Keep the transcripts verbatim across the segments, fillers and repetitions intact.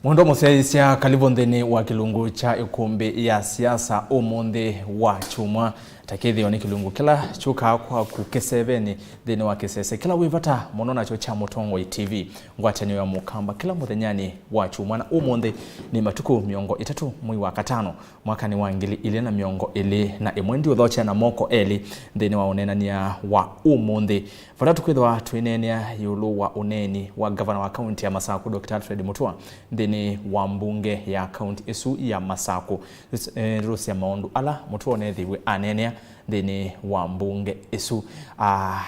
Mwendwa mũsyaĩĩsya, kalĩvũ nthĩnĩ wa kĩlungu kya ĩkũmbĩ ya siasa ũmũnthĩ wa kyumwa. Ta kĩthĩo nĩ kĩlungu kĩla kyũkaa kwaku kĩsevenĩ nthĩnĩ wa kĩsese kĩla wĩ vata mũno nakyo kya Mũtongoi T V, ngwatanĩo ya Mũkamba, kĩla mũthenyanĩ wa kyumwa. Na ũmũnthĩ nĩ matukũ mĩongo ĩtatũ mwei wa katano, mwakanĩ wa ngili ilĩ na mĩongo ĩlĩ na ĩmwe. Ndiũthokya na moko elĩ nthĩnĩ wa ũneenany'a wa ũmũnthĩ, vala tũkwĩthĩwa twĩneenea ĩũlũ wa ũneeni wa ngavana wa kaunti ya Masakũ, Doctor Alfred Mutua, nthĩnĩ wa mbunge ya kaunti ĩsu ya Masakũ. Eh, ndeto sya maũndũ ala Mutua ũneethĩiwe aneenea nthĩnĩ wa mbunge ĩsu. Ah,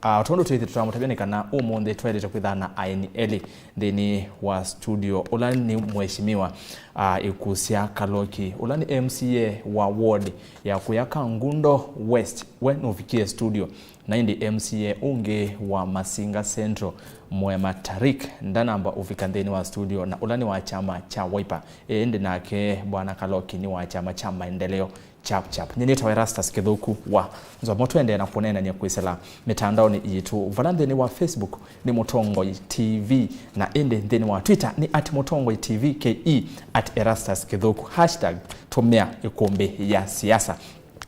ah, tondũ twĩthĩ tũtamũtavya nĩ kana ũmũnthĩ twaĩlĩte kwĩthana na aeni elĩ nthĩnĩ wa studio. Ũla nĩ Mheshimiwa, ah, Ĩkusya Kaloki, ũla nĩ M C A wa ward ya Kuya Kangundo West, we nũvikie studio. Na ĩndĩ M C A ũngĩ wa Masinga Central, Mwema Tarik, ndanamba ũvika nthĩnĩ wa studio, na ũla nĩ wa kyama kya Wiper. Ĩndĩ nake Bwana Kaloki nĩ wa kyama kya Maendeleo Chap Chap. Nyie nĩtawa Erastus Kĩthũku wa Nzomo. Tũendee na kũneenany'a kwĩsĩla mĩtandaonĩ yitũ, vala nthĩnĩ wa Facebook nĩ Mũtongoi T V, na ĩndĩ nthĩnĩ wa Twitter nĩ at Mũtongoi T V K E, at Erastus Kĩthũku, hashtag tũmĩa ĩkũmbĩ ya siasa.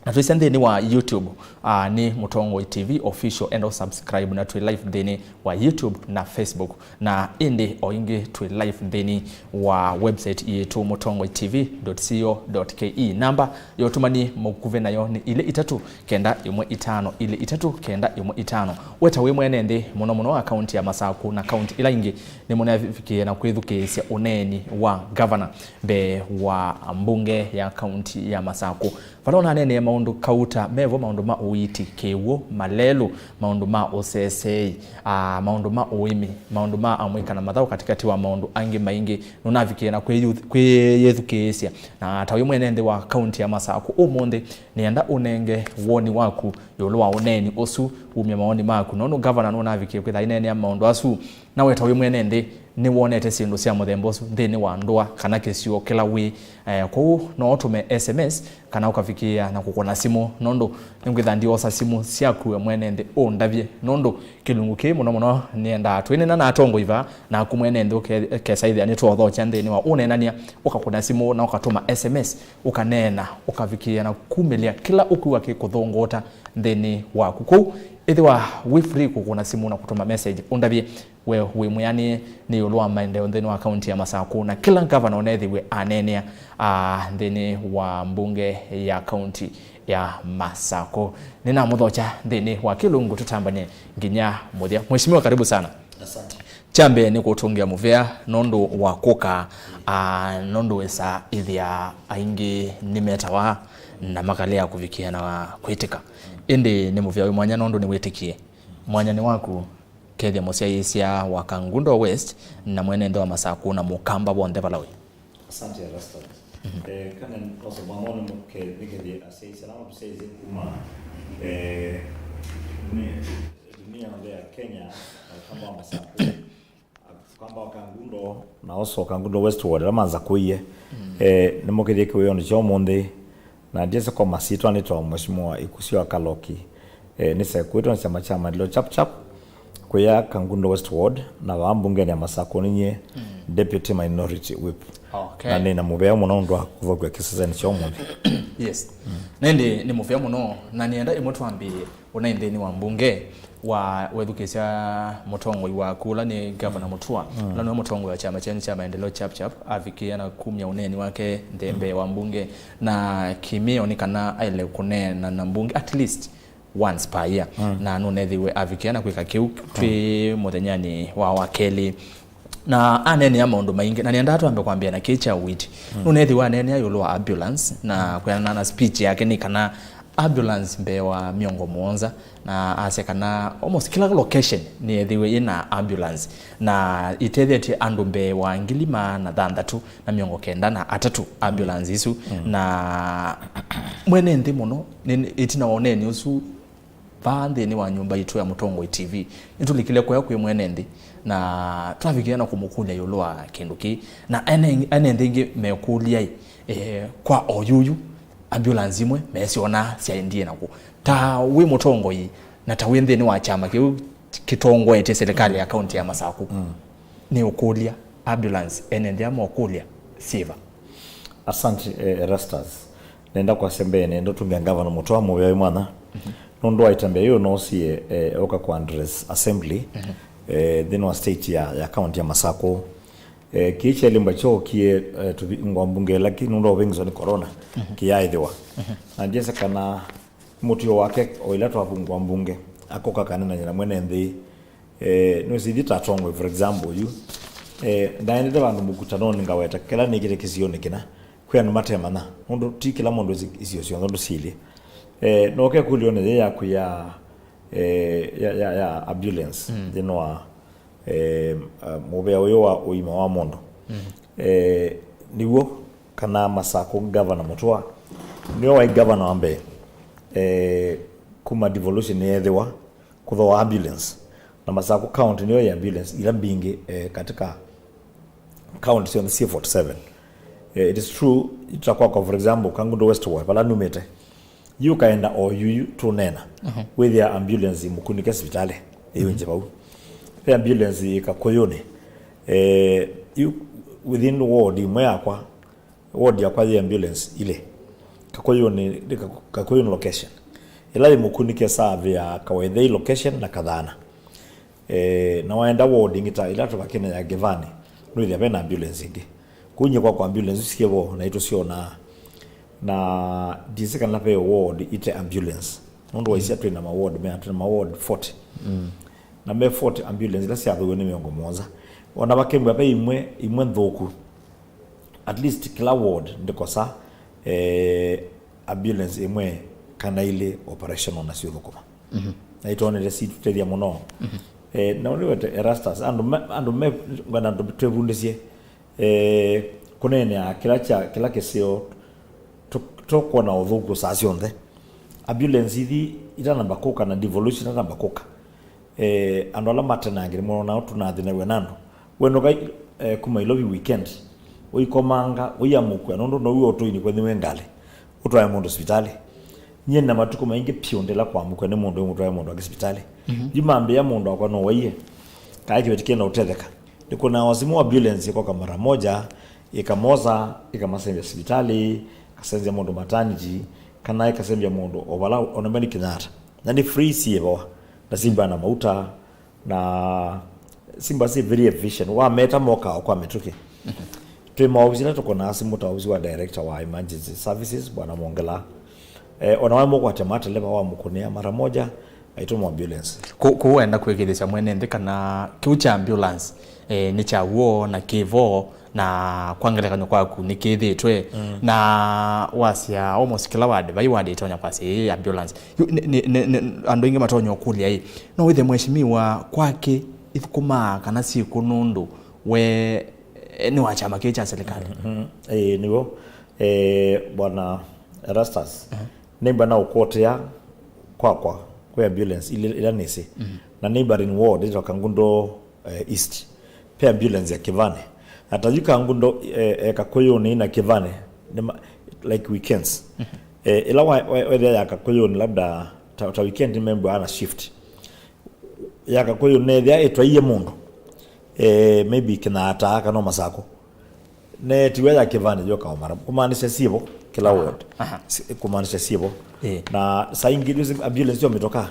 Na twĩsya nthĩnĩ wa YouTube, ah, nĩ Mũtongoi T V Official, enda ũsubscribe, na twĩ live nthĩnĩ wa YouTube na Facebook. Na ĩndĩ o ĩngĩ twĩ live nthĩnĩ wa website yitũ, mũtongoi T V dot co dot K E. Namba ya ũtũmani mũkuvĩ nayo nĩ ilĩ itatũ kenda ĩmwe itano ilĩ itatũ kenda ĩmwe itano. Weta wĩ mwene nthĩ, mũno mũno wa kaunti ya Masakũ na kaunti ila ingĩ, nĩmũnavikĩe na kwĩthukĩĩsya ũneeni wa ngavana mbee wa mbunge ya kaunti ya Masakũ. Vala ũnaneenea maũndũ kauta, mevo maũndũ ma ũiiti, kĩw'ũ, malelũ, maũndũ ma ũseseei, aa, maũndũ ma ũĩmi, maũndũ ma amũika na mathaũ, katĩkatĩ wa maũndũ angĩ maingĩ. Nũnavikĩe na kwĩyũth-, kwĩyĩthukĩĩsya. Na ta wĩ mwene nthĩ wa kaunti ya Masakũ ũmũnthĩ, nĩenda ũnenge woni waku ĩũlũ wa ũneeni ũsu, umye maoni maku, nũndũ ngavana nũnavikĩe kwĩtha aineenea maũndũ asu. Na we ta wĩ mwene nthĩ, nĩwonete syĩndũ sya mũthemba ũsu nthĩnĩ wa ndũa kana kĩsio kĩla wĩ? Eh, kwoou no ũtũme S M S kana ũkavikĩĩa na kũkũna simũ, nũndũ nĩngwĩtha ndiosa simũ syaku we mwene nthĩ ũndavye, nũndũ kĩlungu kĩĩ mũno mũno nĩendaa twĩnena na atongoi vaa, naku mwene nthĩ ũke-, ũkesa ĩthĩa nĩtwothokya nthĩnĩ wa ũneenany'a, ũkakũna simũ na ũkatũma S M S, ũkaneena, ũkavikĩĩa na kumĩlya kĩla ũkwĩw'a kĩkũthũngũũta nthĩnĩ waku. Kwoou ĩthĩwa wĩ free kũkũna simũ na kũtũma message ũndavye. We wĩ mwĩanĩe nĩ ĩũlũ wa maendeeo nthĩnĩ wa kaunti ya Masakũ na kĩla ngavana ũneethĩiwe aneenea, aa, nthĩnĩ wa mbunge ya kaunti ya Masakũ. Nĩnamũthokya nthĩnĩ wa kĩlungu tũtambany'e nginya mũthya. Mheshimiwa, karibu sana. Asante. Kya mbee nĩ kũtũngĩa mũvea nũndũ wa kũka, aa, nũndũ wĩsa ĩthĩa aingĩ nĩmetawa na makalea kũvikĩa na kwĩtĩka. Ĩndĩ nĩ mũvea wĩ mwanya nũndũ nĩwĩtĩkie. Mwanya nĩ waku. Kethya mũsyaĩĩsya wa Kangundo West na mwene nthĩ wa Masakũ na Mũkamba w'onthe vala wĩ. Asante, Erastus. Mhm. Eh, kana nose mwanoni nĩkethye asyaĩĩsya ala matũsyaĩĩsye kuma, eh, dunia, dunia yonthe ya Kenya, na Ũkamba wa Masakũ, Ũkamba wa Kangundo, na also Kangundo Westward, ala manzakũie. Mm. Eh, nĩmũkethye kĩwĩonĩ kya ũmũnthĩ. Na ndyĩsĩ kwa masyĩtwa nĩtawa Mheshimiwa Ĩkusyo wa Kaloki. Eh, nĩsekwĩtwe nĩ kyama kya Maendeleo Chap Chap, Kuya Kangundo West Ward, na vaa mbungenĩ ya Masakũ nĩ nyie, mm, Deputy Minority Whip. Okay. Na nĩ na mũvea mũno nũndũ wa kũthokw'a kĩsesenĩ kya ũmũnthĩ. Yes. Mm. Na ĩndĩ nĩ mũvea mũno, na nĩenda ĩmwe twambĩĩe ũnaĩ nthĩnĩ wa mbunge wa wethukĩĩsya mũtongoi waku, ũla nĩ Gavana Mutua, mm, ũla nĩwe mũtongoi wa kyama kyenyu kya Maendeleo Chap Chap, avikĩĩa na kumya ũneeni wake nthĩ mbee wa mbunge, na kĩmĩao nĩ kana aĩle kũneena na mbunge at least once per year. Mm. Na nũneethĩiwe avikĩa na kwĩka kĩu twĩ, mm, mũthenyanĩ wa wakelĩ. Na aneenea maũndũ maingĩ, na nĩendaa twambe kwambĩa na kĩĩ kya ũiiti. Mm. Nũneethĩiwe aneenea ĩũlũ wa ambulance, na kwĩanana na speech yake nĩ kana ambulance mbee wa mĩongo mũonza, na asya kana almost kĩla location nĩyethĩiwe yĩna ambulance, na ĩtethetye andũ mbee wa ngili maana thanthatũ na mĩongo kenda na atatũ ambulance isu. Mm. Na mwene nthĩ mũno, nĩ, ĩtina wa ũneeni ũsu, vaa nthĩnĩ wa nyũmba yitũ ya Mũtongoi T V, nĩtũlikile kũya kwĩ mwene nthĩ, na twavikĩĩa na kũmũkũlya ĩũlũ wa kĩndũ kĩĩ. Na ene, ene nthĩ ĩngĩ mekũlya-ĩ, eh, kwa oyuyu, ambulance imwe mesyona syaendie nakũ? Ta wĩ mũtongoi, na ta wĩ nthĩnĩ wa kyama kĩu kĩtongoetye serikali ya kaunti ya Masakũ, mm, nĩ ũkũlya, ambulance ene nthĩ aa mokũlya syĩva? Asante, eh, Erastus. Nenda kwasya mbee nenda ũtũngĩa ngavana mũtwe wa mũvea wĩ mwana. Nũndũ wa ĩtambya yĩu noosie, eh, oka kwa address assembly, eh, nthĩnĩ wa state ya, ya county ya Masakũ. Eh, kĩĩ kyaĩlĩmba kyookie, eh, tũthi ngwa mbunge ĩla kĩ nũndũ wa ũvĩngĩswa nĩ corona, kĩyaaĩthĩwa. Na ndyĩsĩ kana mũtuo wake o ĩla twavungwa mbunge, akoka kanenany'a na mwene nthĩ. Eh, nũsithi ta Tongoi, for example, yu. Eh, ndaendete vandũ mũkutanonĩ ngaweta kĩla nĩkĩte kĩsionĩ kĩna, kwĩ andũ matemanya, nũndũ ti kĩla mũndũ wĩsĩ isio syonthe ũndũ syĩlĩ. Eh, noke kũlyonĩ yĩ yaku ya, eh, ya, ya, ya ambulance, nthĩnĩ wa, eh, uh, mũvea ũyũ wa ũima wa mũndũ. Eh, nĩw'o kana Masakũ, Governor Mũtũa nĩwe waĩ governor wa mbee, eh, kuma devolution yeethĩwa kũthooa ambulance. Na Masakũ County nĩyo yĩ ambulance ila mbingĩ, eh, katika county syonthe syĩ forty seven. Eh, it is true, ita kwakwa, for example, Kangundo West Ward, vala numĩte, yu kaenda o yuyu tũneena, wĩthĩa ambulance mũkunĩke sivitalĩ ĩyũngye vau. Ve ambulance ĩ Kakũyũnĩ, eh, yu within ward ĩmwe yakwa, ward yakwa yĩ ambulance ilĩ. Kakũyũnĩ, nĩ Kakũ-, Kakũyũnĩ location. Ĩla yĩ mũkunĩke saa vĩa Kawethei location na Kathana. Eh, na waenda ward ĩngĩ ta ĩla tũkakĩna ya Ngĩvanĩ, nũĩthĩa ve na ambulance ĩngĩ. Kũu nyie kwakwa ambulance isu syĩ vo na itũsyonaa. Na ndisĩ kana ve ward ite ambulance. Nũndũ waisya twĩ na ma ward mea, twĩ na ma ward forty. Na me forty ambulance ila syathũiwe nĩ mĩongo mũonza. Ona vakembwa ve imwe, imwe nthũku. At least kĩla ward ndĩkosa, eh, ambulance ĩmwe kana ilĩ operational na syũthũkũma. Na itwonete situtethya mũno. Eh, na ũnĩwete Erastus, andũ me, andũ me, ngwenda andũ twĩvundĩsye, eh, kũneenea kĩla kya, kĩla kĩseo tũ-, tũkwona ũthũku saa syonthe. Ambulance ithi itanamba kũka na devolution itanamba kũka. Eh, andũ ala matenangĩle mũno nao tũnathĩnaw'a na andũ. Wenũka, eh, kuma Ilovi weekend, ũikomanga, ũiamũkua, nũndũ nouo ũtũinĩ kwenyu wĩ ngalĩ, ũtwae mũndũ sivitalĩ. Nyie na matukũ maingĩ piũ ndĩla kwamũkwa nĩ mũndũ ũmũtwae mũndũ angĩ sivitalĩ. Yu mambĩa mũndũ wakwa no waie, kaĩ kĩveti kĩenda ũtetheka. Nĩkũnaa simũ ambulance ĩkoka mara moja, ĩkamosa, ĩkamasembya sivitalĩ, ĩkasenzya mũndũ maternity, kana ĩkasembya mũndũ o vala ona mbeni Kenyatta. Na nĩ free syĩvawa, na simba na mauta, na simba si very efficient. Wameta mokaa kwa mĩtũkĩ. Twĩ maovisi ĩla tũkonaa simũ ta ovisi wa director wa emergency services, Bwana Mongela. Eh, ona waĩ mũkwatya mateleva wamũkũnĩa mara moja, aitũma ambulance. Kũ-, kũu wenda kwĩkĩthĩsya mwene nthĩ kana kĩu kya ambulance, eh, nĩ kya w'o na kĩvo, na kwa ngelekany'o kwaku nĩkĩthĩtwe, na wasya almost kĩla ward, vai ward ĩtonya kwasya ĩĩ ambulance. Yu, nĩ, nĩ, nĩ, nĩ, andũ aingĩ matonya ũkũlya ĩ, no wĩthe mheshimiwa kwake ithũkũmaa kana syĩkw'o nũndũ we, eh, nĩ wa kyama kĩĩ kya serikali? Ĩĩ, nĩw'o. Eh, Bwana Erastus, nĩmba na ũkũtĩa kwakwa kwĩ ambulance ilĩ, ila nĩsĩ. Na neighboring ward ĩtwa Kangundo, eh, East. Pe ambulance ya Kĩvanĩ. Na ta yu Kangundo, eh, eh, Kakũyũnĩ na Kĩvanĩ, nĩ ma-, like weekends. Eh, ĩla wa-, wa-, wethĩa ya Kakũyũnĩ labda ta, ta weekend nĩmembwa na shift. Ya Kakũyũnĩ nethĩa ĩtwaie mũndũ, eh, maybe Kĩnyataa kana Masakũ. Netiwe ya Kĩvanĩ yoka o mara. Kumaanisha sivo kila ward. Aha. Si-, kumaanisha sivo. Eh. Na saa ingĩ ndio ambulance yo mitoka.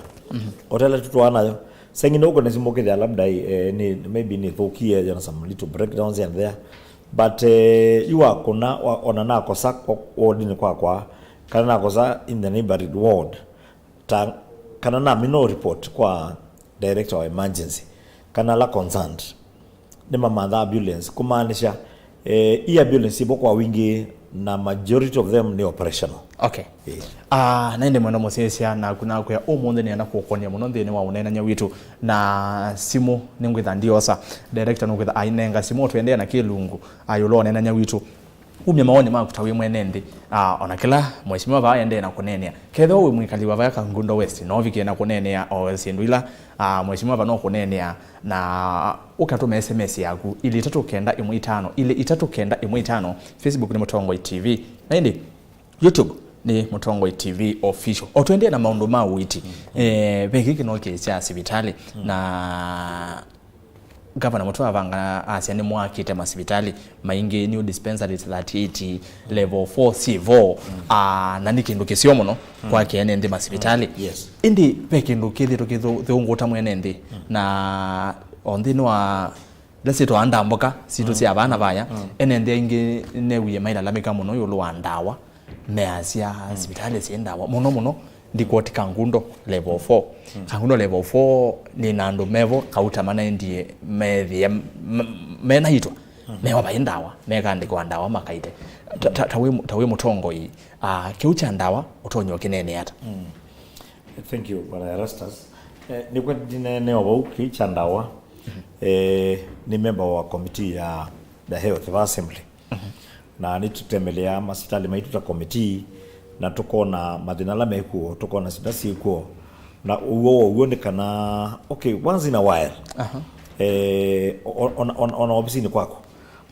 Otela tu twa nayo. Saa ingĩ ndio kuna simu kile labda, eh, ni maybe nĩ thũkie, yana some little breakdowns and there. But, eh, you are kuna wa-, ona nakosa kwa ward ni kwakwa. Kana nakosa in the neighboring ward. Ta, kana namina report kwa director wa emergency, kana ala concerned, nĩmamantha ambulance, kumaanisha, eh, i ambulance ivo kwa wingi na majority of them nĩ operational. Okay. Eh. Ah, na ĩndĩ mwenda mũsyaĩĩsya naku nakwĩa ũmũnthĩ nĩenda kũkonia mũno nthĩnĩ wa ũneenany'a witũ na simũ nĩngwĩtha ndiosa. Director nũkwĩtha ainenga simũ tũendee na kĩlungu, ah, ĩũlũ wa ũneenany'a witũ. Umya mawoni maku ta wĩ mwene nthĩ, ah, ona kĩla mheshimiwa vaa endee na kũneenea. Kethĩwa wĩ mwĩkali wa vaya Kangundo West, no ũvikĩe na kũneenea o syĩndũ ila, ah, mheshimiwa vaa no kũneenea, na ũkatũma S M S yaku, ilĩ itatũ kenda ĩmwe itano, ilĩ itatũ kenda ĩmwe itano. Facebook nĩ Mũtongoi T V, na ĩndĩ YouTube nĩ Mũtongoi T V Official. O tũendee na maũndũ ma ũiiti, eh, ve kĩĩ kĩno kĩ kya sivitalĩ, na Gavana Mũtũa Vanga asya nĩmwakĩte masivitalĩ maingĩ, new dispensaries thirty-eight, level four syĩ vo, ah, na nĩ kĩndũ kĩseo mũno kwakĩa ene nthĩ masivitalĩ. Yes. Ĩndĩ ve kĩndũ kĩthĩtwe kĩthũngũta mwene nthĩ, na o nthĩnĩ wa ila syĩtwa ndambũka sitũ sya vana vaya, ene nthĩ aingĩ newie mailalamĩka mũno ĩũlũ wa ndawa. Measya sivitalĩ syĩ ndawa mũno mũno. Ndikwoti Kangundo level four. Kangundo level four nĩ na andũ mevo kauta manaendie methĩe m- m- menaitwa, meo vai ndawa, mekandĩkwa ndawa makaite. Ta- ta- ta wĩ ta wĩ mũtongoi, ah, kĩu kya ndawa ũtonya ũkĩneenea ata? Thank you, Bwana Erastus. Eh, nĩkw'a ndineenea o vau kĩu kya ndawa. Eh, nĩ member wa committee ya the health va assembly. Na nĩtũtembeleaa masivitalĩ maitũ ta committee, na tũkona mathĩna ala mekuo, tũkona shida syĩkuo. Na ũw'o wa ũw'o nĩ kana, okay, once in a while, eh, o- o- ona ona- ona ovisinĩ kwaku,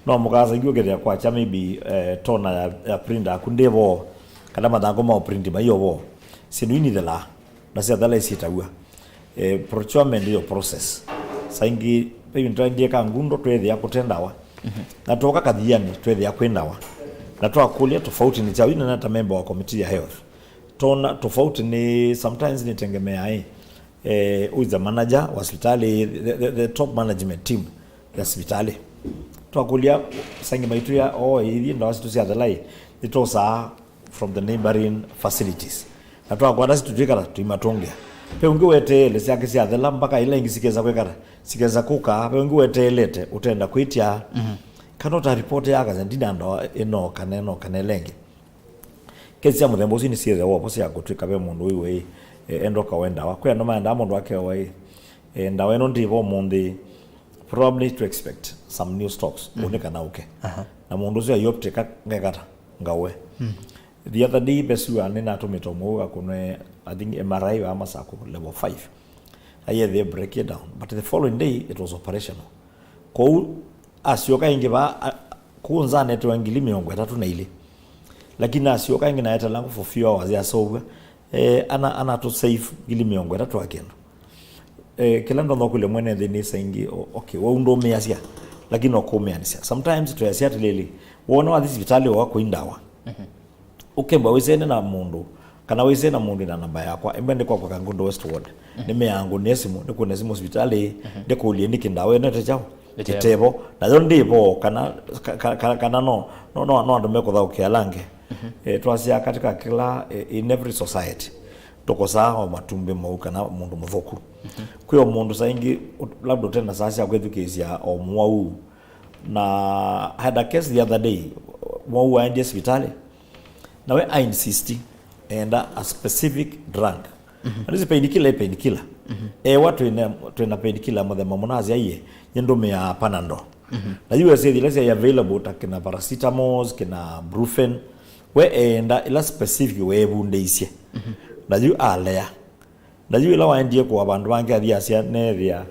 no mũkasa ingĩ ũkethĩa kwakya maybe, eh, toner ya, ya printer yaku ndĩvo, kana mathangũ ma print maiyo vo, syĩndũ inithelaa na syathelaa isyĩtaw'a. Eh, procurement ĩyo process. Saingĩ, maybe nĩtwaendie Kangundo twethĩa kũte ndawa. Na twoka Kathiani twethĩa kwĩ ndawa. Na twakũlya tofauti nĩ kyaũ, ina ta member wa committee ya health. Tona tofauti nĩ, sometimes nĩtengemeaa, eh, who is the manager wa hospitali, the, the, the top management team ya hospitali. Twakũlya saingĩ maitwĩa, oo, ithi ndawa sitũ syathela ĩ, nĩtwosaa from the neighboring facilities. Na twakwata si tũtwĩkala tũimatũngĩa. Ve ũngĩ weteele syake syathela mpaka ila ingĩ sikesa kwĩkala, sikesa kũka, ve ũngĩ weteelete ũtenda kwĩtya. Kana ũta report ya akasya ndina ndawa ĩno kana ĩno kana ĩla ĩngĩ. Kesi sya mũthemba ũsu nĩsyĩthĩawa vo sya kũtwĩka ve mũndũ wĩw'e ĩ, e, enda ũkawe ndawa. Kwĩ andũ maendaa mũndũ akewa ĩ, e, ndawa ĩno ndĩvo ũmũnthĩ, probably to expect some new stocks, ũnĩ kana ũke. Na mũndũ ũsu aioptĩka ngekata ngawe. The other day, ve sua nĩnatũmĩte ũmwe ũu akũnwe, I think, M R I wa Masakũ level five. Aiethie break it down, but the following day it was operational. Kwoou asyoka ĩngĩ vaa, a- kũu nza anetewa ngili mĩongo ĩtatũ na ilĩ. Lakini asyoka ĩngĩ naetela ngũ for few hours, yaseũvw'a, eh, ana, ana to save ngili mĩongo ĩtatũ wa kĩndũ. Eh, kĩla ndonya kũlya mwene nthĩ nĩ saingĩ, o- okay, wau ndũmĩasya, lakini no kũmĩanĩsya. Sometimes twĩasya atĩlĩlĩ, wona wathi sivitalĩ wa kũi ndawa, ũkemba wĩsene na mũndũ, kana wĩsene na mũndũ na namba yakwa, ĩmbe ndĩkwakwa Kangundo West Ward. Nĩmeangu nĩ simũ, nĩkũne simũ sivitalĩ, ndĩkũlye nĩkĩ ndawa ĩno ĩte kyaũ? Ĩtevo. Ĩtevo. Nayo ndĩvo, kana, ka- ka- ka- kana no, no, no, no andũ mekũthaũkĩa lange. Eh, twasya katika kila, eh, in every society, tũkosaa o matumbĩ mau kana mũndũ mũthũku. Kwĩ o mũndũ saingĩ, ut- labda ũtena saa sya kwĩthukĩĩsya o mũwau. Na I had a case the other day, mwau waendie sivitalĩ, na we ainsisti enda a specific drug. Na nĩsĩ painkiller ĩ painkiller. Ewa twĩna, twĩna painkiller mũthemba mũna asya iye, nyie ndũmĩaa Panadol. Na U S A ila syai available ta kina paracetamol, kina Brufen, we eenda ila specific weevundĩisye. Na yu alea. Na yu ĩla waendie kũa vandũ vangĩ athi asya neethĩa,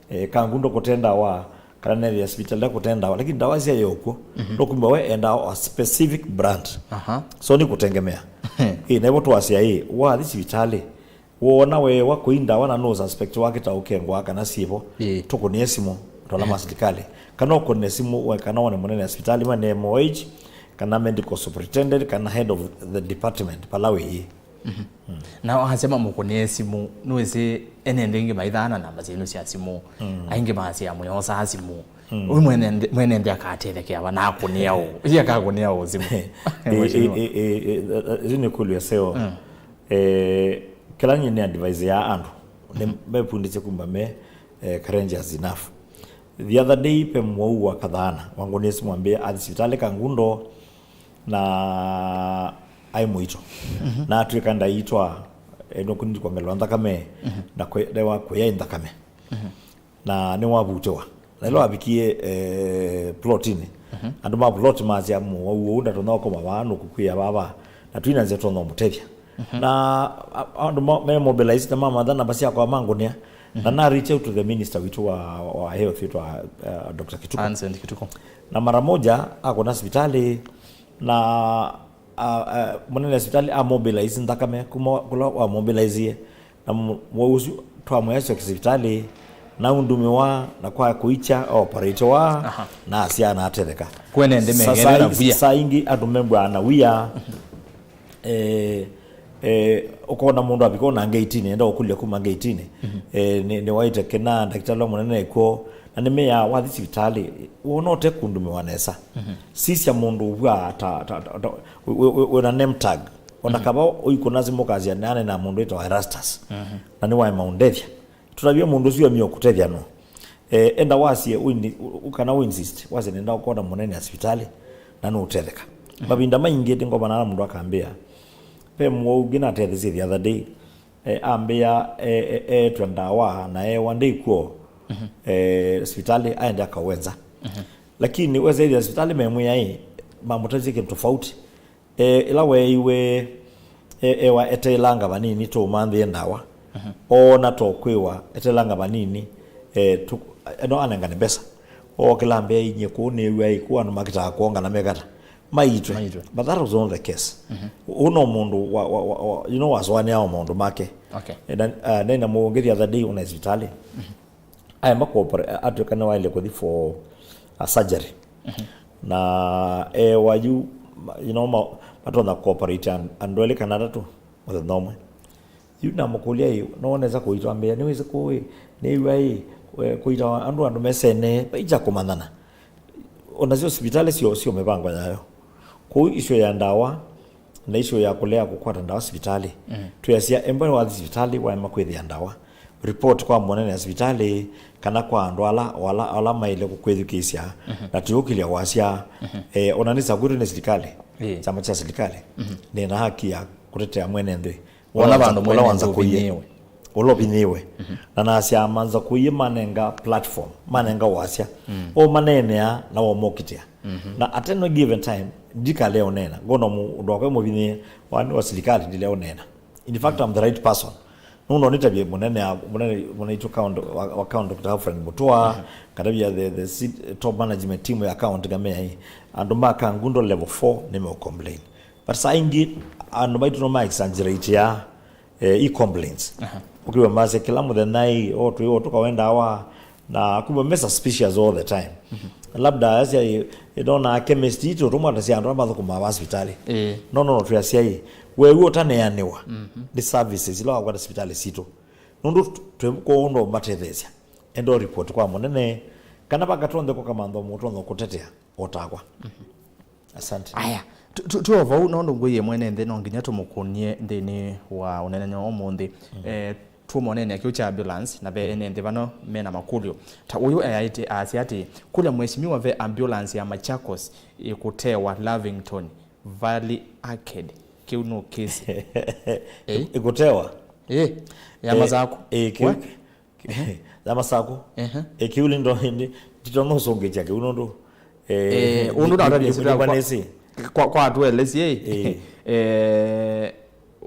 eh, Kangundo kũte ndawa, kana neethĩa sivitalĩ kũte ndawa, lakini ndawa syaĩ o kw'o. Nũkumba we endaa a specific brand. Aha. So nĩ kũtengemea. Ĩ, na ĩvo twasya ĩ, wathi sivitalĩ, woona weewa kũi ndawa na no suspect wakĩta ũkengwa kana syĩvo, tũkũnĩe simũ, twala ma silikalĩ. Kana ũkũne simũ, we kana wone mũnene wa sivitalĩ, mwene M O H, kana medical superintendent, kana head of the department, pala wĩĩ. Na wasema mũkũnĩe simũ, nĩwĩsĩ ene nthĩ aingĩ maithaa na namba syenyu sya simũ. Aingĩ masya mũyosaa simũ. Ũyu mwene nthĩ, mwene nthĩ akatethekeawa na akũnĩa ũũ? Iye akakũnĩa ũũ simũ? Ĩ- ĩ- Mheshimiwa. Ĩ- ĩ- ĩ- ĩ- ĩsu nĩ kũlyo seo. Eh, kĩla nyie nĩ advise ya andũ, nĩ mepundĩsye kumba me, eh, courageous enough. The other day, pe mwau wa kathana wangu nĩ simũ ambĩa athi sivitalĩ Kangundo, na aĩ mũito. Na atw'ĩka ndaitwa, eh, nũkũnĩtĩ kwongelwa nthakame, na kwe- ndewa kũya nthakame. Na nĩwavutĩwa. Na ĩla wavikie, eh, plotinĩ, andũ ma plot masya, "Mũwau ũũ ndatonya ũkoma vaa, nũkũkw'ĩa vava, na twĩna nzĩa tũtonya ũmũtethya." Na a- andũ ma- me mobilize na mamatha namba syakwa mangũnĩa. Na na reach out to the minister witũ wa, wa health witũ wa, uh, Doctor Kituku. Vincent Kituku. Na mara moja akũna sivitalĩ, na, a- a- mũnene wa sivitalĩ a mobilize nthakame kuma kũla wa mobilize, na mũ- mwau ũsu twamwĩa syoke sivitalĩ, Naundumiwa na kwa kuicha operate wa Aha. na asya na atetheka. Kwene nthĩ Sa- megeele na saa- via. Saa ingi andũ membwa na wia eh, eh, ũkona mũndũ avika ona ngeitini enda ũkulya kuma ngeitini eh, nĩ- nĩwaĩte kĩna ndakĩtalĩ wa mũnene kw'o na nĩmeaa wathi sivitalĩ wona ũte kundumiwa nesa sisya mũndũ ũvwaa ta, ta, ta, ta, wĩ- wĩ- wĩ- wĩna name tag ona kava ũikũna simũ kasya nane na mũndũ ĩtawa Erastus na nĩwaema ũndethya. Tũtavye mũndũ ũsu amie kũtethya no. Eh, enda wasye, ũini- ũ- kana ũinsist, wasye nenda ũkona mũnene asivitalĩ, na nũũtetheka. Mavinda maingĩ ndĩngomana na mũndũ akambĩa, ve mũwau ũngĩ natethesie the other day, eh, ambĩa eh, eh, eetw'a ndawa na eewa ndĩkw'o eh, sivitalĩ aende akawenza. Lakini wesethia sivitalĩ memwĩa ĩ, mamũtethie kĩndũ tofauti. E, ĩla weeiwe e, ewa eteelanga vanini tũũmanthĩe ndawa oona to kwĩwa eteelanga vanini e, tu, no anengane mbesa ookĩla mbea inyie kũu nĩw'a ĩ kũu andũ makĩtaa kwongana mekata maitwe. Maitwe. But that was not the case. Ũũ no mũndũ wa, wa, wa, wa, you know, wasũanĩaa o maũndũ make. Okay. E, na, uh, nena mũngĩ the other day ũna sivitalĩ aemba kuopera atw'ĩka nĩwaĩle kũthi for a surgery na ewa yu you know, ma- matonya kuoperate and- andũ elĩ kana atatũ mũthenya ũmwe. Yu namũkũlya ĩ nowonesa kũitwa mbĩa nĩwĩsĩ kũĩ nĩw'a ĩ kũitawa andũ andũ mesene vaija kũmanyana. Onasyo sivitalĩ syo syo mĩvango yayo kũu isyo ya ndawa na isyo ya kũlea kũkwata ndawa sivitalĩ. Twĩasya embwe wathi sivitalĩ waema kwĩthĩa ndawa report kwa mũnene ya sivitalĩ kana kwa andũ ala ala ala maĩle kũkwĩthukĩĩsya na tũyũkĩlya wasya eh, ona nĩsakwĩtwe nĩ silikalĩ Ĩĩ. Kyama kya silikalĩ nĩ na haki ya kũtetea mwene nthĩ Wona vandũ mwene ũla nthĩ wanza kũie ũvinyĩĩwe. Ũla ũvinyĩĩwe na nasya manza kũie manenga platform manenga wasya o maneenea na wamokitĩa na at any given time ndikalea ũneena ngona mu- ũndũ wakwa mũvinyĩe wani wa silikalĩ ndilea ũneena. In fact I'm the right person. Nũndũ nĩtavye mũnene ya- mũnene mũnene itũ county wa, wa county Doctor Alfred Mutua ngatavya the, the seat- top management team ya county ngamea ĩ andũ ma Kangundo level four nĩmeo complain. But saa ingĩ andũ maitũ no ma exaggeratea eh, i complaints. Ũkĩw'a masya kĩla mũthenya ĩ o twĩ o tũkawendaa wa na kumbe me suspicious all the time. Labda asya ĩ ndona chemist itũ tũmwatasya andũ ala mathũkũmaa va sivitalĩ. Ĩĩ. No no no twĩasya ĩ wewe ũtaneanĩwa nĩ services ila wakwata sivitalĩ sitũ nũndũ twĩ kũndũ matetheesya enda report kwa mũnene kana vakatonthe kũkamantha mũtonya kũtetea otakwa. Asante. Aya, tu- tu- tuo vau no ndũngũie mwene nthĩ no nginya tũmũkũnie nthĩnĩ wa ũnenenyo ũmũnthĩ. Eh, tũmonene kĩu kya ambulance na ve ene nthĩ vano mena makũlyo ta ũyũ eaĩte aasya atĩ kũlya mheshimiwa ve ambulance ya Machakos ĩkũtewa Lavington Valley Arcade kĩu nũ kĩsĩ. Eh? Ĩkũtewa? Eh, ya Eh, Masaku. Eh, kĩu- We? Ya Masaku. Ehe. Eh, kĩu nĩ ndo ĩndĩ ndito nũsũngĩkya kĩu nũndũ eh, Eh, ũndũ natavya syĩtwa yaku kwa- kwa- kwa atũelesie Eh. Eh,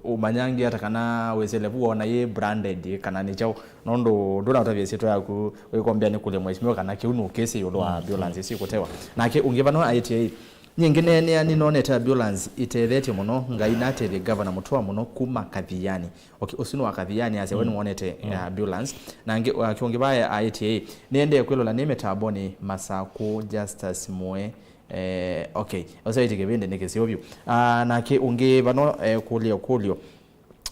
ũmanyangi ata kana wĩsĩle vu wona yĩ branded kana nĩ kyaũ nũndũ ndũnatavya syĩtwa yaku wĩkombea nĩ kũlya mheshimiwa kana kĩu nũkĩsĩ ĩũlũ wa ambulance ĩsu ĩkũtewa nake ũngĩ vano aĩtye ĩ nyingĩ neenea nĩnonete ambulance ĩtethetye mũno Ngai natethye gavana Mũtũa mũno kuma Kathiani. Okay, ũsu nĩ wa Kathiani asya we nĩwonete eh, ambulance. Na angĩ- ake ũngĩ vaya aĩtye ĩ nĩendee kwĩlola nĩ mĩtambonĩ Masakũ Justus Mũe. Eh, okay, ũsaĩtye kĩvĩndĩ nĩ kĩseo vyũ. Ah, nake ũngĩ vano eh, kũlya ũkũlyo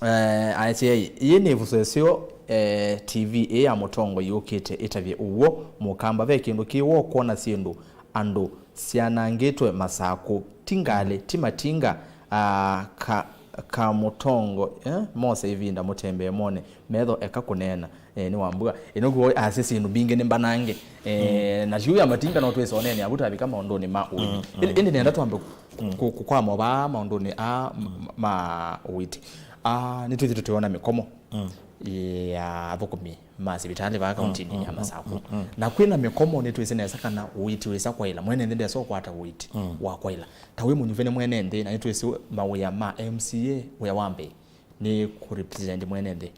eh, aĩtye ĩ yĩ nĩ ĩvuso ĩseo eh, T V ĩ ya mũtongoi yũkĩte ĩtavye ũw'o mũkamba ve kĩndũ kĩ woo kwona syĩndũ andũ syanangĩtwe Masakũ ti ngalĩ ti matinga ah, ka kamũtongo eh, mose ĩvinda mũtembee mone metho eka kũneena eh, nĩ wambua ĩno kuo asya syĩndũ mbingĩ nĩ mbanange eh, na syũya matinga no twĩsonene avu tavika maũndũnĩ ma ũĩmi. Ĩndĩ ĩndĩ nenda twambe kũ- kũkwama vaa maũndũnĩ a ma ũiti. Ah, nĩtwĩthĩtwe tũyona mĩkomo ya athũkũmi ma sivitalĩ vaa kauntinĩ ya Masakũ. Na kwĩna mĩkomo nĩtwĩsĩ nesa kana ũiti wĩsa kwaĩla mwene nthĩ ndesa ũkwata ũiti wa kwaĩla. Ta wĩ mũnyuve nĩ mwene nthĩ na nĩtwĩsĩ mawĩa ma M C A wĩa wa mbee nĩ kũrepresent mwene nthĩ.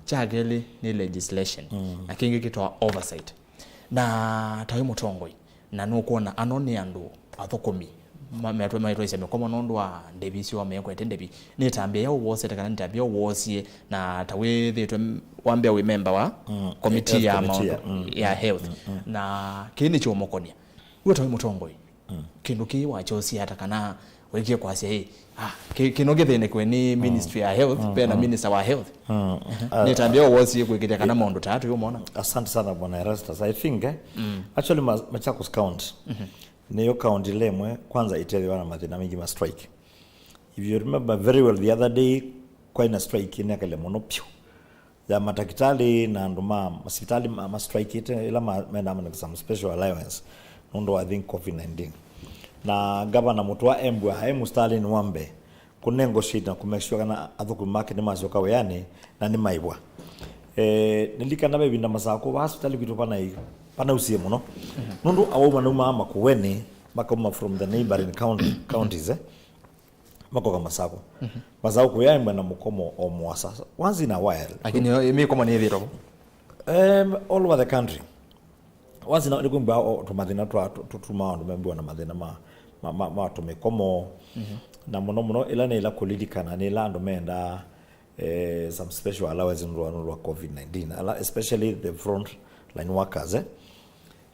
Kya kelĩ nĩ legislation na kĩngĩ kĩtawa oversight. Na ta wĩ mũtongoi na nũkwona ano nĩ andũ athũkũmi ma- metwe maitwaisya mĩkomo nũndũ wa ndĩvi syoo mekwete ndĩvi. Nĩ ĩtambya ya ũwosete kana nĩ ĩtambya ya ũwosie, na ta wĩthĩtwe m- wambĩa wĩ memba wa mm, komiti ya committee maũndũ ya, mm, ya mm, health mm, mm. Na kĩĩ nĩ kyũmũkonia we ta wĩ mũtongoi. Mm. Kĩndũ kĩĩ wakyosie ata kana wekie kwasya ĩ ah, kĩ- kĩno kĩthĩnĩkwe nĩ ministry ya health mm, pena mm. Minister wa health mm. Nĩ ĩtambya ya ũwosie kwĩkĩthya kana maũndũ taa tũyũmona. Asante sana bwana Erastus. I think eh, mm. Actually Ma- Machakos County mm-hmm. Nĩyo county ĩla ĩmwe kwanza ĩtethĩwa na mathĩna maingĩ ma strike. If you remember very well, the other day kwaĩ na strike ĩnekele mũno pyũ ya matakĩtalĩ na andũ ma masivitalĩ ma- mastrikeĩte ĩla ma- mena some special allowance nũndũ wa, I think, covid nineteen. Na Gavana Mũtũa embwa e mũsitalĩnĩ wa mbee kũnegotiate na kũmake sure kana athũkũmi make nĩmasyoka wĩanĩ na nĩmaĩvwa. Eh, nĩlikana ve ĩvinda Masakũ vaa sivitalĩ kwitũ panai- panausie mũno nũndũ awauma naumaa Makueni makauma from the neighboring county, counties eh, makoka Masakũ. Masakũ kũyaĩmbwa na mũkomo o mũasa once in a while. Lakini yo- mĩkomo nĩĩthĩtwe vo? Um, all over the country. Once in a- nĩkwĩmbwa o- tũmathĩna twa tũ- tũ- tuma andũ membĩwa na mathĩna ma, ma, ma, ma tũmĩkomo. Na mũno mũno ĩla nĩ ĩla kũlilikana nĩ ĩla andũ mendaa eh, some special allowance nũndũ wa nũndũ wa covid nineteen ala especially the front line workers eh.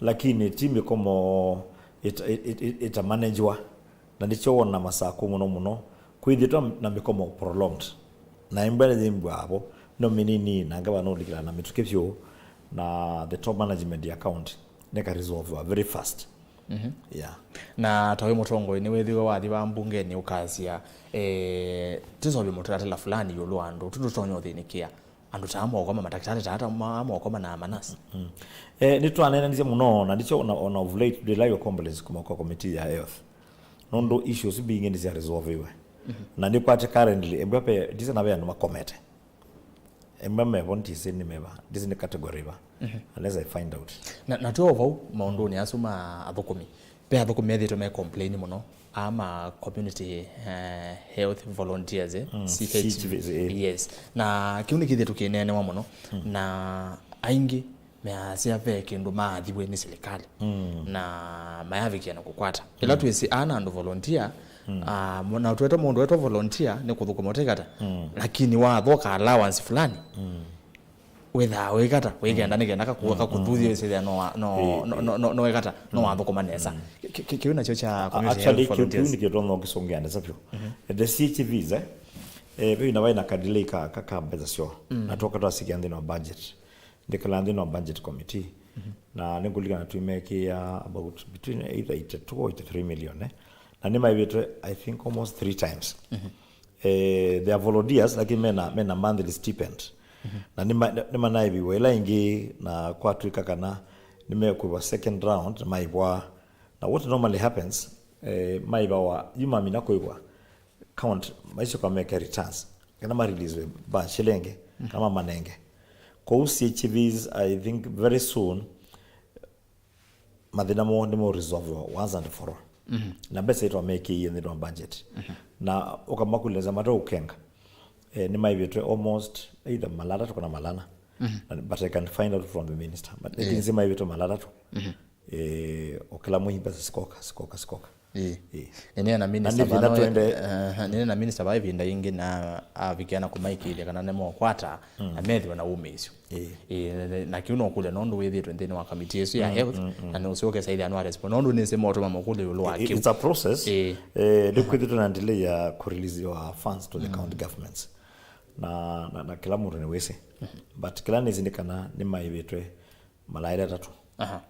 Lakini ti mĩkomo ĩta- ĩ- ĩ- ĩ- ĩtamanagewa. Na nĩkyo wona Masakũ mũno mũno kwĩthĩtwa na mĩkomo prolonged. Na ĩmbwa nĩyĩmbwaa vo no mĩnini na ngavana ũlikĩla na mĩtũkĩ vyũ. Na the top management ya county nĩka resolve very fast. Mhm. Yeah. Na ta wĩ mũtongoi nĩwĩthĩwe wathi va mbungenĩ ũkasya eh, tĩsovye mũtalatala fulani ĩũlũ wa andũ tũtũtonya ũthĩnĩkĩa andũ taa mokoma matakĩtalĩ taa ta ma- mokoma na manasi. Mm. Eh, nĩtwaneenanisye mũno na ndĩkyo ona, ona of late ndĩlaio complaints kuma kwa committee ya health nũndũ issues mbingĩ nĩsya resolviwe. Na nĩkwate currently embwa pe ndise na ve andũ makomete. Embwa mevo ndise nĩ meva ndise nĩ category va. Unless I find out. Na, na twĩ o vau maũndũnĩ asu ma athũkũmi, ve athũkũmi methĩĩtwe me complain mũno aa ma community eh, health volunteers eh, Mm, C H V, C H Vs, eh. Yes. Na kĩu nĩ kĩthĩtwe kĩneenewa mũno na aingĩ measya ve kĩndũ maathiwe nĩ silikalĩ na mayavikĩa na kũkwata ĩla twĩsĩ ana andũ volunteer ah, mo- na twete mũndũ wetwa volunteer nĩ kũthũkũma ũtekata lakini wathoka allowance fulani wĩthaa wĩkata wĩkenda nĩ kenda kakũa kakũthuthie wĩsĩthĩa no wa- no- no- no- no- no wĩkata no wathũkũma nesa. Kĩ- kĩ- kĩu nakyo kya community actually health kiu kiu volunteers. Nĩ kĩtonya ũkĩsũngĩa nesa vyũ. The C H Vs eh eh vĩu na vai na kadilei ka ka ka mbesa syo na toka twasikia nthĩnĩ wa budget. Ndikala nthĩnĩ wa budget committee na nĩngũlikana twĩmekĩa about between either eighty-two or eighty-three million eh. Na nĩmaĩvĩtwe I think almost three times. Eh, they are volunteers lakini mena, mena monthly stipend na nĩma- nĩmanaĩviwe ĩla ĩngĩ na kwatw'ĩka kana nĩmekwĩwa second round maĩvwa. Na what normally happens eh, maĩvawa yu mamina kũĩvwa count maisyoka meke returns kana ma release ba shilenge kana mamanenge. Kwoou C H Vs I think very soon mathĩna moo nĩmo resolve once and for all. Na mbesa itwa mekĩie nthĩnĩ wa budget na ũkamakulĩza mate ũkenga eh, nĩmaĩvĩtwe almost either mala atatũ kana mala ana. Na- but I can find out from the minister but lakini simaĩvĩtwe mala atatũ eh, o kĩla mwei mbesa sikoka sikoka sikoka. Ĩĩ. Ĩĩ. Nĩnena minister nĩ thĩna vano- twende. Eh, nĩnena minister va ĩvinda yĩngĩ na avikĩa na kũmaĩkĩĩthya kana nĩmokwata na methĩwe na wũmĩĩsyo. Ĩĩ. Ĩĩ, na kĩu no kũlya nũndũ wĩthĩtwe nthĩnĩ wa kamiti ĩsu ya health na nĩ ũsyoke saithya nwa respond nũndũ nĩsĩ motũma makũlyo ĩũlũ wa kĩu. It's a process. Ĩĩ. Eh, nĩkwĩthĩtwe na delay ya kũrelease our funds to the county governments na, na, na kĩla mũndũ nĩwĩsĩ but kĩla nĩsĩ nĩ kana nĩmaĩvĩtwe malaĩla atatũ. Aha.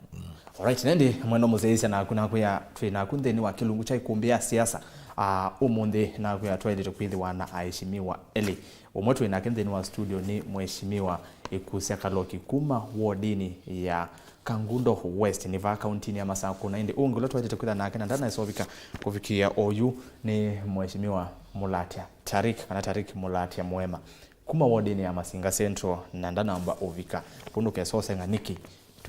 Alright, nendi mwendo mũsyaĩĩsya naku nakwĩa twĩ naku nthĩnĩ wa kĩlungu kya ĩkũmbĩ ya siasa. Ah, ũmũnthĩ nakwĩa twaĩlĩte kwĩthĩwa na aheshimiwa elĩ. Ũmwe twĩ nake nthĩnĩ wa studio nĩ mheshimiwa Ĩkusya Kaloki kuma wodinĩ ya Kangundo West nĩ vaa kauntinĩ ya Masakũ, na ĩndĩ ũngĩ ũla twaĩlĩte kwĩtha nake na ndanaesovika kũvikĩĩa oyu nĩ mheshimiwa Mũlatya Tarik kana Tarik Mũlatya Mwema kuma wodinĩ ya Masinga Central na ndanamba ũvika. Kũndũ kesoseng'a nĩkĩ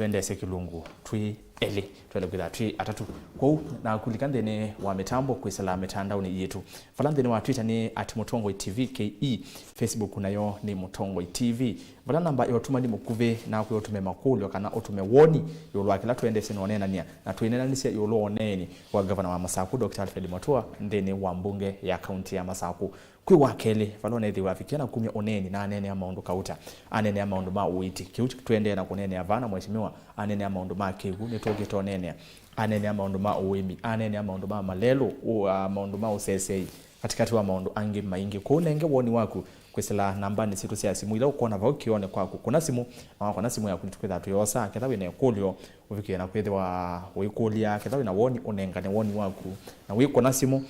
tũendeesye kĩlungu twĩ elĩ, twaĩle kwĩthĩwa twĩ atatũ. Kwoou na kũlika nthĩnĩ wa mĩtambo kwĩsĩla mĩtandaonĩ yitũ. Vala nthĩnĩ wa Twitter nĩ at Mũtongoi T V K E, Facebook nayo nĩ Mũtongoi T V. Vala namba ya ũtũmani mũkuvĩ, nakwĩa ũtũme makũlyo kana ũtũme woni ĩũlũ wa kĩla tũendeesye na ũneenany'a, na twĩneenanĩsye ĩũlũ wa ũneeni wa ngavana wa Masakũ, Doctor Alfred Mutua, nthĩnĩ wa mbunge ya kaunti ya Masakũ. Kwĩ wa kelĩ, vala ũnethĩwa avikie na kumya ũneeni na aneenea maũndũ kauta, aneenea maũndũ ma ũiiti. Kĩu tũendee na kũneenea vaa na mheshimiwa, aneenea maũndũ ma kĩw'ũ, nĩtũkĩte ũneenea, aneenea maũndũ ma ũĩmi, aneenea maũndũ ma malelũ, ũ-, a, maũndũ ma ũseseei, katĩkatĩ wa maũndũ angĩ maingĩ. Kwoou nenge woni waku kwĩsĩla nambanĩ sitũ sya simũ ila ũkwona vau kĩoonĩ kwaku. Kũna simũ, na wakũna simũ yaku nĩtũkwĩthaa twĩyosa. Ketha wĩ na ĩkũlyo, ũvikĩe na kwĩthĩwa ũikũlya. Ketha wĩ na woni, ũnengane woni waku. Na wĩkũna simũ,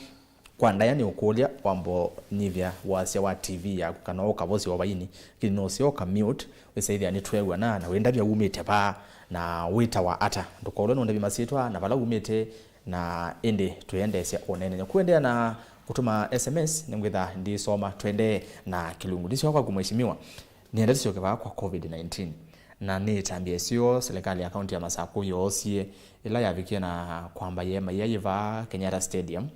kwa ndaĩa nĩ ũkũlya, wamba ũnyivya wasya wa T V yaku kana ũkavosya o vaini, lakini nũseo ka mute, wĩsaĩthĩa nĩtweew'ana, na wĩndavya wumĩte va, na wĩtawa ata. Ndũkolwe nũndavya masyĩtwa na vala wumĩte, na ĩndĩ tũendeesya ũneenany'a. Kũendeea na kũtũma S M S, nĩngwĩtha ndisoma. Tũendee na kĩlungu. Ndisyoka kwaku, mheshimiwa. Nĩenda tũsyoke vaa kwa covid nineteen. Na nĩ ĩtambya ĩseo serikali ya kaunti ya Masakũ yoosie ĩla yavikie na kwamba ĩeema yĩya yĩ vaa Kenyatta Stadium.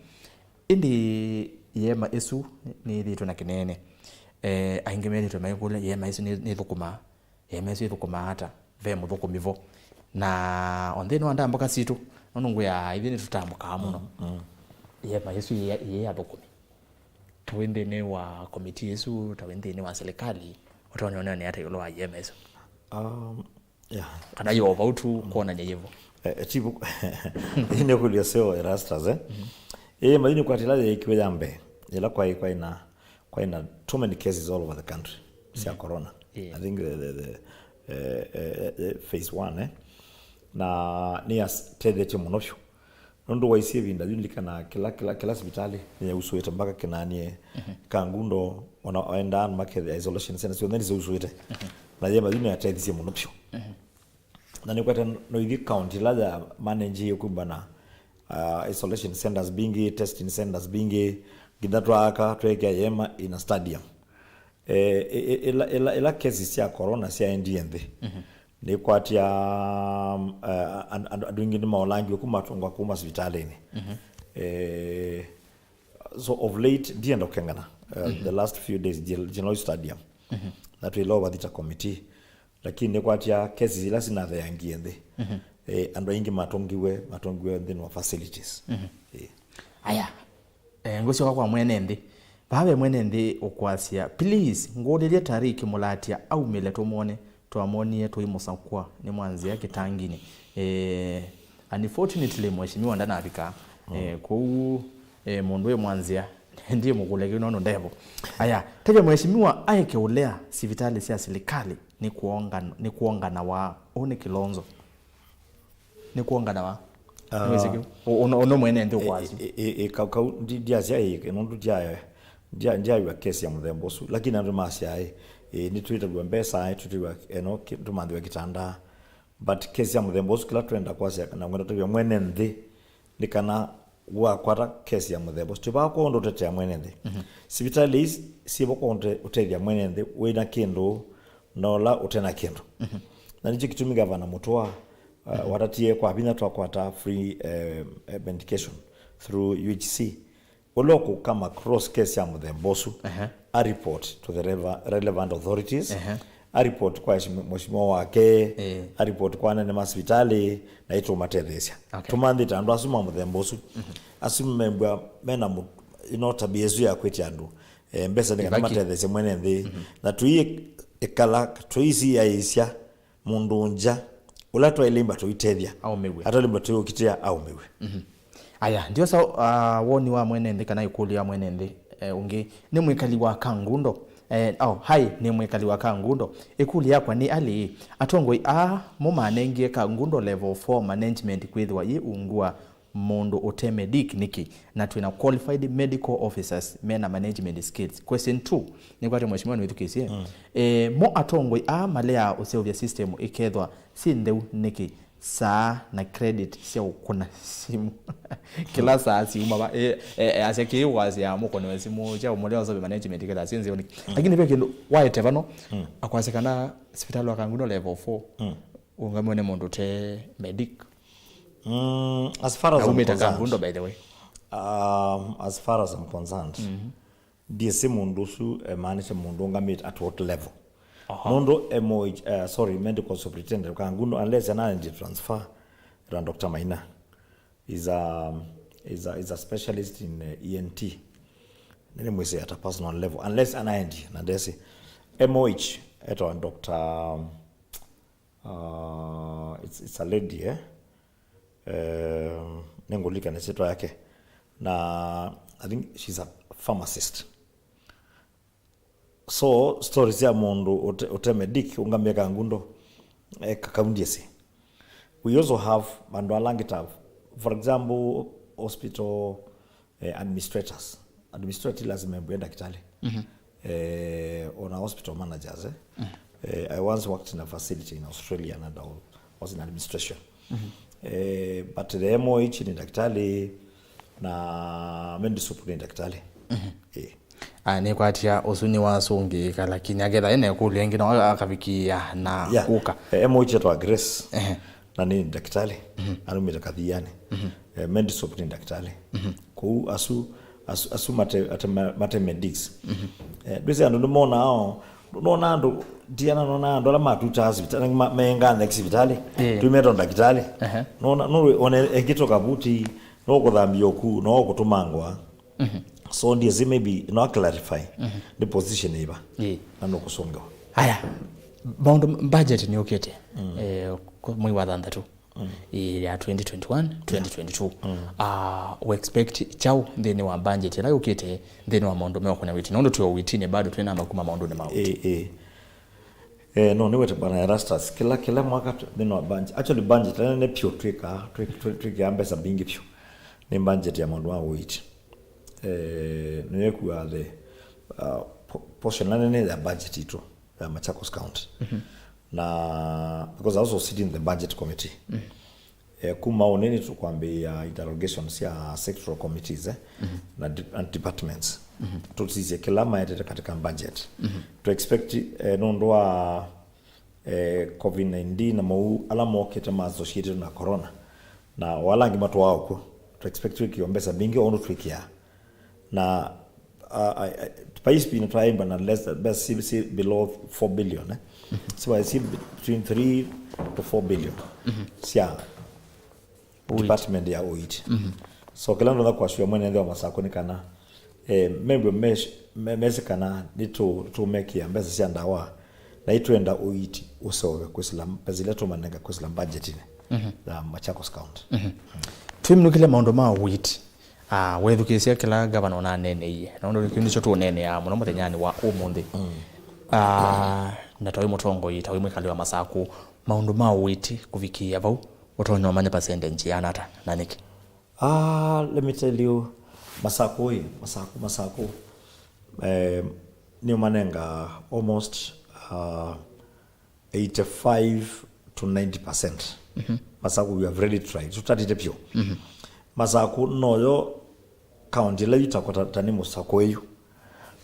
Ĩndĩ ĩeema ĩsu nĩyĩthĩĩtwe na kĩneene. Eh, aingĩ methĩĩtwe maikũlya, ĩeema ĩsu nĩ, nĩthũkũmaa? Ĩeema ĩsu ĩthũkũmaa ata? Ve mũthũkũmi vo? Na o nthĩnĩ wa ndambũka sitũ, nũndũ ngwĩaa ithyĩ nĩtũtambũkaa mũno. Mm, mm. Ĩeema ĩsu yĩ, yĩ athũkũmi? Ta wĩ nthĩnĩ wa komiti ĩsu, ta wĩ nthĩnĩ wa serikali, ũtonya ũneene ata ĩũlũ wa ĩeema ĩsu? Um, Yeah. Kana yo vau tu kwonany'a yĩvo. Eh, eh, tivo. Ĩĩ nĩ kũlya seo Erastus, eh? Ĩĩ, mathini kwa tila yeekiwe ya mbee. Ĩla kwaĩ, kwaĩ na, kwaĩ na too many cases all over the country sya corona. Yeah. I think the, the, the, eh, eh, eh, phase one, eh? Na nĩyatethetye mũno vyũ. Nũndũ waisye ĩvinda yu, nilikanaa kĩla, kĩla, kĩla sivitalĩ nĩyausũĩte mpaka kĩnanie. Mhm. Kangundo, ona waendaa andũ makethĩa isolation centers syonthe nĩsyausũĩte. Mhm. Na ĩeema yu nĩyatethisye mũno vyũ. Mhm. Na nĩkwete noithi county ila ya manage kumba na, uh, isolation centers mbingĩ, testing centers mbingĩ, nginya twaaka, tweekĩa ĩeema in a stadium. Eh, ĩ-, ĩ-, ĩla, ĩla, ĩla cases sya corona syaendie nthĩ, mhm, nĩkwatya, um, eh, and-, and-, andũ aingĩ nĩmaolangiwe kuma atongwa kuma sivitalĩnĩ. Mhm. Eh, so of late, ndienda kũkengana. Eh, mhm, the last few days, Jil-, Jiloi Stadium. Mhm. Na twĩla ũvathita committee. Lakini nĩkwatya cases ila sinatheangie nthĩ. Mhm. Eh, andũ aingĩ matongiwe, matongiwe nthĩnĩ wa facilities. Mhm. Eh. Aya. Eh, ngũsyoka kwa mwene nthĩ. Vaa ve mwene nthĩ ũkwasya, please, ngũlĩlye Tariki Mũlatya aumĩle tũmwone, twamwonie tũimũsakũa nĩ mwanzĩa kĩtanginĩ. Eh, unfortunately, mheshimiwa ndanavika. Mm. Eh, kwoou, eh, mũndũ wĩ mwanzĩa, ndimũkũlya kĩu nũndũ ndevo. Aya, tavya mheshimiwa aeke ũlea sivitalĩ sya silikalĩ nĩ kwongana-, nĩ kwonganawa. Ũũ nĩ Kilonzo. Nĩ kwonganawa. Ah. Nĩwĩsĩ kĩu? Ũ-, ũno, ũno mwene nthĩ ũkwasya. Ĩ, ĩ, ĩ, ĩ, kau, kau, ndi-, ndiasya ĩ, nũndũ ndia-, ndia-, ndiaw'a kesi ya mũthemba ũsu. Lakini andũ masya ĩ, ĩ, nĩtwĩtaw'a mbesa, ĩ, twĩtaw'a, eno, ki-, tũmanthĩwa kĩtanda. But kesi ya mũthemba ũsu kĩla twenda kwasya na ngwenda tũtavya mwene nthĩ nĩ kana wakwata kesi ya mũthemba ũsu, ti vaa kwa ũndũ ũtetea mwene nthĩ. Mhm. Sivitalĩ ii syĩvo kwa ũnde-, ũtethya mwene nthĩ wĩ na kĩndũ na ũla ũte na kĩndũ. Mhm. Na nĩkyo kĩtumi Gavana Mũtũa, uh, mhm, watatie kwa vinya twakwata free, eh, eh, medication through U H C. Ũla ũkũkama across case ya mũthemba ũsu, ehe, a report to the reva-, relevant authorities, ehe, a report kwa eshi-, mheshimiwa wake, eh, a report kwa anene ma sivitalĩ, na ĩtũmatetheesya. Okay. Tũmanthĩte andũ asu ma mũthemba ũsu. Mhm. Asu membwa mena mũ-, ino tabia ĩsu ya kwĩtya andũ, eh, mbesa nĩ kana, ivaki, matetheesye mwene nthĩ. Mhm. Na tũiĩkala, tũisiaĩĩsya mũndũ nja, ũla twaĩlĩmba tũitethya, aũmĩw'e, atwaĩlĩmba tũiũkitĩa aũmĩw'e. Mhm. Aya, ndiosa, uh, woni wa mwene nthĩ kana ĩkũlyo ya mwene nthĩ, eh, ũngĩ. Nĩ mwĩkali wa Kangundo. Eh, oh, hi, nĩ mwĩkali wa Kangundo. Ĩkũlyo yakwa nĩ alĩ, atongoi aa mo manengie Kangundo level four management kwĩthĩwa yĩ ungu wa mũndũ ũte medic nĩkĩ, na twĩna qualified medical officers mena management skills? Question two, nĩkwate mheshimiwa nĩwĩthukĩĩsye. Mm. Eh, mo atongoi aa maleaa ũseũvya system ĩkethwa syĩ ntheu nĩkĩ? Saa na credit sya ũkũna simũ kĩla saa siuma va? Eh, eh, eh, asya kĩĩ wasya mũkũnĩwe simũ kya ũmũlea ũsove management ĩkethwa syĩ ntheu nĩkĩ? Mm. Lakini ve kĩndũ waete vano, mm, akwasya kana sivitalĩ wa Kangundo level four. Mm. Ũũngamĩwe nĩ mũndũ ũte medic. Mm, as far as I'm Aumĩte concerned, Kangundo, by the way. Um, as far as I'm concerned, ndiĩsĩ mũndũ ũsu emaanishe mũndũ ũngamĩte at what level. Nũndũ M O H, uh, sorry, medical superintendent Kangundo, unless anaendie transfer, ĩtwa Doctor Maina, is a, is a, is a specialist in uh, E N T. Nĩnĩmwĩsĩ at a personal level, unless anaendie, na ndesĩ. M O H etawa Doctor, uh, it's, it's a lady, eh? Um, nĩngũlikana syĩtwa yake, na I think she's a pharmacist. So stories ya mũndũ ũte, ũte medic ũngamĩe Kangundo, eh, kakaundiesi. We also have andũ ala angĩ ta, for example, hospital eh, administrators. Administrator ti lazima embwe ndakitali. Eh, ona hospital managers, eh. Eh, I once worked in a facility in Australia and I was in administration. Eh, but the M O H ni ndakitali na Medisup ni ndakitali. Eh. Ah, nĩkwatia ũsu nĩwasũngĩĩka, lakini aketha ena ĩkũlyo ĩngĩ no akavikĩĩa na Yeah. kũka. Eh, M O H etwa Grace. Na ni ndakitali. Arumĩte Kathiani. Eh, Medisup ni ndakitali. Kũu asu, asu, asu mate, ate ma- mate medics. Eh, ndwĩsĩ andũ nĩmonaa, nona andũ, ndiana nona andũ ala matutaa sivitali, ma- mengaa next sivitali. Eh. Tuimetwa ndakitali. Ehe. Nona, no one ekĩtwa kavuti, no kũthambia ũku, no kũtũmangwa. So ndiesi maybe no clarify the position iva. Ĩĩ. Na no kũsũngĩwa. Aya, maũndũ, budget nĩyũkĩte, eh, kwa mwei wa thanthatũ, eh, ya twenty twenty-one, twenty twenty-two. Ah, we expect kyaũ nthĩnĩ wa budget ĩla yũkĩte nthĩnĩ wa maũndũ meũkũna witi? Nũndũ twĩ o witinĩ bado twĩ namba kuma maũndũnĩ ma witi. Eh, eh. Eh, no, nĩwete Bwana Erastus, kĩla, kĩla mwaka tu- nthĩnĩ wa budget, actually budget nene nene pyũ twĩkaa, twĩ- twĩ- twĩkĩaa mbesa mbingĩ pyũ. Nĩ budget ya maũndũ ma ũiiti. Eh, nĩyo ĩkuaa the uh, po- portion nene ya budget itũ ya Machakos County. Na because I also sit in the budget committee. Eh, kuma ũnĩ nĩtũkwambĩĩa interrogation sya sectoral committees, eh, na de- and departments. Tũsisye kĩla maetete katika budget. To expect, eh, nũndũ wa eh, covid nineteen na mau ala mokĩte ma associated na corona, na o ala angĩ matũaa ũkw'o, to expect twĩkĩo mbesa mbingĩ o ũndũ twĩkĩaa. Na uh, I, I, paispi na twaimba na less than, best si, si below four billion, eh? Si wa- si between three to four billion sya department ya ũiiti. So kĩla ndona kwasua mwene nthĩ wa Masakũ nĩ kana, eh, membwe mesh- me- mesĩ kana nĩtũmekĩa mbesa sya ndawa, na itwenda ũiiti ũseũve kwĩsĩla mbesa ila tũmanenga kwĩsĩla budgetinĩ ya Machakos County. Twĩminũkĩle maũndũ ma ũiiti. Ah, wethukĩĩsya kĩla ngavana ũnaneneie, na ũndũ kĩu nĩkyo tũũneeneaa mũno mũthenyanĩ wa ũmũnthĩ. Ah, na ta wĩ mũtongoi, ta wĩ mwĩkali wa Masakũ, maũndũ ma ũiiti kũvikĩĩa vau, ũtonya ũmanya percentage yĩana ata, na nĩkĩ? Ah, let me tell you, Masakũ ĩ, Masakũ, Masakũ, eh, nĩũmanenga almost uh, eighty-five to ninety percent. Masakũ, we have really tried. Tũtatĩte pyũ. Masakũ noyo kaunti ĩla yu takwa ta, ta nĩ Mũsakũ ĩyu.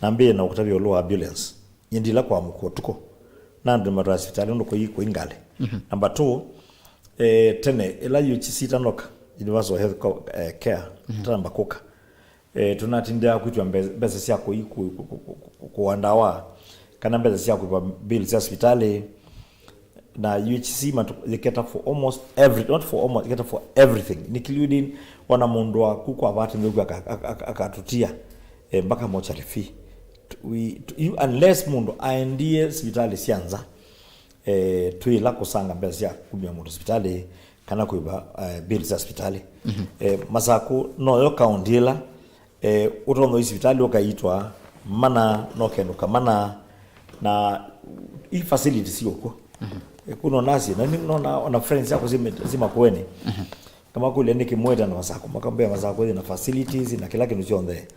Na mbĩe na ũkũtavya ũlũ wa ambulance. Nyie ndila kwa mũkũ ũtukũ. Na andũ matwaa sivitalĩ ũndũ kũi, kũi ngalĩ. Number two, eh, tene, ĩla U H C itanoka, Universal Health Co- eh, Care, tanamba kũka. Eh, tũnatindĩaa kwĩtw'a mbe- mbesa sya kũi- kũ- kũ- kũ- kũ- kũa ndawa, kana mbesa sya kũĩva bill sya sivitalĩ. Na U H C matu- they cater for almost every, not for almost, they cater for everything, including ona mũndũ waku kwa bahati nthũku aka- aka- aka- akatũtia, eh, mpaka mortuary fee. Tu- we- tu- you- unless mũndũ aendie sivitalĩ sya nza, eh, twĩla kũsanga mbesa sya kumya mũndũ sivitalĩ kana kũĩva, eh, bill sya sivitalĩ. Eh, Masakũ noyo kaunti ĩla, eh, ũtonya ũi sivitalĩ ũkaitwa mana, nokenũka mana, na i facilities syĩ ũkw'o. Eh, kuna nasi na nĩ- nona ona friends yakwa sima kueni. Kamakũlya nĩkĩ mwĩta na Masakũ, makambĩa Masakũ ĩna facilities na kĩla kĩndũ kyonthe.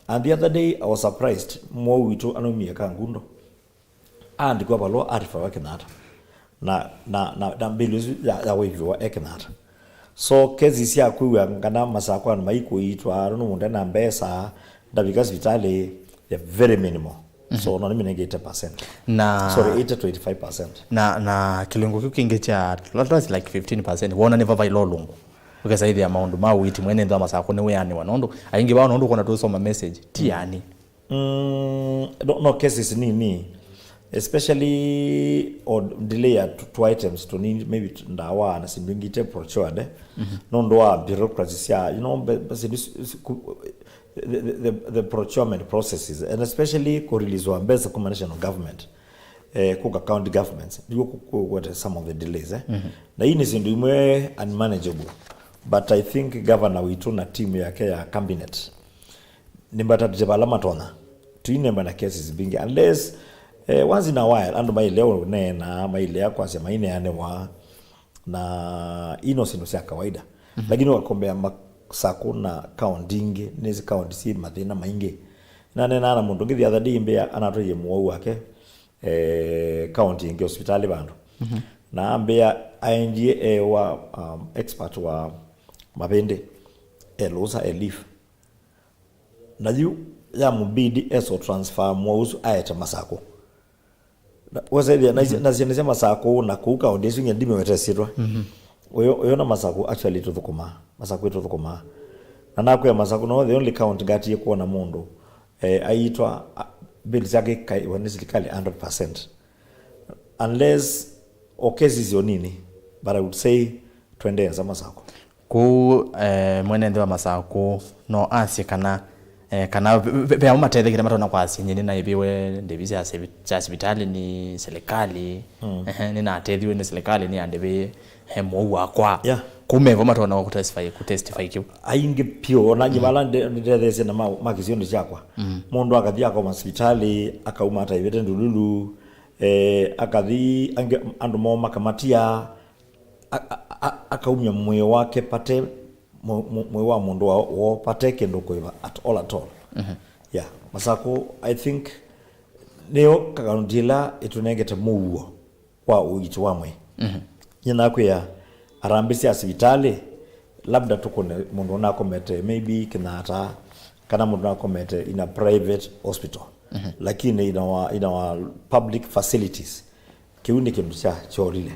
And the other day I was surprised, mwaũ witũ anaumie Kangundo, aandĩkwa valũa, arifawa Kenyatta, na, na, na, na mbĩlĩ ĩsu ya, ya waiviwa e Kenyatta. So kesi sya kwĩw'a kana Masakũ andũ maikũitwa, andũ nũndũ ndena mbesa, ndavika sivitalĩ, they're very minimal. So no nĩmĩnenge eighty percent. Na Sorry, eighty to eighty-five percent. Na na kĩlungu kĩu kĩngĩ kya, that's like fifteen percent, wona nĩ vava ilo lungu. Ũkesa ĩthĩa maũndũ ma ũiiti mwene nthĩ wa Masakũ nĩ wĩanĩwa, nũndũ aingĩ vao nũndũ kona tũsoma message ti yani. Mm, no, no cases nini, especially or delay ya two, two items tũnini, maybe t- ndawa na syĩndũ ingĩ ite procured, eh. Nũndũ wa bureaucracy sya, you know, be- be- syĩndũ s- s- ku- the, the, the, the procurement processes, and especially kũrelease wa mbesa kuma national government, eh, kũka county governments, nĩguo kũkwete some of the delays, eh. Na hii nĩ syĩndũ imwe unmanageable, but I think governor witũ na team yake ya cabinet nĩmatatĩte vala matonya. Tũinemba na cases mbingĩ unless, eh, once in a while andũ mailea ũneena, mailea kwasya maineanĩwa, na ino syĩndũ sya kawaida. Lakini wakombea Masakũ na kaunti ingĩ, nĩsĩ kaunti syĩ mathĩna maingĩ. Naneenaa na mũndũ ũngĩ the other day mbĩa anatwaie mũwau wake, eh, kaunti ĩngĩ, hospitalĩ vandũ. Na ambĩa aendie ewa, um, expert wa mavĩndĩ elũsa elif, na yu ya mũbidi eso transfer mũwau ũsu aete Masakũ. Na wesa ĩthĩa na, na syana sya Masakũ na kũu kaunti ĩsu nginya ndimewete syĩtwa. Ũyũ ũyũ na Masakũ actually tũthũkũmaa. Masakũ ĩtũthũkũmaa. Na nakwĩa Masakũ no the only county ngatie kuona mũndũ, eh, aitwa, a- bill syake ikaiwa nĩ serikali hundred percent. Unless o cases o nini, but I would say twendee nza Masakũ. Kũu, eh, mwene nthĩ wa Masakũ no asye kana, eh, kana ve- ve- ve amo matethekete matona kwasya nyie nĩnaĩviwe ndĩvi sya sivi- sya sivitalĩ nĩ serikali. Ehe, nĩnatethiwe nĩ serikali nĩyandĩvĩie, eh, mũwau wakwa. Yeah. Kũu mevo matona kũtestify kũtestify kĩu. Aingĩ piũ, ona nyie vala nde- nĩtetheesye na ma- ma kĩsionĩ kyakwa. Mũndũ akathi akoma sivitalĩ, akauma ataĩvĩte ndululu, eh, akathi angĩ andũ moo makamatia, a- a- a- akaumya mwĩĩ wake pate, mũ- mũ- mwĩĩ wa mũndũ wa- woo pate kĩndũ kũĩva at all, at all. Yeah, Masakũ, I think nĩyo kaunti ĩla ĩtũnengete mũuo wa ũiiti wa mwĩĩ. Nyie nakwĩa harambĩ sya sivitalĩ, labda tũkũne mũndũ ũnakomete maybe Kenyatta, kana mũndũ ũnakomete in a private hospital, lakini in our, in our public facilities, kĩu nĩ kĩndũ kya kyolile.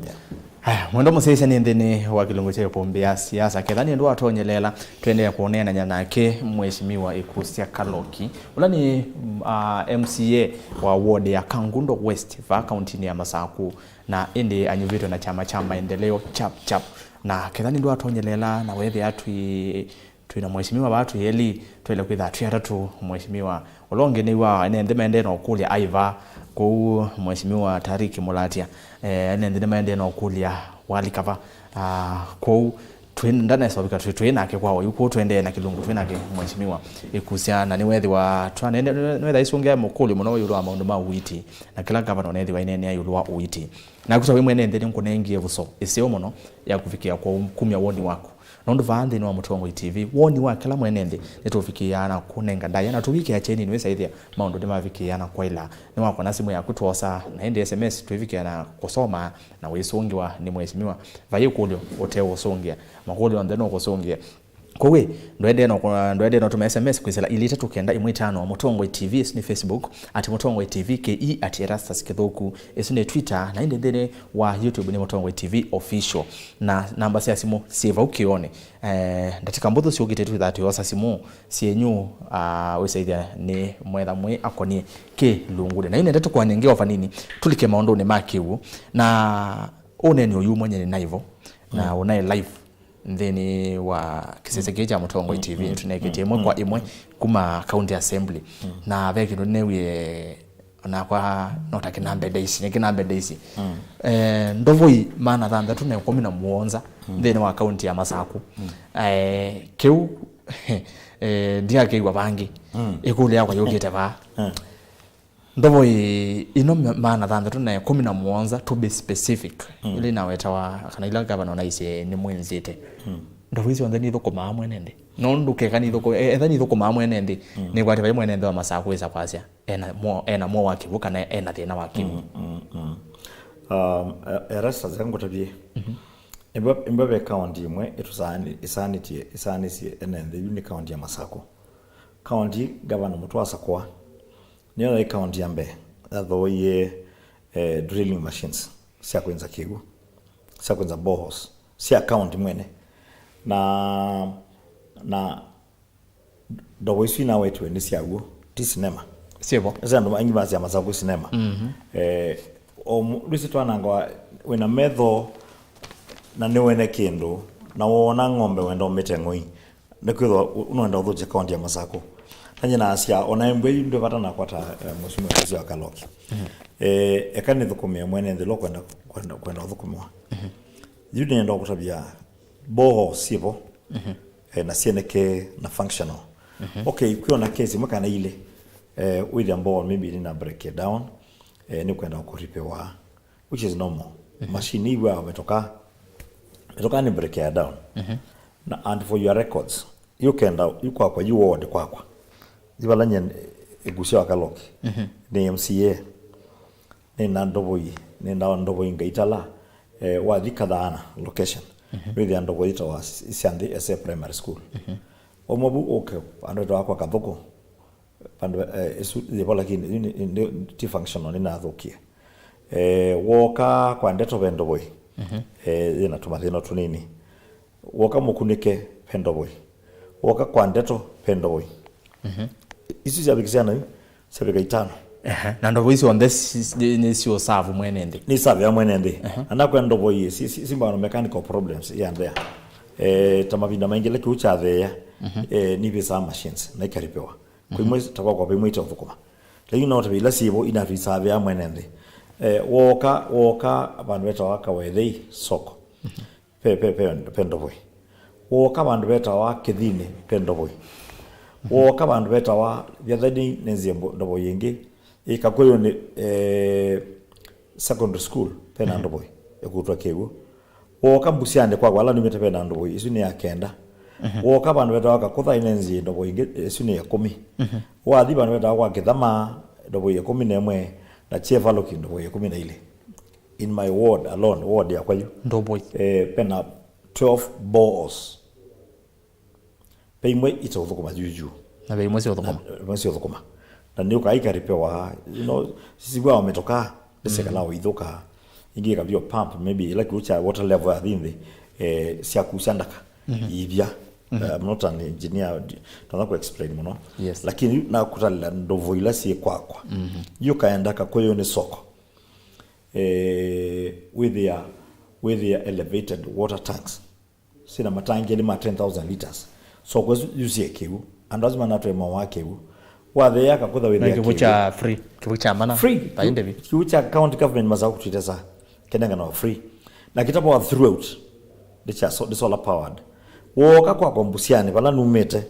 Yeah. Aya, mwendo mũsyaĩsya nĩ nthĩnĩ wa kĩlungu kya ĩkũmbĩ ya siasa. Ketha nĩ ũndũ watonyelela, tũendeea kũneenany'a nake Mheshimiwa Ĩkusya Kaloki, ũla nĩ, mm, ah, M C A wa ward ya Kangundo West, vaa kauntinĩ ya Masakũ, na ĩndĩ anyuvĩtwe na kyama kya Maendeleo Chap Chap. Na ketha nĩ ũndũ watonyelela, na wethĩa twĩ Twĩ na mheshimiwa vaa twĩ elĩ, twaĩle kwĩtha twĩ atatũ, mheshimiwa ũla ũngĩ nĩw'a ene nthĩ maendee na ũkũlya aĩ va. Kwoou mheshimiwa Tariki Mulatia, eh, ene nthĩ nĩmaendee na ũkũlya walika va. Ah, kwoou twĩ, ndaneseũvika twĩ, twĩ nake kwa oyu, kwoou tũendee na kĩlungu twĩ nake mheshimiwa Ĩkusya, na nĩwethĩwa twanene, nĩwethĩa ĩsũngĩa mũkũlyo mũno ĩũlũ wa maũndũ ma ũiiti, na kĩla ngavana ũnethĩwa aineenea ĩũlũ wa ũiiti. Naku ta wĩ mwene nthĩ nĩngũnengie ĩvuso ĩseo mũno ya kũvikĩa kwa kumya woni waku. Nũndũ vaa nthĩnĩ wa Mũtongoi T V, woni wa kĩla mwene nthĩ nĩtũvikĩaa na kũnenga ndaĩa na tũvikĩa kyeni nĩwĩsa ĩthĩa maũndũ nĩmavikĩĩa na kwaĩla. Nĩwakona simũ yaku twosa, na ĩndĩ S M S twĩvikĩa na kũsoma na wĩsũngĩwa nĩ mheshimiwa. Vai ũkũlyo ũteũsũngĩa, makũlyo onthe nũkũsũngĩa. Kwoou ĩ, ndwendee no, ndwendee no tũme S M S kwĩsĩla ilĩ itatũ kenda ĩmwe itano. Mũtongoi T V, ĩsu nĩ Facebook, at Mũtongoi T V, K E at Erastus Kĩthũku, ĩsu nĩ Twitter, na ĩndĩ nthĩnĩ wa YouTube nĩ Mũtongoi T V Official. Na namba sya simũ syĩ vau kĩonĩ. Eh, ndatĩka mbũthũ syũkĩte twĩthaa twĩosa simũ syenyu, ah, wĩsaithya nĩ mwetha mwĩ akonie kĩlungunĩ. Na yu nenda tũkwanyenge o vanini, tũlike maũndũnĩ ma kĩw'ũ. Na ũneni ũyu mwenye nĩ naivo, na ũnaĩ live nthĩnĩ wa kĩsese kĩĩ kya Mũtongoi T V, nĩtũnengetye ĩmwe kwa ĩmwe kuma County Assembly. Na ve kĩndũ nĩnewie onakwa no ta kĩnambe ndaisi, nĩ kĩnambe ndaisi. Eh, ndovoi maana thanthatũ na ĩkũmi na mũonza nthĩnĩ wa kaunti ya Masakũ. Eh, kĩu, eh, ndiakĩw'a vangĩ. Ĩkũlyo yakwa yũkĩte vaa. Ndovoi ĩno ma- maana thanthatũ na ĩkũmi na mũonza, to be specific, ila inawetawa, kana ila gavana ũnaisye nĩmwĩnzĩte. Ndovoi syonthe nithũkũmaa mwene nthĩ. Nũndũ keka nithũkũ-, e- etha nithũkũmaa mwene nthĩ, nĩkwatĩ vai mwene nthĩ wa Masakũ wĩsa kwasya ena mo-, ena mo wa kĩw'ũ kana ena thĩna wa kĩw'ũ. Um, e- Erastus, eka ngũtavye. Ĩmwe, ĩmwe ve kaunti ĩmwe ĩtũsaani-, ĩsaanĩtye, ĩsaanĩsye ene nthĩ, yu nĩ kaunti ya Masakũ. Kaunti gavana mũtũ wa Sakwa Nĩyo yaĩ kaunti ya mbee yathooie, eh, drilling machines sya kwĩnza kĩw'ũ, sya kwĩnza boreholes, sya kaunti mwene. Na, na ndovo isu inawetiwe nĩ sya w'o, ti sinema. Syĩvo. Ĩsĩ andũ aingĩ masya Masakũ sinema. Mhm. Eh, o mu-, ndwĩsĩ twanangawa wĩna metho na nĩwene kĩndũ, na woona ng'ombe wenda ũmĩte ng'oi, nĩkwĩthwa ũ-, nũenda ũthũkya kaunti ya Masakũ. Na nyie nasya, ona embwa yu ndwĩ vata nakwa ta, eh, mũsumio wa Kaloki. Mhm. Eh, eka nĩthũkũmĩe mwene nthĩ ũla kwenda, kwenda, kwenda ũthũkũmĩwa. Mhm. Yu nĩenda kũtavya boho syĩvo, mhm, eh, na syĩnĩke na functional. Mhm. Okay, kwĩona case ĩmwe kana ilĩ, eh, wĩthĩa boho maybe nĩ na break down, eh, nĩ kwenda kũripewa, which is normal. Mhm. Machine iw'aa mĩtoka, mĩtoka nĩ break ya down. Mhm. Na, and for your records, yu kenda, yu kwakwa, yu ward kwakwa. Yu vala nyie ĩkusya wa Kaloki. Mhm. Nĩ M C A. Nĩ na ndovoi, nĩ na ndovoi ngaitala, eh, wathi Kathaana location. Mhm. Wĩthĩa ndovoi ĩtawa Syanthi S A Primary School. Mhm. Wauma vu ũke, andũ etawa kwa Kathũkũ. Vandũ, eh, ĩsu yĩvo, lakini yu nĩ, nĩ, ti functional, nĩnathũkie. Eh, wooka kwa Ndeto ve ndovoi. Mhm. Eh, yĩna tũmathĩna tũnini. Wooka Mũkunĩke ve ndovoi. Wooka kwa Ndeto ve ndovoi. Mhm. Isu syavikisya nayu, syavika itano. Ehe. Na ndovoi syonthe si-, si-, nĩ, nĩ syo serve mwene nthĩ? Nĩ serve ya mwene nthĩ. Ehe. Anakwa ndovoi, si, si, simba na mechanical problems here and there. Eh, ta mavinda maingĩ le kĩu kyatheea, mhm, eh, nĩvĩsaa machines, na ikaripewa. Kwĩ imwe ta kwakwa, ve imwe iteũthũkũma. Lakini no ta ila syĩvo inatũisavĩa mwene nthĩ. Eh, wooka, wooka vandũ vetawa Kawethei soko. Ve, ve, ve, ve ndovoi. Wooka vandũ vetawa Kĩthinĩ, ve ndovoi. Wooka vandũ vetawa Vyathani, nĩnzie mbo-, ndovoi ĩngĩ. Ĩ Kakũyũnĩ, eh, secondary school, ve na ndovoi ĩkũtwa kĩw'ũ. Wooka Mbusianĩ kwakwa, ala numĩte ve na ndovoi, ĩsu nĩ ya kenda. Mhm. Wooka vandũ vetawa Kakũtha, ĩnenzie ndovoi ĩngĩ, ĩsu nĩ ya ĩkũmi. Mhm. Wathi vandũ vetawa kwa Kĩthama, ndovoi ya ĩkũmi na ĩmwe, na Kyevaloki ndovoi ya ĩkũmi na ilĩ. In my ward alone, ward yakwa yu. Ndovoi. Eh, ve na twelve boreholes. Ve imwe iteũthũkũma yu yu. Na ve imwe siũthũkũma. Na imwe siũthũkũma. Na nĩũkaa ikaripewa, you know, siw'aa mĩtoka, nĩsyĩkalaa ũithũka. Ingĩ ĩkavio pump, maybe ĩla kĩu kya water level yathi nthĩ, eh, syakusya ndaka, mhm, ivya. Mhm. Eh, I'm not an engineer, ndonya ku explain mũno. Yes. Lakini nakũtalĩla ndovo ila syĩ kwakwa. Mhm. Yu kaenda Kakũyũnĩ soko. Eh, wĩthĩa, wĩthĩa elevated water tanks. Syĩna matangi elĩ ma ten thousand liters. So, kwesu yusie kĩw'ũ. Andũ asu manatwe mawa kĩw'ũ. Watheea Kakũtha wĩthĩa kĩw'ũ kya free, kĩw'ũ kya mana. Free. By the way. Kĩw'ũ kya county government Masakũ kũtwĩte saa. Kenenganawa free. Na kĩtapawa throughout. Nĩ kya so-, nĩ solar powered. Wooka kwakwa Mbusianĩ, vala numĩte.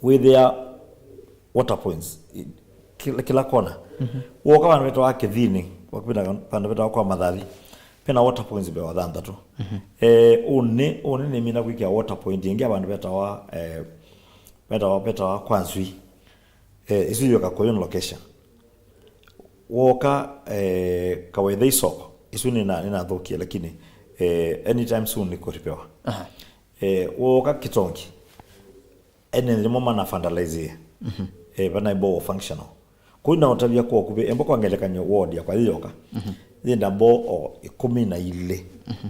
Wĩthĩa water points, i-, kĩla, kĩla kona. Mhm. Wooka vandũ vetawa Kĩthinĩ, vakuvĩ na vandũ vetawa kwa Mathathi, vena water points mbee wa thanthatũ. Mhm. Eh, ũnĩ, ũnĩ nĩmina kwĩkĩa water point ĩngĩ ya vandũ vetawa, eh, vetawa, vetawa kwa Nzui. Eh, isu yoka Kakũyũnĩ location. Wooka, eh, Kawethei soko, isu nĩna-, nĩnathũkie, lakini, eh, anytime soon nĩkũripewa. Aha. Eh, wooka Kĩtongi, ene nĩmo mana vandalize. Mhm. Eh, vana bore functional. Kũu na ũtavya kwa ũkuvĩ, embo kwa ngelekany'o ward yakwa yĩyoka. Mhm. Yĩna bore ĩkũmi na ilĩ. Mhm.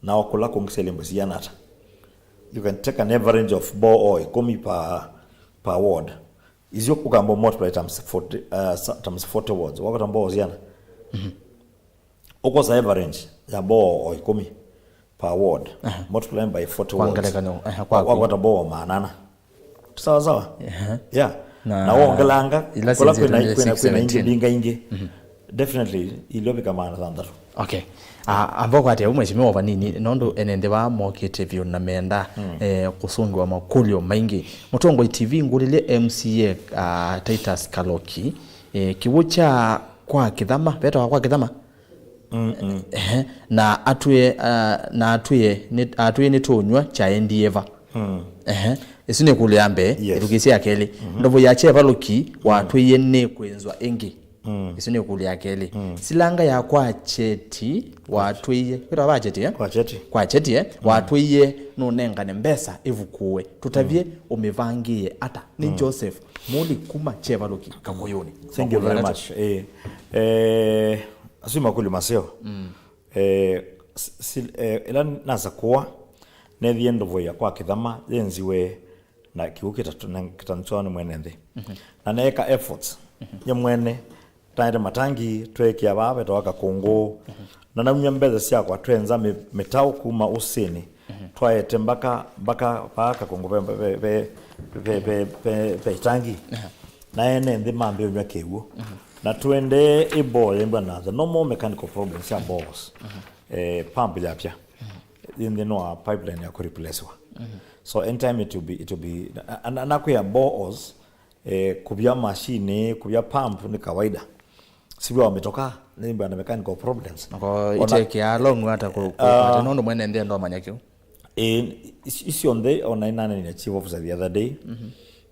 Na o kũla kũngĩ syaĩle mbwe siana ata. You can take an average of bore ĩkũmi per, per ward. Icio ũkamba multiply times forty, uh, sa-, times forty wards. Wakota bore siana? Mhm. Ũkosa average ya bore o ĩkũmi per ward, aha, multiply by forty wards. Kwa ngelekany'o, aha, kwaku. Wa-, wakwata bore maana ana. Sawa sawa? Aha. Yeah. Na na wongelanga, ila kũla kwĩna, sinzĩte nĩ kwĩna, kwĩna ingĩ six seventeen. Mbinga ingĩ. Mhm. Definitely, iliovika maana thanthatũ. Okay. Ah, amba kwate umwe shime wa vanini, nondu ene nthĩ vaa mokĩte vyũ na menda, mm, eh, kũsũngĩwa makũlyo maingĩ. Mũtongoi T V ngũlĩlye M C A, ah, Titus Kaloki, eh, kĩw'ũ kya kwa Kĩthama, vetawa kwa Kĩthama? Mm, mm. Ehe, na atwĩe, ah, na atwĩe nĩ, atwĩe nĩtũnywa kyaendie va. Mm. Ehe, ĩsu nĩ ĩkũlyo ya mbee. Yes. Ĩthukĩĩsye ya kelĩ. Mhm. Ndovo ya Kyevaloki, mm, watwĩie nĩ kwĩnzwa ĩngĩ. Mm. Isu nĩ ĩkũlyo ya kelĩ. Mm. Silanga ya kwa Cheti watwĩie, kwĩtawa va Cheti, eh? Kwa Cheti. Kwa Cheti, eh? Mm. Watwĩie nũnengane mbesa ĩvukuwe. Tũtavye, mm, ũmĩvangĩĩe ata? Nĩ, mm, Joseph Muli kuma Chevaluki Kakũyũnĩ. Thank you very much. Eh, eh, asu makũlyo maseo. Mm. Eh, s-, sil-, eh, ĩla nasa kũa, nethie ndũvũĩa kwa kĩthama yĩnziwe na kĩw'ũ kĩtatũ-, na kĩtanĩtwawa nĩ mwene nthĩ. Mhm. Na neeka efforts, mhm, nye mwene, taete matangi, tweekĩa vaa vetawa Kakũngũ. Mhm. Na naumya mbesa syakwa, twenza mĩ-, mĩtaũ kuma ũsĩnĩ. Mhm. Twaete mbaka, mbaka vaa Kakũngũ ve, ve, ve itangi. Aha. Na ene nthĩ mambĩe ũnyw'a kĩw'ũ. Mhm. Na tũendee ĩ bore yembwa na the normal mechanical problems sya boreholes. Mhm. Eh, pump yapya. Mhm. Yĩ nthĩnĩ wa pipeline ya kũreplacewa. Mhm. So anytime it will be, it will be, na, na, na kwĩa boreholes, eh, kũvya machine, kũvya pump nĩ kawaida. Sivyo wa mĩtoka, nĩ mbana mechanical problems. Nako ona itekeaa long ata kũ-, kũ-, ah, ata nũndũ mwene nthĩ ndomanya kĩu. Eh, is-, isyonthe ona inanenia chief officer the other day. Mhm.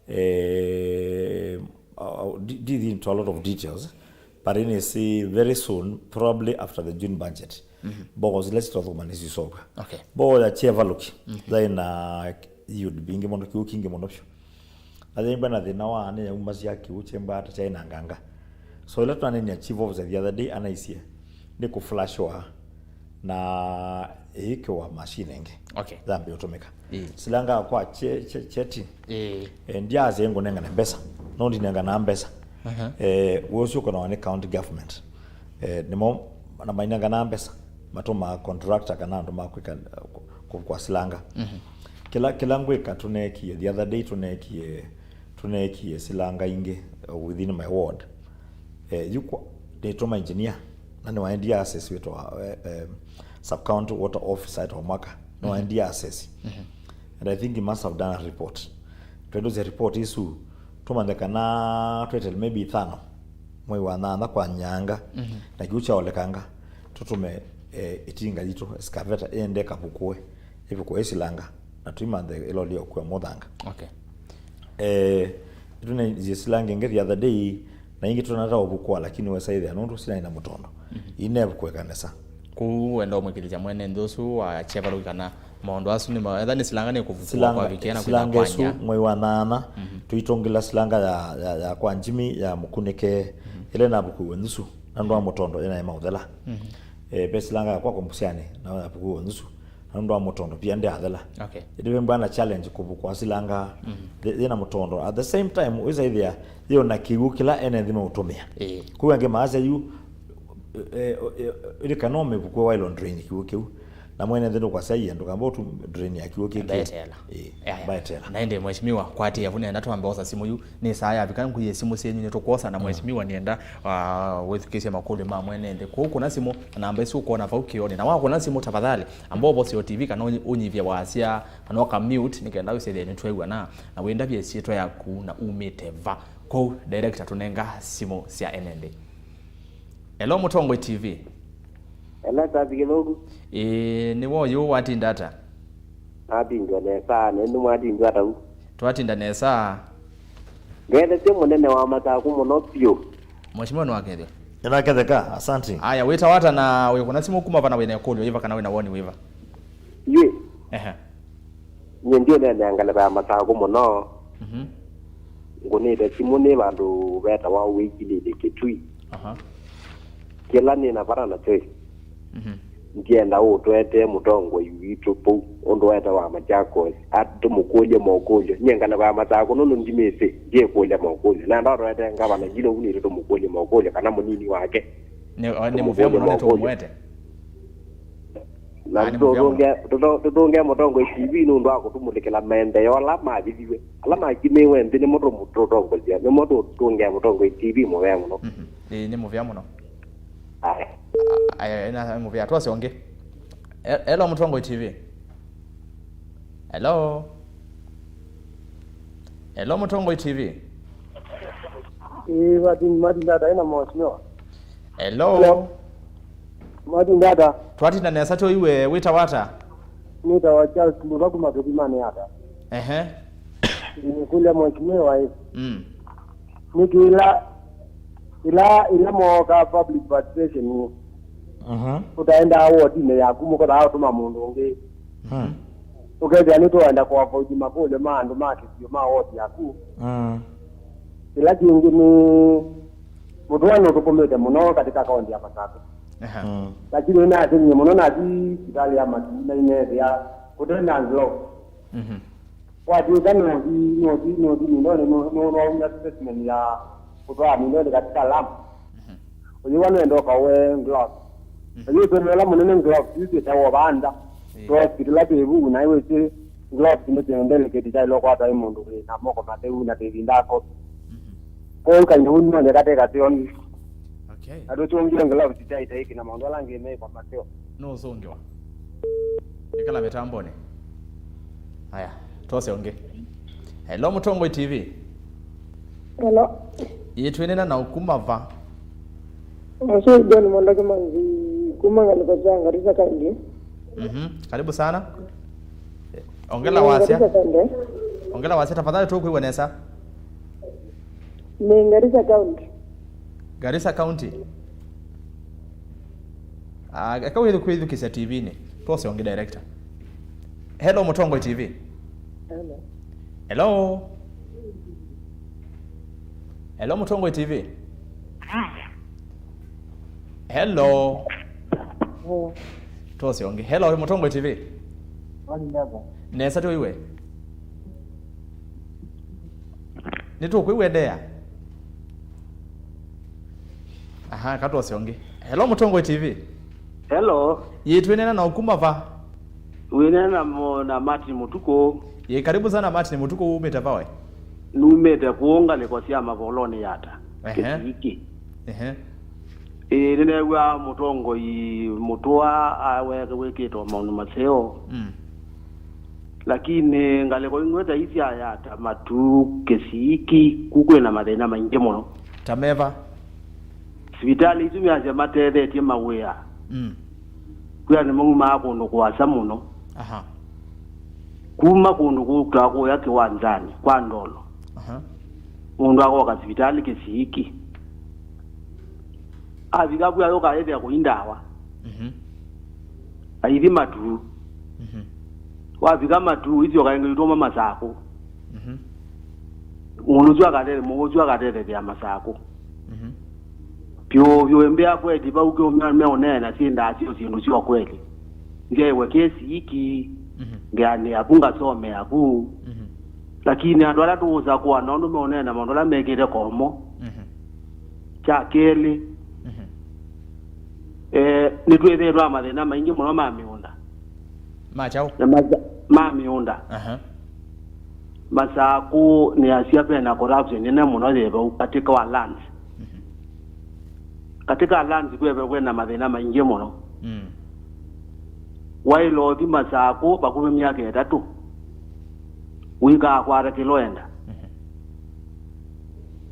Eh, I'll d-, dig into a lot of details, but in a say very soon, probably after the June budget, mhm, boreholes ila sitwathũkũma nĩsisovwa. Okay. Borehole ya Chevaluki, mhm, yaĩ na iũndũ mbingĩ mũno, kĩw'ũ kingĩ mũno vyũ. Na yĩmbwa na thĩna wa nĩ yaumasya kĩw'ũ kyĩmbwa ata kyaĩ na nganga. So ĩla twanenia chief officer the other day anaisye nĩ kũflashwa na ĩĩkĩwa machine ĩngĩ. Okay. Yambĩe ũtũmĩka. Ĩĩ. Silanga kwa Che-, Che-, Cheti. Ĩĩ. Eh, ndiasye ngũnengane mbesa. No ndinenganaa mbesa. Aha. Eh, wĩ ũsu ũkonawa nĩ county government. Eh, nĩmo na mainenganaa mbesa. Matũmaa contractor kana andũ ma kwĩka, eh, kũ-, kũ-, kwa silanga. Mhm. Kĩla, kĩla ngwĩka tũneekie, the other day tũneekie, tũneekie silanga ingĩ, uh, within my ward. Eh, yu kwa, nĩtũma engineer, na nĩwaendie assess wĩtwa, eh, eh, sub county water officer wĩtwa Mwaka. Nĩwaendie assess. Mhm. And I think he must have done a report. Twendũsya report isu, tũmanthe kana twetel maybe ithano, mwei wa nyanya kwa nyanga, mhm, na kĩu kyaolekanga, tũtũme, eh, ĩtinga yitũ, excavator, ĩende ĩkavukũe, ĩvukũe silanga, na tũimanthe ĩloli ya ũkua mũthanga. Okay. Eh, nĩtũnenzie silanga ĩngĩ the other day, na ingĩ tũtanata ũvukũa, lakini wesa ĩthĩa nũndũ sinaĩ na mũtondo. Mhm. Inevukũe kanesa. Kũu wenda ũmwĩkĩlĩlya mwene nthĩ ũsu wa Chevaluki kana maũndũ asu nĩ ma-, etha nĩ silanga nĩ kũvukũa kwa vikĩa na kwĩtha silanga ĩsu, kwanya. Mwei wa nyanya, mhm, tũitũngĩla silanga ya, ya, ya kwa Njimi ya Mũkunĩke, mhm, ĩla ĩnavukuiwe nusu, na ndwa mũtondo ĩnaĩ maũthela. Mhm. Eh, ve silanga ya kwa Kombusiani, na yavukuiwe nusu. Na nũndũ wa mũtondo pia ndĩathela. Okay. Ĩndĩ ve mbwana challenge kũvukwa silanga, mhm, yĩ-, yĩna mũtondo. At the same time, wĩsa ĩthĩa yĩona kĩw'ũ kĩla ene nthĩ meũtũmĩa. Ĩĩ. Kũu angĩ maasya yu, eh, eh, eh, ĩlĩ kana ũmĩvukue while on drain kĩw'ũ kĩu. Na mwene nthĩ ndũkwasya iye, ndũkamba ũtu drain ya kĩw'ũ kĩu kĩ-, mbaetela. Ĩĩ, yeah, yeah, mbaetela. Na ĩndĩ mheshimiwa, kwatĩĩa vu nenda twambe osa simũ yu. Nĩ saa yavika ngũie simũ syenyu nĩtũkwosa na, mm, mheshimiwa nĩenda, ah, wĩthukĩĩsye makũlyo ma mwene nthĩ. Kwoou kũna simũ, na namba ĩsu ũkwona vau kĩonĩ. Na wakũna simũ, tafadhali, amba ũvosye o T V kana ũnyi-, ũnyivye wasya, kana ũka mute, nĩ kenda wĩsĩthĩe nĩtwew'ana, na wĩndavye ĩsyĩtwa yaku na umĩte va. Kwoou, director, tũnenga simũ sya ene nthĩ. Hello, Mũtongoi T V. Hello, Tati Kĩthũku. Ĩĩ, nĩ wo ũyũ, watinda ata? Natindwa nesa, na ĩndĩ mwatindwa ata u? Twatinda nesa. Ngethetye mũnene wa Masaku mũno vyũ. Mheshimiwa nĩwakethya. Nĩnaketheka, asante. Aya, wĩtawa ata na wĩkũna simũ kuma va na wĩna ĩkũlyo yĩva kana wĩna woni wĩva? Yĩ. Ehe. Nyie ndiũneenea ngalĩko ya Masaku mũno. Mhm. Ngũnĩte simũ nĩ vandũ vetawa Wĩkilĩlĩ Kĩtui. Aha. Kĩla nĩ na vata nakyo ĩ, mhm, ndienda ũtwetee mũtongoi witũ vau ũndũ wetawa Machakos, at-, tũmũkũlye mokũlyo. Nyie ngalĩko ya Masaku nũndũ ndimĩsĩ, ndiĩkũlya mokũlyo. Na ndatwetee ngavana Njino vu nĩtũ tũmũkũlye mokũlyo kana mũnini wake. Nĩ, o, nĩ mũvea mũno nĩtũmwete. Na, ah, nĩ mũvea mũno. Tũtũnge, tũtũ-, tũtũnge Mũtongoi T V nũndũ wa kũtũmũlĩkĩla maendeeo ala mavĩthiw'e. Ala makimĩwe nthĩ nĩmo tũmũ-, tũtongosya, nĩmo tũtũngea Mũtongoi T V mũvea mũno. Mhm. Ĩĩ, nĩ mũvea mũno. Aya. Aya, ena mũvea. Twose ũngĩ. E-, hello, Mũtongoi T V. Hello. Hello, Mũtongoi T V. Ĩĩ, vati, matinda ata ena mheshimiwa? Hello. Hello. Matinda ata? Twatinda nesa tũiwe, wĩtawa ata? Nĩtawa Charles Mbuva kuma Kĩthimani ata. Ehe. Nĩkũlya mheshimiwa ĩ. Mm. Nĩkĩ ĩla Ĩla, ĩla mooka public participation, Mhm. ũtaendaa wodinĩ yaku, mũkothaa ũtũma mũndũ ũngĩ. Mhm. Ũkethĩa nĩtũenda kũavoid makũlyo ma andũ ma kĩsio ma wodi yaku. Mm. Kĩla kĩngĩ nĩ mũtũa nũtũkũmĩte mũno katika kaunti ya Masakũ. Aha. Mm. Lakini nĩnatethie mũno nathi sivitalĩ ya Matuu na ineethĩa kũte na gloves. Mhm. Watw'ĩka nũthi, nũthi, nũthi mindonĩ, nũ-, nũ-, nũwaumya specimen ya kũtwaa mindonĩ katika lab. Mhm. Ũyĩwa nũenda ũkaũe gloves. Mhm. Ũyĩtũmĩla mũnene gloves isu syĩtawa vanda. Ĩĩ. Tũ hospital ĩla twĩ vu, na wĩsĩ gloves nĩ kĩndũ delicate kyaĩlwa kwatwa nĩ mũndũ wĩ na moko matheu na tĩvinda akovi. Mhm. Kwoou kainda ũu nĩwoneka te kaseo. Okay. Na tũsũngĩe gloves syaitaĩki na maũndũ ala angĩ meĩkwa maseo. Nũũsũngĩwa. Ĩkala mĩtambonĩ. Aya, twose ũngĩ. Hello, Mũtongoi T V. Hello. Ĩĩ, twĩnena na ũkuma va? Asu John Mwandaki Manzi, kuma ngalĩko sya Garissa County. Mhm, karibu sana. Ongela wasya. Garissa County. Ongela wasya tafadhali, tũkwĩw'a nesa. Nĩ Garissa County. Garissa County. Ah, eka wĩthu kwĩthukĩsya T V-nĩ. Twose ũngĩ director. Hello, Mũtongoi T V. Hello. Hello. Hello, Mũtongoi T V. Hello. Hello. Twose ũngĩ. Hello, Mũtongoi T V. Nesa tũiwe. Nĩtũkwĩw'a endeea. Aha, katwose ũngĩ. Hello, Mũtongoi T V. Hello. Yĩ, twĩnena na ũkuma va? Wĩnena mo-, na Martin Mũtukũ. Yĩ, karibu sana Martin Mũtukũ, umĩte va we? Numĩte kũũ ngalĩko sya Mavolonĩ Yata. Ehe. Kĩsiiki. Ehe. Ĩĩ, nĩneew'a mũtongoi mũtũa awe wĩkĩtwe maũndũ maseo. Mm. Lakini ngalĩko imwe ta ii sya Yata, Matuu, Kĩsiiki, ku kwĩ na mathĩna maingĩ mũno. Ta meva? Sivitalĩ isu measya matethetye mawĩa. Mm. Kwĩ andũ maumaa kũndũ kũasa mũno. Aha. Kuma kũndũ kũu ta kũya kĩwanzanĩ kwa Ndolo. Aha. Mũndũ akoka sivitalĩ Kĩsiiki. Avika vu ayũka ethĩa kũi ndawa. Mhm. Aithi Matuu. Mhm. Wavika Matuu, isyoka ĩngĩ itũma Masakũ. Mhm. Mũndũ ũsu akatete-, mũndũ ũsu akatetethea Masakũ. Mhm. Vyũ, vyũ, ĩmbĩa kweli, vau kĩũmya meũneena syĩndaa syo syĩndũ sya kweli. Ngeewe Kĩsiiki, mhm, ngeanĩa vu, ngasomea vu. Mhm. Lakini andũ ala tũũsakũa nao nũmeũneena maũndũ ala mekĩte komo. Mhm. Kya kelĩ, mhm, eh, nĩtwĩthĩĩtwe na mathĩna maingĩ mũno ma mĩũnda. Ma kyaũ? Na matha-, ma mĩũnda. Aha. Masakũ nĩasya ve na corruption nene mũno yĩ vau katika wa lands. Mhm. Katika lands kwĩ ve kwĩ na mathĩna maingĩ mũno. Mm. Waĩle ũthi Masakũ vakuvĩ myaka ĩtatũ, wĩkaa kwata kĩla ũenda. Mhm.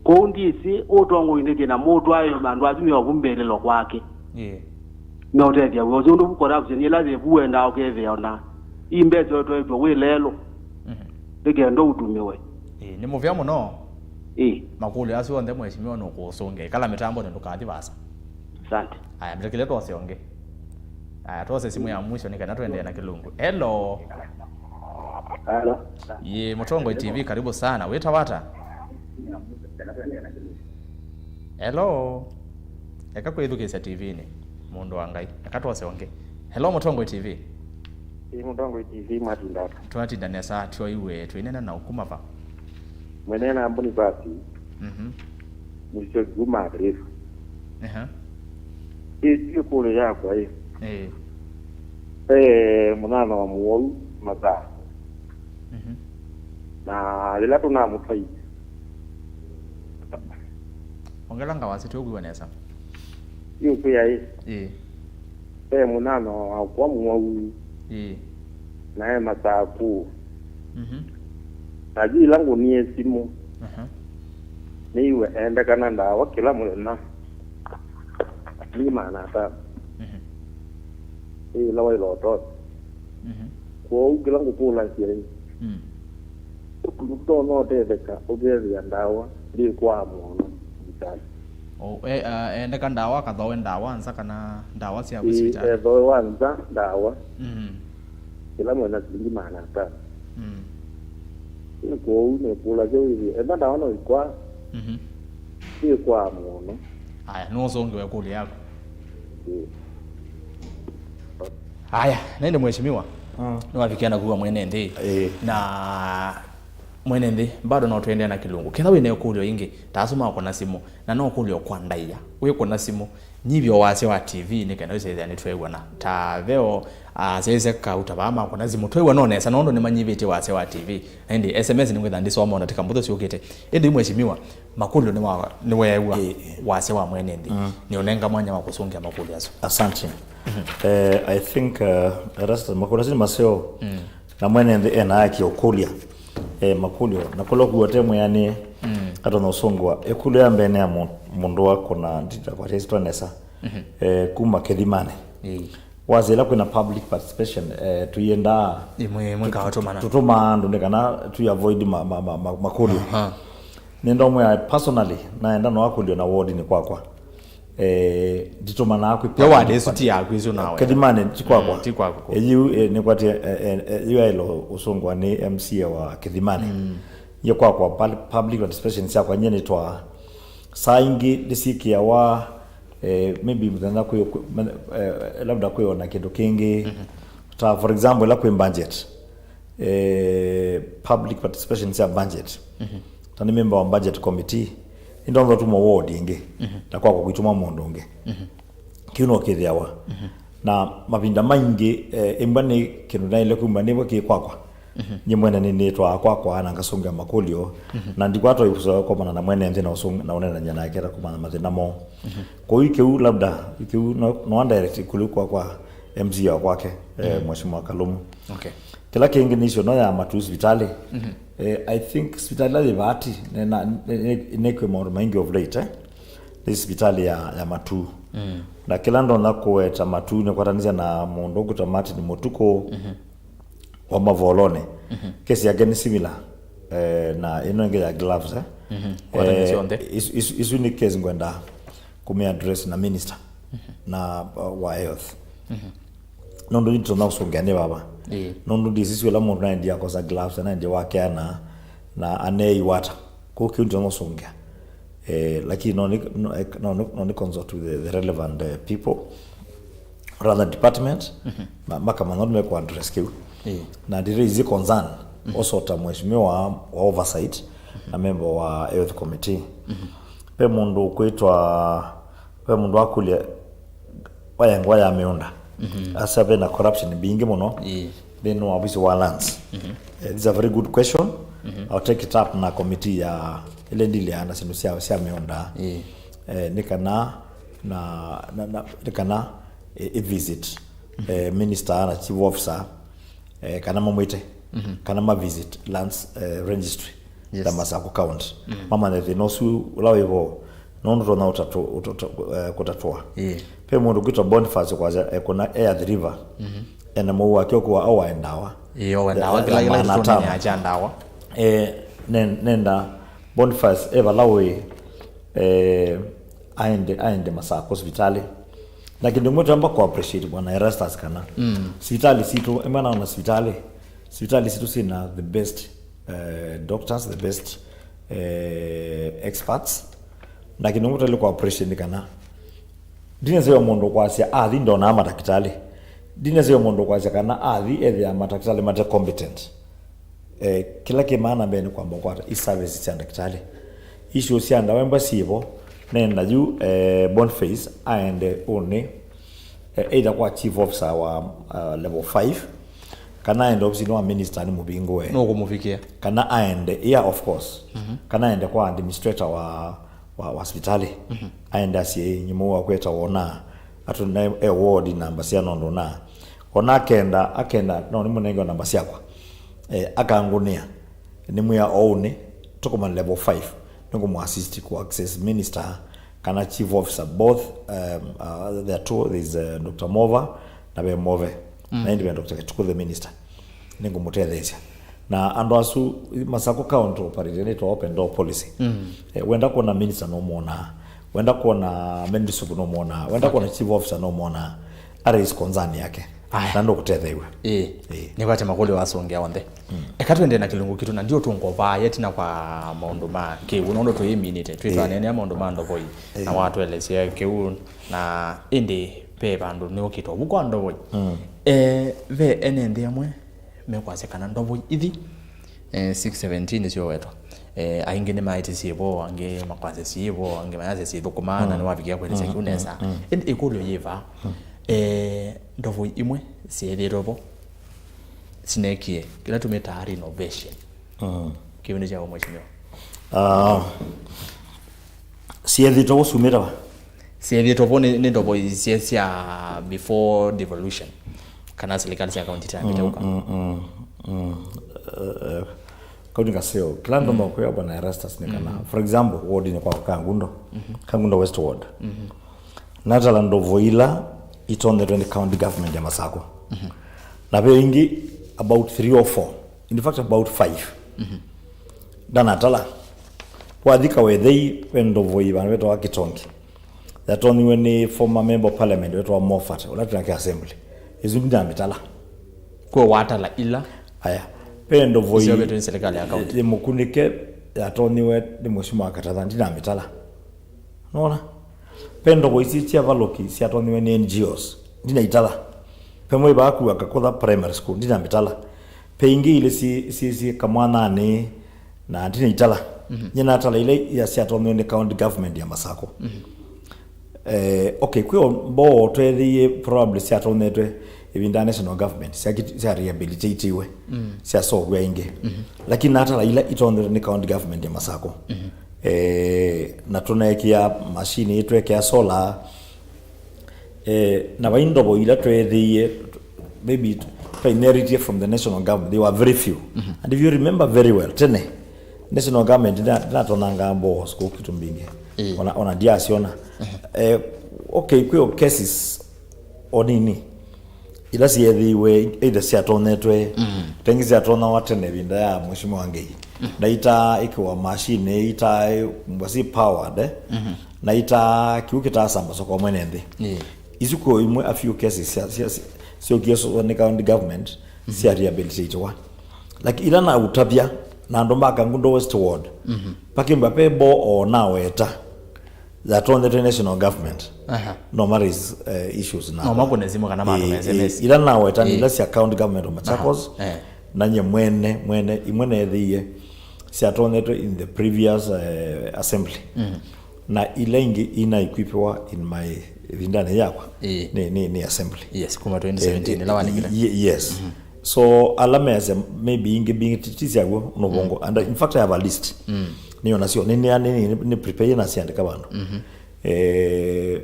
Kwoou ndĩsĩ ũtongoi nĩ kĩna mũtwaĩo, andũ asu meovu mbĩlĩlo kwake. Ĩĩ. Meũtethya wĩa ũsu ũndũ vu corruption ĩla yĩ vu wendaa ũkethĩa ona ii mbesa ũtwaĩtwe wĩ lelũ. Mhm. Nĩ kenda ũtumiwe. Ĩĩ, nĩ mũvea mũno. Ĩĩ. Makũlyo asu onthe mheshimiwa nũkũũsũngĩa. Ĩkala mĩtambonĩ, ndũkathi vaasa. Asante. Aya, mĩtakĩle twose ũngĩ. Aya, twose simũ ya mwisho nĩ kana tũendee na kĩlungu. Hello. Hello. Yĩ, Mũtongoi T V, karibu sana. Wĩtawa ata? Hello. Eka kwĩthukĩĩsya T V-nĩ. Mũndũ wa Ngai. Eka twose ũngĩ. Hello, Mũtongoi T V. Ĩ, Mũtongoi T V, mwatinda ata? Twatinda nesa, twoiwe, twĩnena na ũkuma va? Mwene na Boniface. Mhm. Mũisyo kuma Kĩrĩfu. Aha. Ĩ, ĩkũlyo yakwa ĩ. Ĩĩ. Ve mũnyanyawa mũwau Masakũ. Mhm. Na yĩla tũnamũtwaie. Ongela ngawasya tũkwĩw'a nesa. Ĩ, ũkwĩa ĩ. Ĩĩ. Ve mũnyanyawa wakwa mũwau. Ĩĩ. Na e Masakũ. Mhm. Na yu ĩla ngũnie simũ, aha, nĩiwe endekana ndawa kĩla mũthenya. Ni maana atano. Mhm. Ĩ ĩla waĩle ũtonya. Mhm. Kwoou kĩla ngũkũlasya ĩ, mm, ndũtonya ũtetheka ũkethĩa ndawa ndĩkwaa mũno sivitalĩ. O, e, a, endeka ndawa, akathowe ndawa nza kana ndawa sya kwĩ sivitalĩ? Ethowe wa nza ndawa. Mhm. Kĩla mwena silingi maana atano. Mm. Nĩ kwoou nĩkũlasya wĩthĩe enda ndawa no ikwa. Mhm. Ĩkwaa mũno. Aya, nũsũngĩwe ĩkũlyo yaku. Ĩĩ. Aya, nende mheshimiwa. Ah. Nĩwavikia na kuwa mwene nthĩ. Ĩĩ. Na mwene nthĩ, bado no tũendea na kĩlungu. Ketha wĩna ĩkũlyo ingĩ, ta asu makona simũ, na no ũkũlyo kwa ndaĩa. Wĩkũna simũ, nyivya wasya wa T V nĩ kenda wĩsethĩa nĩtwew'ana. Ta veo, ah, asyaĩsya kauta vaa makona simũ, twew'ana o nesa, nũndũ nĩmanyivĩtye wasya wa T V. Na ĩndĩ S M S nĩngwĩtha ndĩsoma ona ti kambutho syũkĩte. Ĩndĩ mheshimiwa, makũlyo nĩwa-, nĩweew'a. Ĩĩ, ĩĩ. Wasya wa mwene nthĩ. Mm. Nĩũnenga mwanya wa kũsũngĩa makũlyo asu. Asante. Mhm. Eh, I think, eh, Erastus, makũlyo asu nĩ maseo. Mm. Na mwene nthĩ ena haki ya ũkũlya, eh, makũlyo. Na kũla ũkuwa te mwĩanĩe, mm, atonya ũsũngĩwa. Ĩkũlyo ya mbee nĩ ya mũ-, mũndũ wa kũna ndita kwa tesi twanesa. Mhm. Eh, kuma Kĩthimanĩ. Ĩĩ. Wasya ĩla kwĩna public participation, eh, tũiendaa. Ĩmwe, ĩmwe tu-, kawa tũmana. Tũtũmaa andũ nĩ kana tũi avoid ma-, ma-, ma-, ma-, makũlyo. Aha. Nĩndomwĩa personally, naenda no akũlyo na ward-inĩ kwakwa. Eh, nditũmanaa kwĩ yo public ward ĩsu party. Ti yaku ĩsu nawe. Kĩthimanĩ, ti kwakwa. Mm, ti kwaku. Eh, yu, eh, nĩkwatie, eh, eh, eh, yu yaĩlo ũsũngwa nĩ M C A wa Kĩthimanĩ. Mm. Ye kwakwa pal-, public participation syakwa nye nĩtwaa. Saa ingĩ nĩsyĩkĩawa, eh, maybe mũthenya kwĩ, kwĩ, men-, eh, labda kwĩona kĩndũ kĩngĩ. Mhm. Ta, for example, ĩla kwĩ budget, eh, public participation sya budget. Mhm. Ta nĩ member wa budget committee, nĩndonya tuma ward ĩngĩ, mhm, na kwakwa kwituma mũndũ ũngĩ. Mhm. Kĩu no kĩthĩawa. Mhm. Na mavinda maingĩ, eh, ĩmbwa nĩ kĩndũ naĩle kumba nĩvo kĩ kwakwa. Mhm. Nye mwene nĩ, nĩtwaa kwakwa na ngasũngĩa makũlyo. Mhm. Na ndikwatwa ikusoya komana na mwene nthĩ na ũsũng-, na ũnenany'a nake ta kumana mathĩna moo. Mhm. Kũu kĩu labda, kĩu no, no direct kũlĩ kwa, kwa M C A wa kwake, eh, mhm, Mheshimiwa Kalumu. Okay. Kĩla kĩngĩ nĩ icio no ya matu sivitalĩ. Mhm. Eh, I think sivitalĩ ĩla yĩ Vati, nĩ, na, nĩ, nĩ, nĩkwĩ maũndũ maingĩ of late, eh. Nĩ sivitalĩ ya, ya matu. Mm. Na kĩla ndonya kũweta matu nĩkwatanĩsya na mũndũ ũkwĩtwa Martin Mũtukũ, mhm, wa Mavolonĩ. Mhm. Kesi yake nĩ similar, eh, na ĩno ĩngĩ ya gloves, eh. Mhm. Kwatanĩsya onthe. Eh, isu, isu, isu nĩ case ngwenda kũmĩ address na minister, mhm, na, uh, wa health. Mhm. Nũndũ nĩtũtonya kũsũngĩa nĩ vava. Ĩĩ. Nũndũ ndĩsĩ ĩla mũndũ naendie akosa gloves, naendie wakeana, na aneeiwata. Kũu kĩu nĩtũtonya kũsũngĩa. Eh, lakini no nĩ, no, eh, no, no, no nĩ consult with the, the relevant, eh, people, rather department, mhm, ma-, makamanya ũndũ mekũ address kĩu. Ĩĩ. Na ndĩraise concern, mhm, ũsota mheshimiwa wa, wa oversight, mhm, na member wa health committee. Mhm. Ve mũndũ ũkwĩtwa, ve mũndũ wakũlya, wayengwa ya mĩũnda. Mhm. Asa ve na corruption mbingĩ mũno, ĩĩ, nthĩnĩ wa ofisi wa lands. Mhm. Eh, this is a very good question. Mhm. I'll take it up na committee ya ĩla ĩndilĩaa na syĩndũ sya, sya mĩũnda. Ĩĩ. Eh, nĩ kana, na, na, na, nĩ kana, eh, ĩ visit, mhm, eh, minister na chief officer, eh, kana mamwĩte, mhm, kana ma visit lands, eh, registry, yes, ya Masakũ County. Mhm. Mamanye thĩna ũsu ũla wĩvo, nũndũ tonya ũtatũ-, ũtatũ-, eh, kũtatũa. Ĩĩ. Ve mũndũ kwĩtwa Boniface kwasya ekũna e Athi River. Mhm. Ena mũu wake ũkũwa au aendawa. Ĩĩ, o endawa, eh, kĩla, kĩla maana kĩtũnĩ atano ya kya ndawa. Eh, nen-, nenda Boniface e vala ũĩ, eh, aende, aende Masakũ sivitalĩ. Na kĩndũ kĩmwe twamba kũ appreciate Bwana Erastus kana, mm, sivitalĩ sitũ, ĩmwe naona sivitalĩ, sivitalĩ sitũ syĩna the best, eh, doctors, the best, eh, experts. Na kĩndũ kĩmwe twaĩle kũ appreciate nĩ kana, ndinaseo mũndũ kwasya athi ndonaa matakĩtalĩ. Ndinaseo mũndũ kwasya kana athi ethĩa matakĩtalĩ mate competent. Eh, kĩla kĩ maana mbee nĩ kwamba kũkwata i services sya ndakĩtalĩ. Issue sya ndawa embwa syĩvo, nenda yu, eh, Boniface aende ũnĩ, eh, either kwa chief officer wa, uh, level five, kana aende ofisinĩ wa minister nĩ mũvingũe. Nũkũmũvikĩa. Kana aende, yeah, of course. Mhm. Kana aende kwa administrator wa, wa, wa sivitalĩ. Mhm. Aende asye, "Nyimũ wa kweta wona, atũ na e ward namba cia nondo na." Ona akenda, akenda, no nĩ mũnenge namba syakwa. Eh, akangũnĩa. Nĩ mwĩa oũnĩ, tũkũma level five. Nĩngũmũ assist ku access minister kana chief officer, both, um, uh, there are two, there is, uh, Doctor Mova na ve Move. Mm. Na ĩndĩ ve Doctor Kĩtukũ, the minister. Nĩngũmũtetheesya. Na andũ asu, Masakũ County operate nĩ to open door policy. Mm. Eh, wenda kuona minister no muona. Wenda kuona Mendy Sugu no mwona, wenda kuona chief officer no mwona, a raise concern yake. Aya. Na ndũkũtetheew'a. Ĩĩ. Ĩĩ. Nĩkwate makũlyo wasũngĩa onthe. Eka twende na kĩlungu kitũ na ndio tũngũvaa yetina kwa maũndũ ma kĩu, nũndũ tũyĩminĩte. Twĩtwaneenea maũndũ ma ndovoi. Na watũelesya kĩu na ĩndĩ ve vandũ nĩũkĩtwa vu kwa ndovoi. Eh, ve ene nthĩ amwe mekwasya kana ndovoi ithi, eh, six seventeen nĩsyowetwa. Eh, aingĩ nĩmaĩtĩsye vo, angĩ makwasya syĩ vo, angĩ mayasya syĩthũkũmaa, na nĩwavikĩa kũelesya kĩu nesa. Ĩndĩ ĩkũlyo yĩ vaa, eh, ndovoi imwe syeethĩĩtwe vo sinekie kĩla tũmĩtaa renovation. Kĩvĩndĩ kya mheshimiwa. Ah, siethĩtwe vo sumĩte va? Siethĩtwe vo nĩ, nĩ ndovoi sya, sya before devolution. Kana serikali sya kaunti itambĩte ũka. Mm, mm, mm. Eh, eh, kaunti kaseo. Kĩla ndomo kwĩa bwana Erastus nĩ kana. For example, wardinĩ kwa Kangundo. Kangundo West Ward. Natala ndovoi ila itonyetwe nĩ county government ya Masakũ. Na ve ingĩ about three or four. In fact, about five. Ndanatala. Wathi Kawethei, ve ndovoi vandũ vetawa Kĩtongi. Yatonyiwe nĩ former member of parliament wetawa Moffat, ũla twĩ nake assembly. Isu ndinamĩtala. Kwĩ watala ila. Aya. Ve ndovoi iseũvĩtwe nĩ serikali ya county. Ĩ mũkunĩke yatonyiwe nĩ mheshimiwa wa Katatha, ndinamĩtala. Nona? Ve ndovoi isu sya Valoki syatonyiwe nĩ N G Os, ndinaitala. Ve mwĩ vakua Kakũtha primary school, ndinamĩtala. Ve ingĩ ilĩ syĩ, syĩ, syĩ Kamwananĩ, na ndinaitala. Nyie natala ila ya syatonyiwe nĩ county government ya Masakũ. Eh, okay, kwĩ o mboo tweethĩie probably syatonyetwe ĩvinda ya national government, sya, sya rehabilitatiwe, syaseũvw'a ĩngĩ. Lakini natala ila itonyetwe nĩ county government ya Masakũ. Eh, na tũneekĩa machine, twekĩa solar, eh, na vai ndovoi ila tweethĩie, maybe twainheritie from the national government, they were very few. And if you remember very well, tene, national government ndinatonyanga mboo kũu kwitũ mbingĩ. Ona, ona ndiasyona. Eh, okay, kwĩ o cases o nini ila syeethĩiwe either syatonyetwe, ta ingĩ syatonyawa tene ĩvinda ya mheshimiwa Ngei, na ita ĩkĩwa machine, ita mbasi powered, eh? Na ita kĩu kĩtasamba soko mwene nthĩ. Isu kwĩ imwe a few cases sya, sya, sya, syokie so nĩ county government sya rehabilitatiwa. Like ila naũtavya na andũ ma Kangundo West Ward, pakĩmba pe mboo o naweta yatonyetwe national government. No ma raise, eh, issues na no makũne simũ kana matũme S M S. Ila naweta nĩ ila sya county government of Machakos. Na nye mwene, mwene, imwe neethĩie syatonyetwe in the previous, eh, assembly. Na ila ingĩ inaequipiwa in my, ĩvindanĩ yakwa nĩ, nĩ, nĩ assembly. Yes, kuma twenty seventeen ĩla wanengile. Ye-, yes. So ala measya maybe ingĩ mbingĩ ti, ti syaw'o nũvongo. And in fact I have a list. Nĩyo nasyo nĩ, nĩ, nĩ, nĩ, nĩ prepare na siandĩka vandũ. Eh,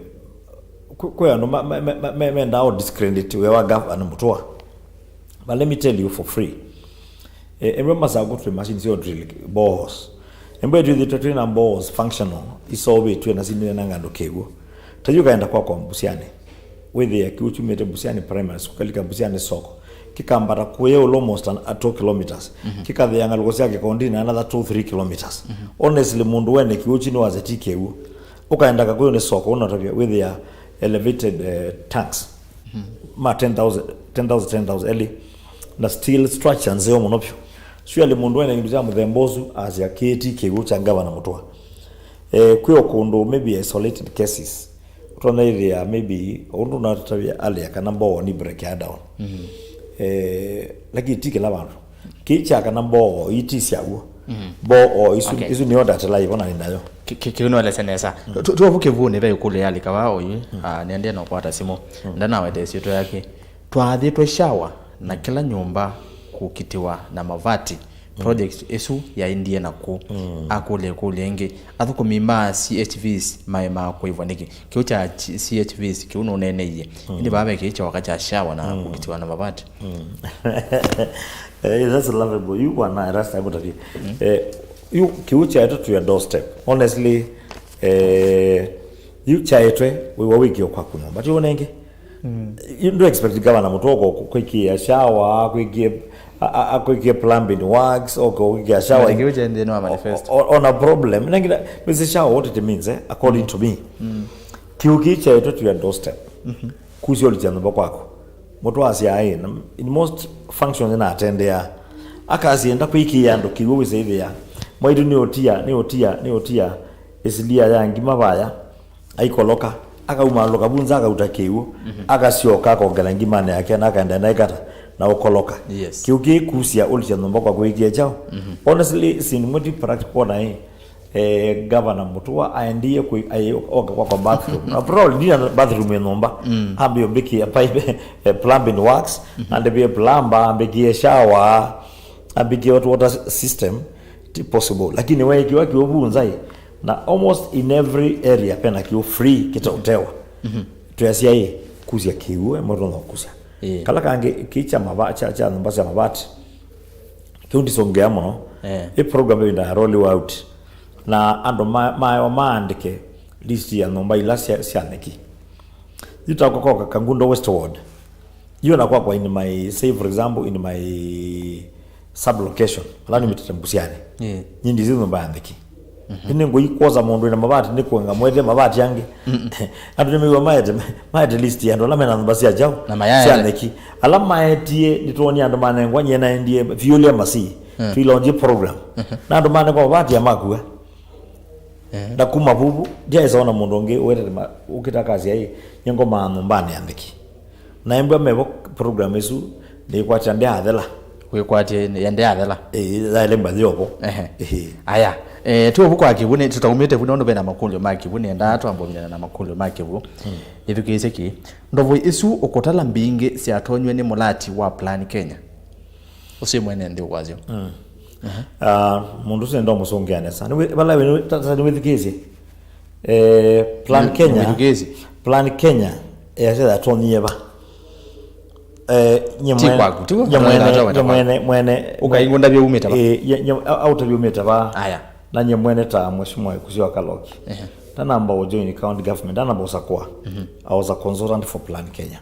kwĩ, kwĩ andũ ma, ma, ma, ma, ma, mendaa o discredit wĩa wa Governor Mũtũa. But let me tell you for free. Eh, embwe Masakũ twĩ machine syo drill boreholes. Embwe twĩthĩtwe twĩ na boreholes functional, iseũvĩtw'e na sinĩnanga andũ kĩw'ũ. Ta yu kaenda kwakwa Mbusiani. Wĩthĩa kĩw'ũ kyumĩte Mbusiani Primary School, kalika Mbusiani soko. Kĩkambata kũya ũla almost an, a two kilometers. Kĩkathĩa ngalũko sya Kĩkondini another two, three kilometers. Honestly, mũndũ wene kĩw'ũ kyu nĩwasya ti kĩw'ũ. Ũkaenda Kakũyũnĩ soko, ũnatavya, wĩthĩa elevated, eh, tanks. Ma ten thousand, ten thousand, ten thousand, elĩ. Na steel structure nzeo mũno vyũ. Surely mũndũ wene kĩndũ kya mũthemba ũsu asya kĩĩ ti kĩw'ũ kya Governor Mũtũa. Eh, kwĩ o kũndũ maybe isolated cases. Ũtonya ĩthĩa maybe, ũndũ natavya alĩa kana mboo ni break ya down. Eh, lakini ti kĩla vandũ. Kĩĩ kya kana mboo ii ti syaw'o. Mboo isu, okay, isu nĩyo ndatela ivona nĩ nayo. Kĩ-, kĩ-, kĩu nĩwelesya nesa. Tu-, tu-, tuovu kĩvunĩ ve ĩkũlyo yalika vaa oyu. Ah, nĩendee na ũkwata simũ. Ndanawete ĩsyĩtwa yake. Twaathĩtwe shower na kĩla nyũmba kũkitĩwa na mavati. Project ĩsu yaendie na kũ? Akũlya ĩkũlyo ĩngĩ. Athũkũmi ma C H Vs maema kũĩvwa nĩkĩ? Kĩu kya ch-, C H Vs kĩu nũneeneie. Ĩndĩ vaa ve kĩĩ kyoka kya shower na kũkitĩwa na mavati. Eh, that's laughable. Yu bwana Erasta akũtavye. Eh, yu kĩu kyaetwe to your doorstep. Honestly, eh, yu kyaetwe wĩwa wĩkĩo kwaku nyũmba. Ti wona ĩngĩ? You don't expect gavana Mutua kwĩkĩa shower, kwĩkĩa a- a- a- kwĩkĩa plumbing works, okay, kwĩkĩa shower. Kĩu kya nthĩnĩ wa manifesto. O- o- on a problem. Nengila misi shower, what it means, eh, according to me. Kĩu kĩĩ kyaĩtwe to your doorstep. Kusya ũlikya nyũmba kwaku. Mutua asya ĩ, na in most functions nĩnatendea. Akasya enda kwĩkĩa andũ kĩw'ũ wĩsaithĩa. Mwaitũ nĩ ũtia, nĩ ũtia, nĩ ũtia. Ĩsilia ya ngima vaya. Aikoloka, akaumaalũka vu nza, akauta kĩw'ũ, akasyoka akongela ngimanĩ yake na akaendeea na ĩkata na ũkoloka. Yes. Kĩu kĩĩ kusya ũlikya nyũmba kwa kwĩkĩa kyaũ? Honestly, sinimwe ti practical na ĩ, eh, Governor Mutua aendie kwĩ, ai- oka kwa, kwa bathroom. Na probably ndina bathroom ya nyũmba. Ambie ũmbĩkĩe pipe, eh, plumbing works, andĩvie plumber, ambĩkĩe shower, ambĩkĩe hot water system. Ti possible. Lakini weekiwa kĩw'ũ vu nza ĩ, na almost in every area pena kĩw'ũ free kĩtaũtewa. Twĩasya ĩ, kusya kĩw'ũ, eh, mũndũ no kusya. Ĩĩ. Kala kangĩ kĩ kya mava- kya, kya nyũmba sya mavati. Kĩu ndisongea mũno. Eh. Ĩ program ĩvinda ya roll out. Na andũ ma- mayo maandĩke list ya nyũmba ila sya, sya nyeki. Yu ta kwa, kwa Kangundo West Ward. Yu na kwakwa in my, say for example, in my sub location, ala nĩmĩtĩte Mbusiani. Yeah. Nyi ndizi nyũmba ya nyeki. Nĩ ngũi kwosa mũndũ wĩna mavati, nĩ kwenga mwete mavati angĩ. Andũ nĩmĩw'a maete, maete list ya andũ ala mena nyũmba sya kyaũ, na mayaele, sya nyeki. Ala maetie, nĩtwonie andũ manengwa, nyie naendie vyũlya masi. Twĩlaunch program. Na andũ manengwa mavati ya makua. Eh. Na kuma vuvu, ndyaĩsa ona mũndũ ũngĩ ũwetete ma- ũkĩta akasya ĩ, nĩngomaa nyũmbanĩ ya nyeki. Na embwa mevo program ĩsu, nĩĩkwatya ndyathela. Wĩkwatye ya ndyathela. Ĩĩ, yaĩle mbathi ovo. Ehe. Ĩĩ. Aya, eh, tũvu kwa kĩw'ũ, nĩ tũtaumĩte vu nũndũ vena makũlyo ma kĩw'ũ, nĩendaa twambũmina na makũlyo ma kĩw'ũ. Ĩthukĩĩsye kĩ. Ndovo isu ũkũtala mbingĩ syatonywe nĩ mũlati wa Plan Kenya. Ũsu mwene nthĩ wasyo. Ah, mũndũ ũsu nĩndomũsũngĩa nesa. Nĩwĩ- vala wĩ- ta- ta- nĩwĩthikĩĩsye. Eh, Plan Kenya. Nĩwĩthikĩĩsye. Plan Kenya, eh, yatonyie va? Eh, nye Ti mwene- kwaku, ti kwaku. Nye mwene- Atata nye mwene- mwene- Ũkaingũnda vyaumĩte va? Eh, nye- nye- au- aũtavya umĩte va? Aya. Na nye mwene ta mheshimiwa Ikusi wa Kaloki. Ehe. Ndanamba ũ join county government, ndanamba ũsakũa. I was a consultant for Plan Kenya.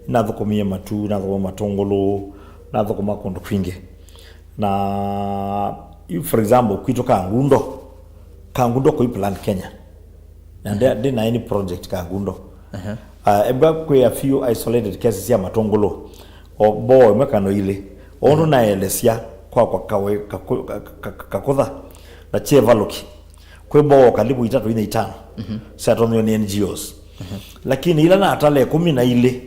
Nathũkũmie matu, nathũkũma matũngũlũ, nathũkũma kũndũ kwingĩ. Na yu, for example, kwitũ Kangundo, Kangundo kũi Plan Kenya. Na ndi- ndina any project Kangundo. Uh, embwa kwĩ a few isolated cases sya matũngũlũ. O boo ĩmwe kana ilĩ. Ũndũ naelesya kwakwa kawe- kaku- ka- ka- ka- kakũtha na kyevalũki. Kwĩ boo kalivu itatũ inya itano syatonyiwe nĩ N G Os. Lakini ila natale ĩkũmi na ilĩ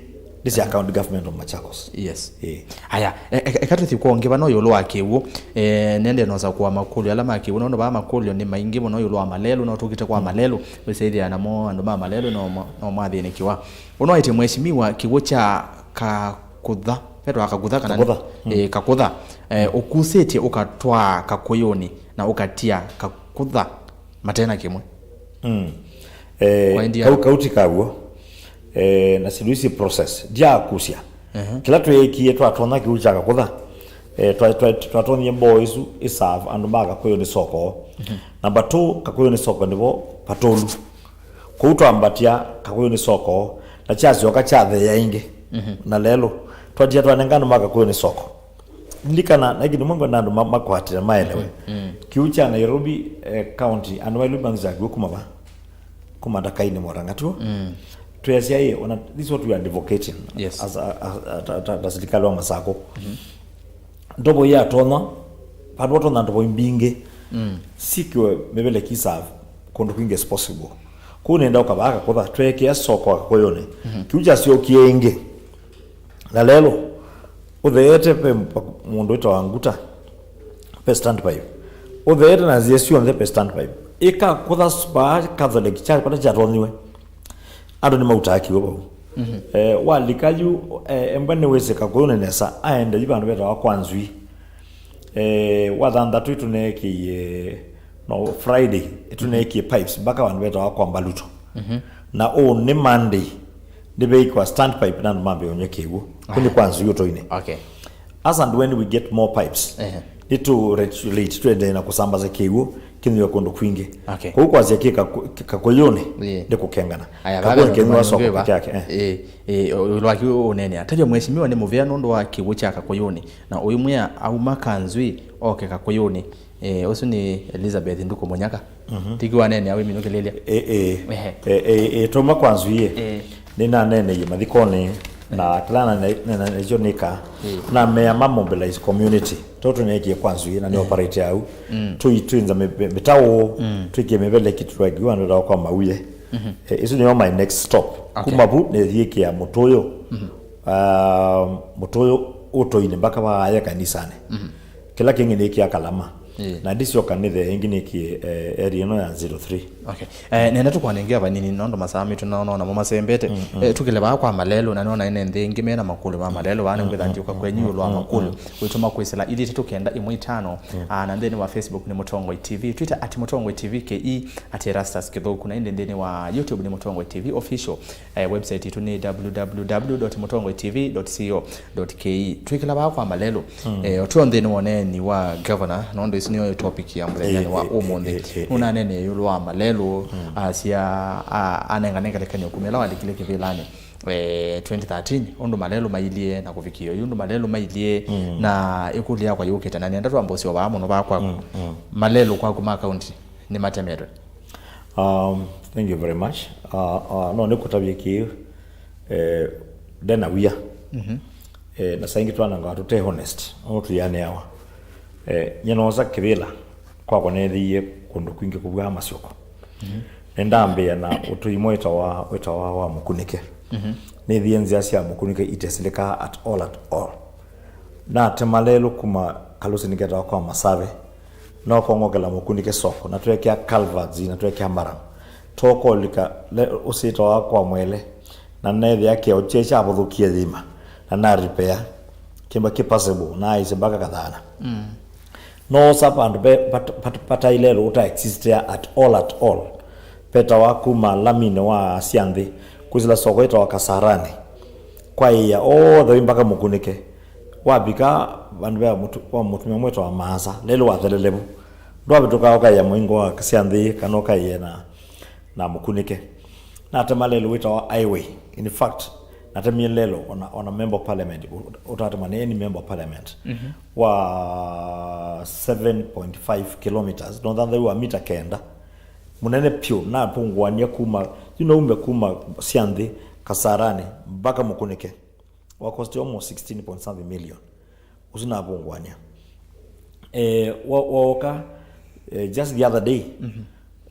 nĩ sya County Government of Machakos. Yes. Eh. Aya, e- e- eka tũthi kwa ũngĩ vano ĩũlũ wa kĩw'ũ. E, nende nosa kwa makũlyo ala ma kĩw'ũ, nũndũ vaa makũlyo nĩ maingĩ mũno ĩũlũ wa malelũ, no tũkite kwa malelũ, wĩsĩthĩa namo andũ ma malelũ no ma- no mathĩnĩkĩwa. Ũno aĩtye mheshimiwa kĩw'ũ kya Kakũtha, vetwa Kakũtha kana Kakũtha. Eh, Kakũtha. Eh, ũkusĩtye ũkatwaa Kakũyũnĩ na ũkatia Kakũtha matena kĩmwe. Mm. Eh, Kwa India. Kau- kau ti kaw'o. Eh, na sindu isi process ndyakusya. Kĩla tweekie, twatonya kĩu kya Kakũtha, eh, twa- twa- twatonyie mboo isu iserve andũ ma Kakũyũnĩ soko. Namba two, Kakũyũnĩ soko nĩvo patũlu. Kũu twambatya Kakũyũnĩ soko, na kyasyoka kyatheea ĩngĩ. Na lelũ, twatia twanenga andũ ma Kakũyũnĩ soko. Ndilikana, na ĩngĩ nĩmwe ngwenda andũ ma- makwatĩle maelewe. Kĩu kya Nairobi, eh, County, andũ ma Nairobi manzisakĩwe kuma va? Kuma ndakainĩ motang'atu. Twĩasya ĩ, ona, this is what we are advocating. Yes. As a- as a- ta- ta- ta serikali wa Masakũ. Ndovo yatonya, vandũ vatonya ndovo mbingĩ, sikiwe mĩvele kisa kũndũ kwingĩ as possible. Kũu nenda ũkavaa Kakũtha, tweekĩa soko Kakũyũnĩ. Kĩu kyasyokie ĩngĩ. Na lelũ, ũtheete ve mpa- mũndũ wĩtawa Nguta, ve standpipe. Ũtheete na nzĩa syonthe ve standpipe. Ĩ Kakũtha vaa Catholic Church, vata kyatonyiwe. Andũ nĩmautaa kĩw'ũ vau. Eh, walika yu, eh, embwa nĩwĩsĩ Kakũyũnĩ nesa, aende yu vandũ vetawa kwa Nzui. Eh, wa thanthatũ ĩtũneekĩie, no, Friday, ĩtũneekie pipes mpaka vandũ vetawa kwa Mbaluto. Na ũũ nĩ Monday, nĩveikwa standpipe na andũ mambĩonywa kĩw'ũ. Kũu nĩ kwa Nzui ũtoinĩ. Okay. As and when we get more pipes, Ehe. Nĩtũ regulate, twendee na kũsambaza kĩw'ũ kĩnyuwe kũndũ kwingĩ. Okay. Kũu kwasya kĩ Kaku-, Kakũyũnĩ, ĩĩ, nĩ kũkengana. Aya, Kakũyũnĩ vave kĩnyuwa soko peke yake, eh. Ĩĩ, ĩĩ, ũ-, ũlwaki ũũ ũneenea. Tavya mheshimiwa nĩ mũvea nũndũ wa kĩw'ũ kya Kakũyũnĩ. Na ũimwĩa auma Kanzui oke Kakũyũnĩ. Eh, ũsu nĩ Elizabeth Nduku Mũnyaka. Mhm. Tiki waneenea wĩminũkĩlĩlya. Ĩĩ, ĩĩ. Ehe. Ĩĩ, ĩĩ, ĩĩ, twauma kwa Nzui, ĩĩ, nĩnaneeneie mathikonĩ, na kĩla nane-, nene-, nĩkyo nĩka. Ĩĩ. Namea ma mobilize community. Tũtũ neekie kwa Nzui, na nĩ, ĩĩ, operate au. Mm. Tũi-, twĩnza mĩ-, mĩ-, mĩtaũ, mm, twĩkie mĩveleki, tũtwakiwa andũ kwa Mauye. Mhm. Eh, isu nĩyo my next stop. Okay. Kuma vu nĩthiĩkĩa Mũtũyũ. Mhm. Ah, Mũtũyũ ũtoinĩ mpaka vaaya kanisanĩ. Mhm. Kĩla kĩngĩ nĩkĩa Kalama. Ĩĩ. Na ndisyoka nĩthe ĩngĩ nĩkie, eh, area ĩno ya zero three. Okay. Eh, nenda tũkwanengea vanini nũndũ masaa maitũ nao namo masembete. Mm, mm. Eh, tũkĩle vaa kwa Malelũ, na nona ene nthĩ ĩngĩ mena makũlũ ma Malelũ, vaa nĩngwĩtha ndyũka kwenyu ĩũlũ wa makũlũ. Wĩtũma kwĩsĩla ithĩ tũkenda ĩmwe itano. Mm. Ah, na nthĩnĩ wa Facebook nĩ Mũtongoi T V, Twitter at Mũtongoi T V K E, at Erastus Kĩthũku, na ĩndĩ nthĩnĩ wa YouTube nĩ Mũtongoi T V Official. Eh, website itũ nĩ www dot mũtongoi T V dot co dot K E. Twĩkĩla vaa kwa Malelũ. Mm. Eh, ũtw'o nthĩnĩ wa ũneeni wa governor, nũndũ isu nĩyo topic ya mũthenyanĩ wa, eh, eh, ũmũnthĩ. Eh, eh, eh. Nũnanene ĩũlũ wa Malelũ, mm, asya, a-, anengane ngelekany'o kuma ĩla walikile kĩvĩlanĩ, eh, twenty thirteen, ũndũ Malelũ mailyĩ na kũvikĩa yu, ũndũ Malelũ mailyĩ, mm, na ĩkũlyo yakwa yũkĩte, na nĩenda twambe ũseo vaa mũno vaa kwaku. Mm, mm. Malelũ kwaku ma county nĩmatemetwe? Um, thank you very much. Uh, uh, no nĩkũtavye kĩĩ, eh, ndena wia. Mhm. Eh, na saa ingĩ twanangawa tũte honest, no tũyanĩawa. Eh, nyie noosa kĩvĩla kwakwa neethĩie kũndũ kwingĩ kũvwaa masyoko. Mhm. Nĩndambĩĩa na ũtũi ũmwe wĩtawa, wĩtawa wa Mũkunĩke. Mhm. Nĩthie nzĩa sya Mũkunĩke itesĩlĩkaa at all, at all. Natema lelũ kuma kalũsĩnĩ ketawa kwa Masave, nokongokela Mũkunĩke soko, na twekĩa culverts, na twekĩa murram. Tokolika le-, ũsĩ wetawa kwa Mwele, na neethĩa kĩao kyaĩ kyavũthũkie yĩima, na na repair kĩmba kĩ passable, na aisye mpaka Kathana. Mm. Noosa vandũ ve-, pat-, pat-, pataĩ lelũ ũta existea at all, at all. Vetawa kuma laminĩ wa sya nthĩ, kwĩsĩla soko ĩtawa Kasarani, kwaĩĩa all the way mpaka Mũkunĩke. Wavika vandũ ve mũtu-, wa mũtumĩa mwĩtawa Maasa, lelũ wathelele vu. Ndwavĩtũkaa ũkaĩa mũingo wa sya nthĩ kana ũkaĩe na, na Mũkunĩke. Natema lelũ wĩtawa highway. In fact, natemie lelũ ona, ona member of parliament, ũ-, ũtatema nĩ any member of parliament, mhm, wa seven point five kilometers, no thanthaũ wa mita kenda. Mũnene pyũ, napũngũania kuma, you know, ume kuma sya nthĩ Kasarani mpaka Mũkunĩke. Wa cost almost sixteen point something million. Ũsu navũngũania. Eh, wo-, wooka, eh, just the other day, mhm,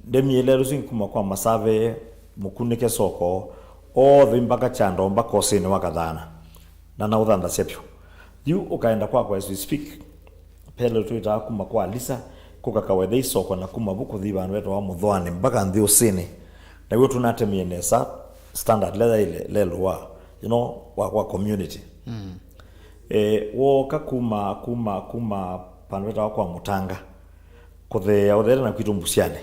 ndemie lelũ singĩ kuma kwa Masave, Mũkunĩke soko, all the way mpaka Kyando, mpaka ũsĩnĩ wa Kathana. Na naũthanthasya vyũ. Yu ũkaenda kwakwa as we speak, Pele twĩtaa kuma kwa Lisa, kũka Kawethe isoko, na kuma vu kũthi vandũ vetawa Mũthũanĩ, mpaka nthĩ ũsĩnĩ. Na w'o tũnatemie nesa standard ĩla yaĩle lelũ wa, you know, wa, wa community. Mm. Eh, wooka kuma, kuma, kuma vandũ vetawa kwa Mũtanga, kũtheea ũtheete na kwitũ Mbusyanĩ,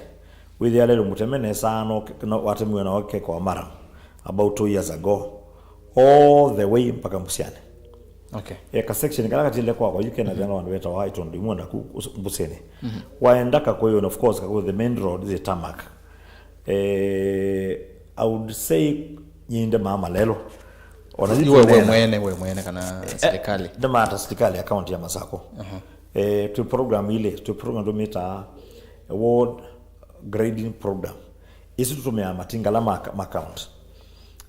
wĩthĩa lelũ mũteme nesa, no, no watemiwe na wakekwa mara about two years ago, all the way mpaka Mbusyanĩ. Okay. E, ka section kala katile kwakwa, yu kena thĩna vandũ vetawa Itondo imwe naku us-, Mbuseni. Mhm. Waenda Kakũyũnĩ, of course, Kakũyũ, the main road is a tarmac. Eh, I would say nyinde mama lelo. Ona yu iwe we tũneena mwene, we mwene kana, eh, serikali? Nĩ mata serikali ya county ya Masako. Aha. Eh, twĩ program ile, twĩ program tũmĩtaa ward grading program. Isu tũtũmĩaa matinga ala ma, ma count.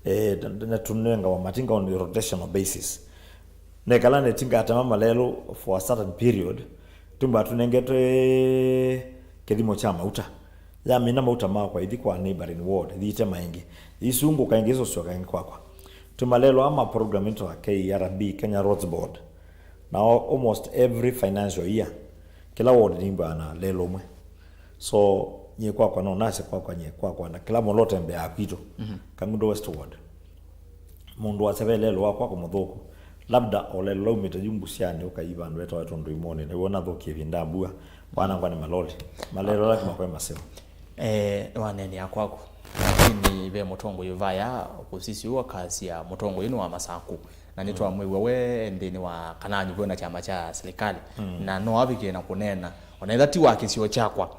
Eh, na, na tũnengawa matinga on a rotational basis. Nekala netinga atema malelũ for a certain period, tũmbaa tũnengetwe kĩthimo kya mauta. Yamina mauta makwa ithi kwa neighboring ward, ithi itema ĩngĩ. Isungũka ĩngĩ, isosyoka ĩngĩ kwakwa. Twĩ malelũ ama program ĩtawa K R B, Kenya Roads Board. Now almost every financial year, kĩla ward nĩmbaa na lelũ ũmwe. So, nyie kwakwa no nasye kwakwa, nyie kwakwa na kĩla mũndũ ũtembeaa kwitũ, mhm, Kangundo West Ward. Mũndũ wasya ve lelũ wakwa kũmũthũku. Labda o lelũ laumĩte yu Mbusyanĩ ũkai vandũ vetawa Itondo imwe, na w'o nathũkie ĩvinda mbua, wanangwa nĩ maloli. Malelũ ala ti makwa maseo. Eh, waneenea kwaku. Lakini ve mũtongoi vaya kũsisya ũu akasya mũtongoi nĩ wa Masaku. Na nĩtwamwĩw'a we nthĩnĩ wa kana anyuviwe na kyama kya silikalĩ. Na no avikie na kũneena, ona ĩla ti wa kĩsio kyakwa,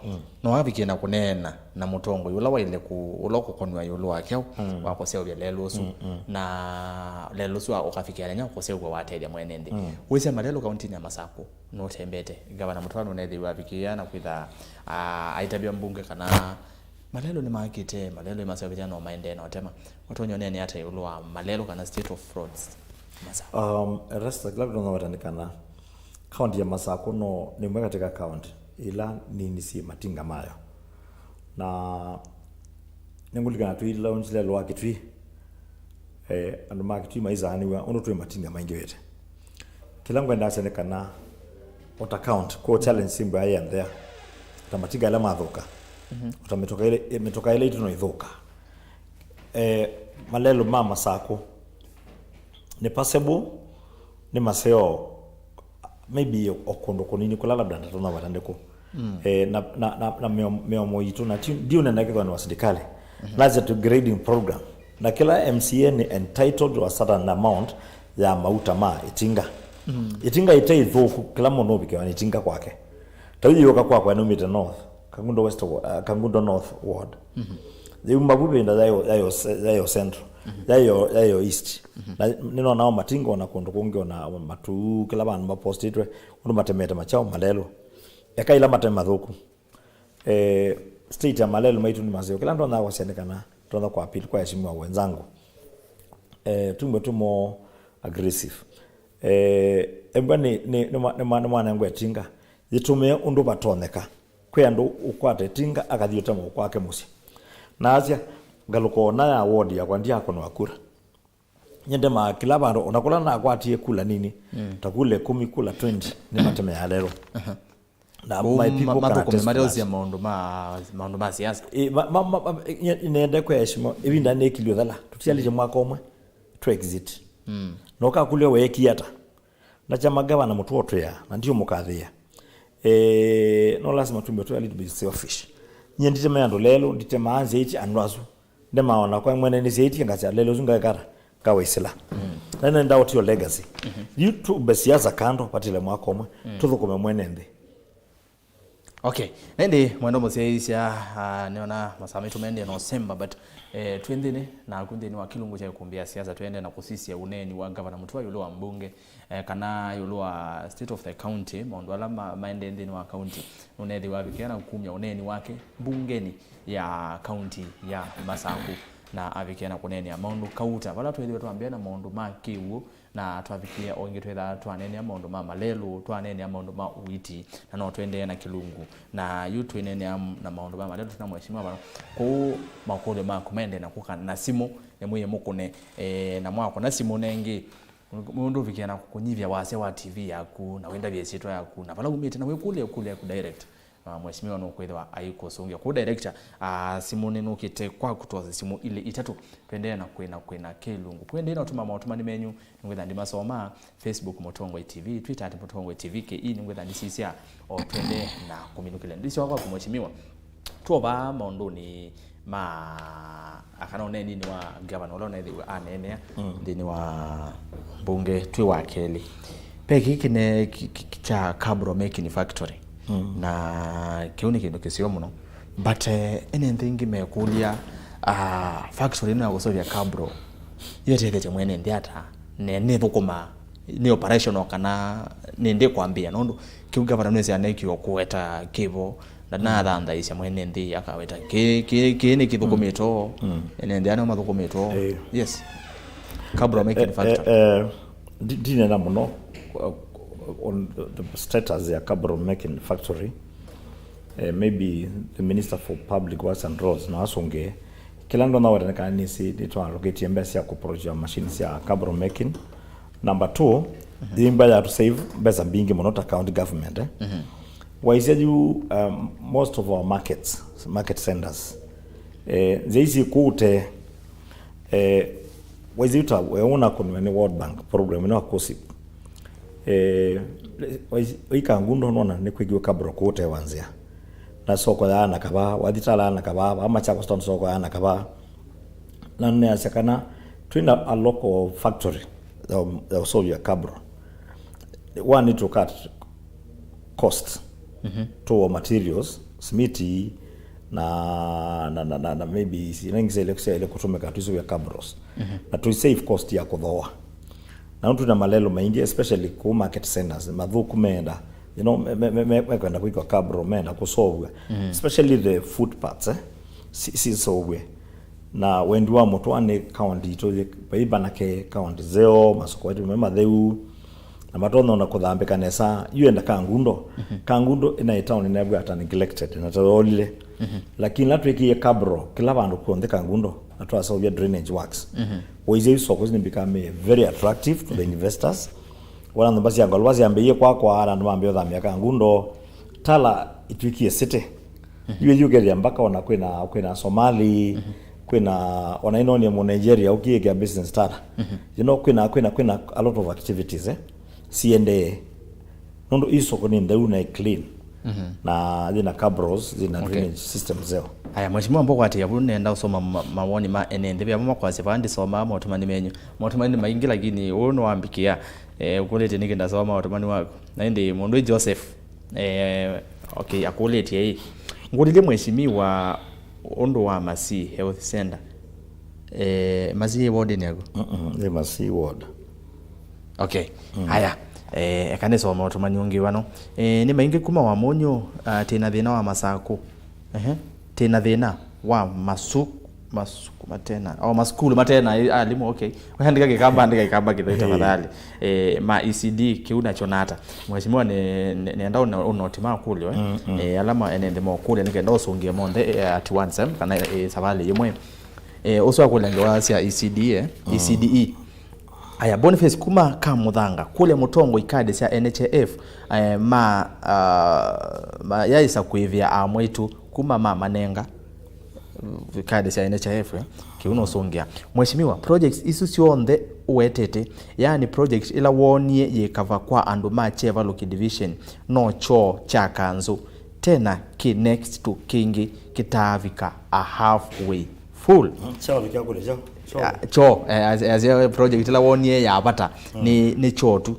no avikie na kũneena na mũtongoi ũla waile kũ-, ũla ũkũkonw'a ĩũlũ wa kyaũ, wa kũseũvya lelũ ũsu. Na lelũ ũsu wa-, ũkavikĩa nenya kũseũvw'a watethya mwene nthĩ. Wĩsya malelũ kauntinĩ ya Masaku nũtembete. Gavana Mũtũa nũnethĩiwe avikĩa na kwĩtha, ah, aitavya mbunge kana malelũ nĩmakĩte, malelũ nĩmaseũvĩte no maendee na ũtema. Ũtonya ũneena ata ĩũlũ wa malelũ kana state of roads Masaku? Um, Erasta, kĩla kĩtonya kũweta nĩ kana kaunti ya Masaku no nĩ ĩmwe katĩ ka kaunti ila nini syĩ matinga mayo. Na nĩngũlikana twĩ launch lelũ wa Kitui, eh, andũ ma Kitui maisaanĩw'a ũndũ twĩ matinga maingĩvĩte. Kĩla ngwendaa sya nĩ kana, ota count, kũ challenge simbo ya yĩ and there. Ota matinga ala mathũka. Ota mĩtoka ĩla, mĩtoka ĩla itũ no ĩthũka. Eh, malelũ ma Masaku, nĩ passable, nĩ maseo, maybe o kũndũ kũnini kũla labda ndatonya weta ndĩkũ. Eh, na, na, na, na mĩo-, mĩomo itũ, na ti-, ndiũnena kĩthwani wa sirikali. That's a grading program. Na kĩla M C A nĩ entitled to a certain amount ya mauta ma ĩtinga. Ĩtinga ĩte ĩthũku, kĩla mũndũ ũvikĩwa nĩ ĩtinga kwake. Ta yu yũka kwakwa nĩumĩte North, Kangundo West wa-, uh, Kangundo North Ward. Yuma vu ĩvinda yayo, yayo, yayo Central, yayo, yayo East. Na nĩnonao matinga ona kũndũ kũngĩ ona matu, kĩla vandũ mapostĩtwe, ũndũ matemete makyaũ malelũ. Eka ila mate mathũku. Eh, state ya malelũ maitũ nĩ maseo. Kĩla ndonya kwasya nĩ kana, ndonya kwa appeal kwa heshimiwa wenzangu. Eh, tumwe tu more aggressive. Eh, embwa nĩ, nĩ, nĩ ma-, nĩ ma-, nĩ mwanengwa ĩtinga. Yĩtũmĩe ũndũ vatonyeka. Kwĩ andũ ũkwata ĩtinga akathi ũtema kwake mũsyĩ. Na asya, ngalũko ona ya ward yakwa ndiakonwa kura. Nyendemaa kĩla vandũ, ona kũla nakwatie kula nini, ta kula ĩkũmi, kula twenty, nĩmatemeaa lelũ. Na kũu my people ma-, cannot mathũkũme test mateũsya that. Maũndũ ma, maũndũ ma siasa. Ĩ, ma-, ma-, ma-, ma-, nye-, nĩende kwĩa heshima, ĩvinda nĩkilio thala, tũtialĩte mwaka ũmwe, tũ exit. Na ũkakũlya weekie ata? Na kyama gavana mũtũotwĩa, na ndiũmũkathĩĩa. Eh, no lazima tumbe tũ a little bit selfish. Nyie nditema andũ lelũ, nditema anzĩĩti andũ asu. Ndemaona kwa mwene nĩsyaĩtye ngasya lelũ ũsu ngaekata, ngawĩsĩla. Na nenda ũtio legacy. Yu tũmbe siasa kando, patile mwaka ũmwe, tũthũkũme mwene nthĩ. Okay. Na ĩndĩ mwendo mũsyaĩĩsya, ah, nĩona masaa maitũ mendie na ũsemba, but, eh, twĩ nthĩnĩ naku nthĩnĩ wa kĩlungu kya ĩkumbi ya siasa, twende na kũsisya ũneeni wa Gavana Mũtua ĩũlũ wa mbunge, eh, kana ĩũlũ wa state of the county, maũndũ ala ma-, maendee nthĩnĩ wa county. Nũnethĩwa avikĩa na kumya ũneeni wake mbungeni ya kaunti ya Masaku, na avikĩa na kũneenea maũndũ kauta vala twĩthĩwe twambĩa na maũndũ ma kĩw'ũ, na twavikĩa o ĩngĩ twĩthaa twaneenea maũndũ ma malelũ, twaneenea maũndũ ma ũiiti, na no tũendee na kĩlungu. Na yu twĩneenea na maũndũ ma malelũ twĩna mheshimiwa vano. Kwoou makũlyo maku maendee na kũka na simũ, nĩmwĩe mũkũne, eh, na mwakũna simũ nengĩ, mũndũ ũvikĩa na kũnyivya wasya wa T V yaku, na wĩndavya ĩsyĩtwa yaku, na vala umĩte, na wĩkũlya ĩkũlyo yaku direct. Ah, mheshimiwa nũkwĩthĩwa aikũsũngĩa. Kwoou director, ah, simũ nĩnũkĩte kwaku, twose simũ ilĩ itatũ, tũendee na kwĩna, kwĩna kĩlungu. Kũendee na ũtũma maũtũmani menyu, nĩngwĩtha ndimasoma, Facebook Mũtongoi T V, Twitter at Mũtongoi T V K E, nĩngwĩtha ndisisya, o tũendee na kũminũkĩlya. Ndisyoka kwaku mheshimiwa, twovaa maũndũnĩ ma, kana ũneeninĩ wa gavana ũla ũnethĩiwe aneenea nthĩnĩ wa mbunge twĩ wa kelĩ. Ve kĩĩ kĩne ki-, ki-, ki-, kya Cabro Making Factory. Na kĩu nĩ kĩndũ kĩseo mũno. But, eh, ene nthĩ ingĩ mekũlya, ah, factory ĩno ya kũseũvya Cabro, yo ĩtethetie mwene nthĩ ata? Ne, nĩthũkũmaa, nĩ operational kana nĩ ndĩ kwambĩĩa? Nũndũ kĩu gavana nĩwĩsĩ anekiwe kũweta kĩvo, na nathanthaĩsya mwene nthĩ akaweta kĩ, kĩ, kĩ nĩ kĩthũkũmĩtwo, ene nthĩ aneo mathũkũmĩtwo. Eh. Yes. Cabro Making Factory. Eh, eh, ndi-, ndinena mũno, uh, on the, the status ya Cabro Making Factory. Eh, maybe the Minister for Public Works and Roads na asũngĩe. Kĩla ndonya wetene kana nĩsĩ nĩtwalũkĩtie mbesa sya kũprocure machines sya Cabro Making. Number two, yĩmba ya to save mbesa mbingĩ mũno ta county government, eh. Waisya yu, um, most of our markets, market centers, eh, nzĩa ici kũte, eh, waisya yu ta weũna kũnwe nĩ World Bank program ĩno ya COSIP. Eh, wai-, waikangu ndonona nĩ kwĩkiwe Cabro kũte wa nzĩa. Na soko ya na kava, wathi Tala ya na kava, va Machakos Town soko ya na kava. Na nĩasya kana twĩna a local factory ya, ya ũseũvya cabro. One, to cut cost, mhm, to materials, simiti, na, na, na, na, na maybe isi ila ingĩ syaile, syaile kũtũmĩka tũisũvya cabros. Mhm. Na tũi save cost ya kũthooa. Na nũndũ twĩna malelo maingĩ, especially kũu market centers, mathũku meenda, you know, me, me, me, me, mekwenda kwĩkwa cabro, meenda kũseũvw'a. Mhm. Especially the footpaths, eh? Si, siseũvw'e. Na wendi wa mũtũa nĩ county itũ yĩ, vai vanake county nzeo, masoko maitũ me matheu, na matonya ona kũthambĩka nesa. Yu enda Kangundo. Mhm. Kangundo ĩnaĩ town ĩnew'a ta neglected, na ta yolile. Mhm. Lakini la twĩkĩie cabro kĩla vandũ kw'onthe Kangundo, na twaseũvya drainage works. Mhm. Waisye yu soko isu nĩ become very attractive to the investors. Wona nyũmba sya ngolova syambĩie kwakwa, na andũ mambĩĩa ũthamĩa Kangundo. Tala itwĩkie city. Mhm. Yu yu ũkethĩa mpaka ona kwĩna, kwĩna Somali, mhm, kwĩna, ona ĩnonie mũ Nigeria ũkĩĩkĩa business Tala. Mhm. You know, kwĩna, kwĩna, kwĩna a lot of activities, eh? Siendee. Nũndũ ii soko nĩ ntheu na ĩ clean. Mhm. Na yĩna cabros, yĩna, okay, drainage system nzeo. Aya, Mheshimiwa, mbokwatĩĩa vu nenda ũsoma ma-, mawoni ma ene nthĩ. Ve amwe makwasya vaa ndĩsomaa maũtũmani menyu. Maũtũmani nĩ maingĩ, lakini ũũ nĩwambĩkĩa. Eh, ũkũlĩtye nĩkĩ ndasoma ũtũmani waku. Na ĩndĩ mũndũ ĩ Joseph, eh, okay, akũlĩtye ĩ, ngũlilye Mheshimiwa ũndũ wa Masii Health Center. Eh, Masii ĩ wodinĩ yaku? Mm-mm, nĩ Masii ward. Okay. Mm. Aya. Eh, eka nĩsome ũtũmani ũngĩ wano. Eh, nĩ maingĩ kuma wa mũnyũ, ah, tĩna thĩna wa masakũ. Ehe. Tĩna thĩna wa masu-, masuku matena. Oh, masukulu matena, eh, alimũ, okay. Andĩka Kĩkamba, andĩka Kĩkamba kĩthei, eh, tafadhali. Eh, ma E C D, kĩu nakyo nata? Mheshimiwa, nĩ, nĩ, nĩenda ũna-, ũnoti makũlyo, eh. Mm, mm. Eh, ala ma ene nthĩ mokũlya, nĩkenda ũsũngĩe monthe, eh, at once, eh, kana, eh, savalĩ yĩmwe. Eh, ũsu akũlya ngewa sya E C D, eh? Mm. E C D E. Aya, Boniface kuma Kamũthanga, kũlya Mũtongoi kadi sya N H I F, eh, ma, ah, ma, yaĩsa kũĩvĩa amwaitũ kuma mamanenga, uh, kadi sya N H I F, eh? Kĩu nũsũngĩa. Mheshimiwa, projects isu syonthe ũwetete, yaani project ĩla woonie yĩ kava kwa andũ ma Chevaluki Division, no kyoo kya kanzũ, tena kĩ next to kĩngĩ kĩtaavika a halfway full. Mm, kyoo nĩ kya kũlya kyoo. Kyoo. Ah, kyoo, eh, as, as a project ĩla wonie ya vata, mm, nĩ, nĩ kyoo tu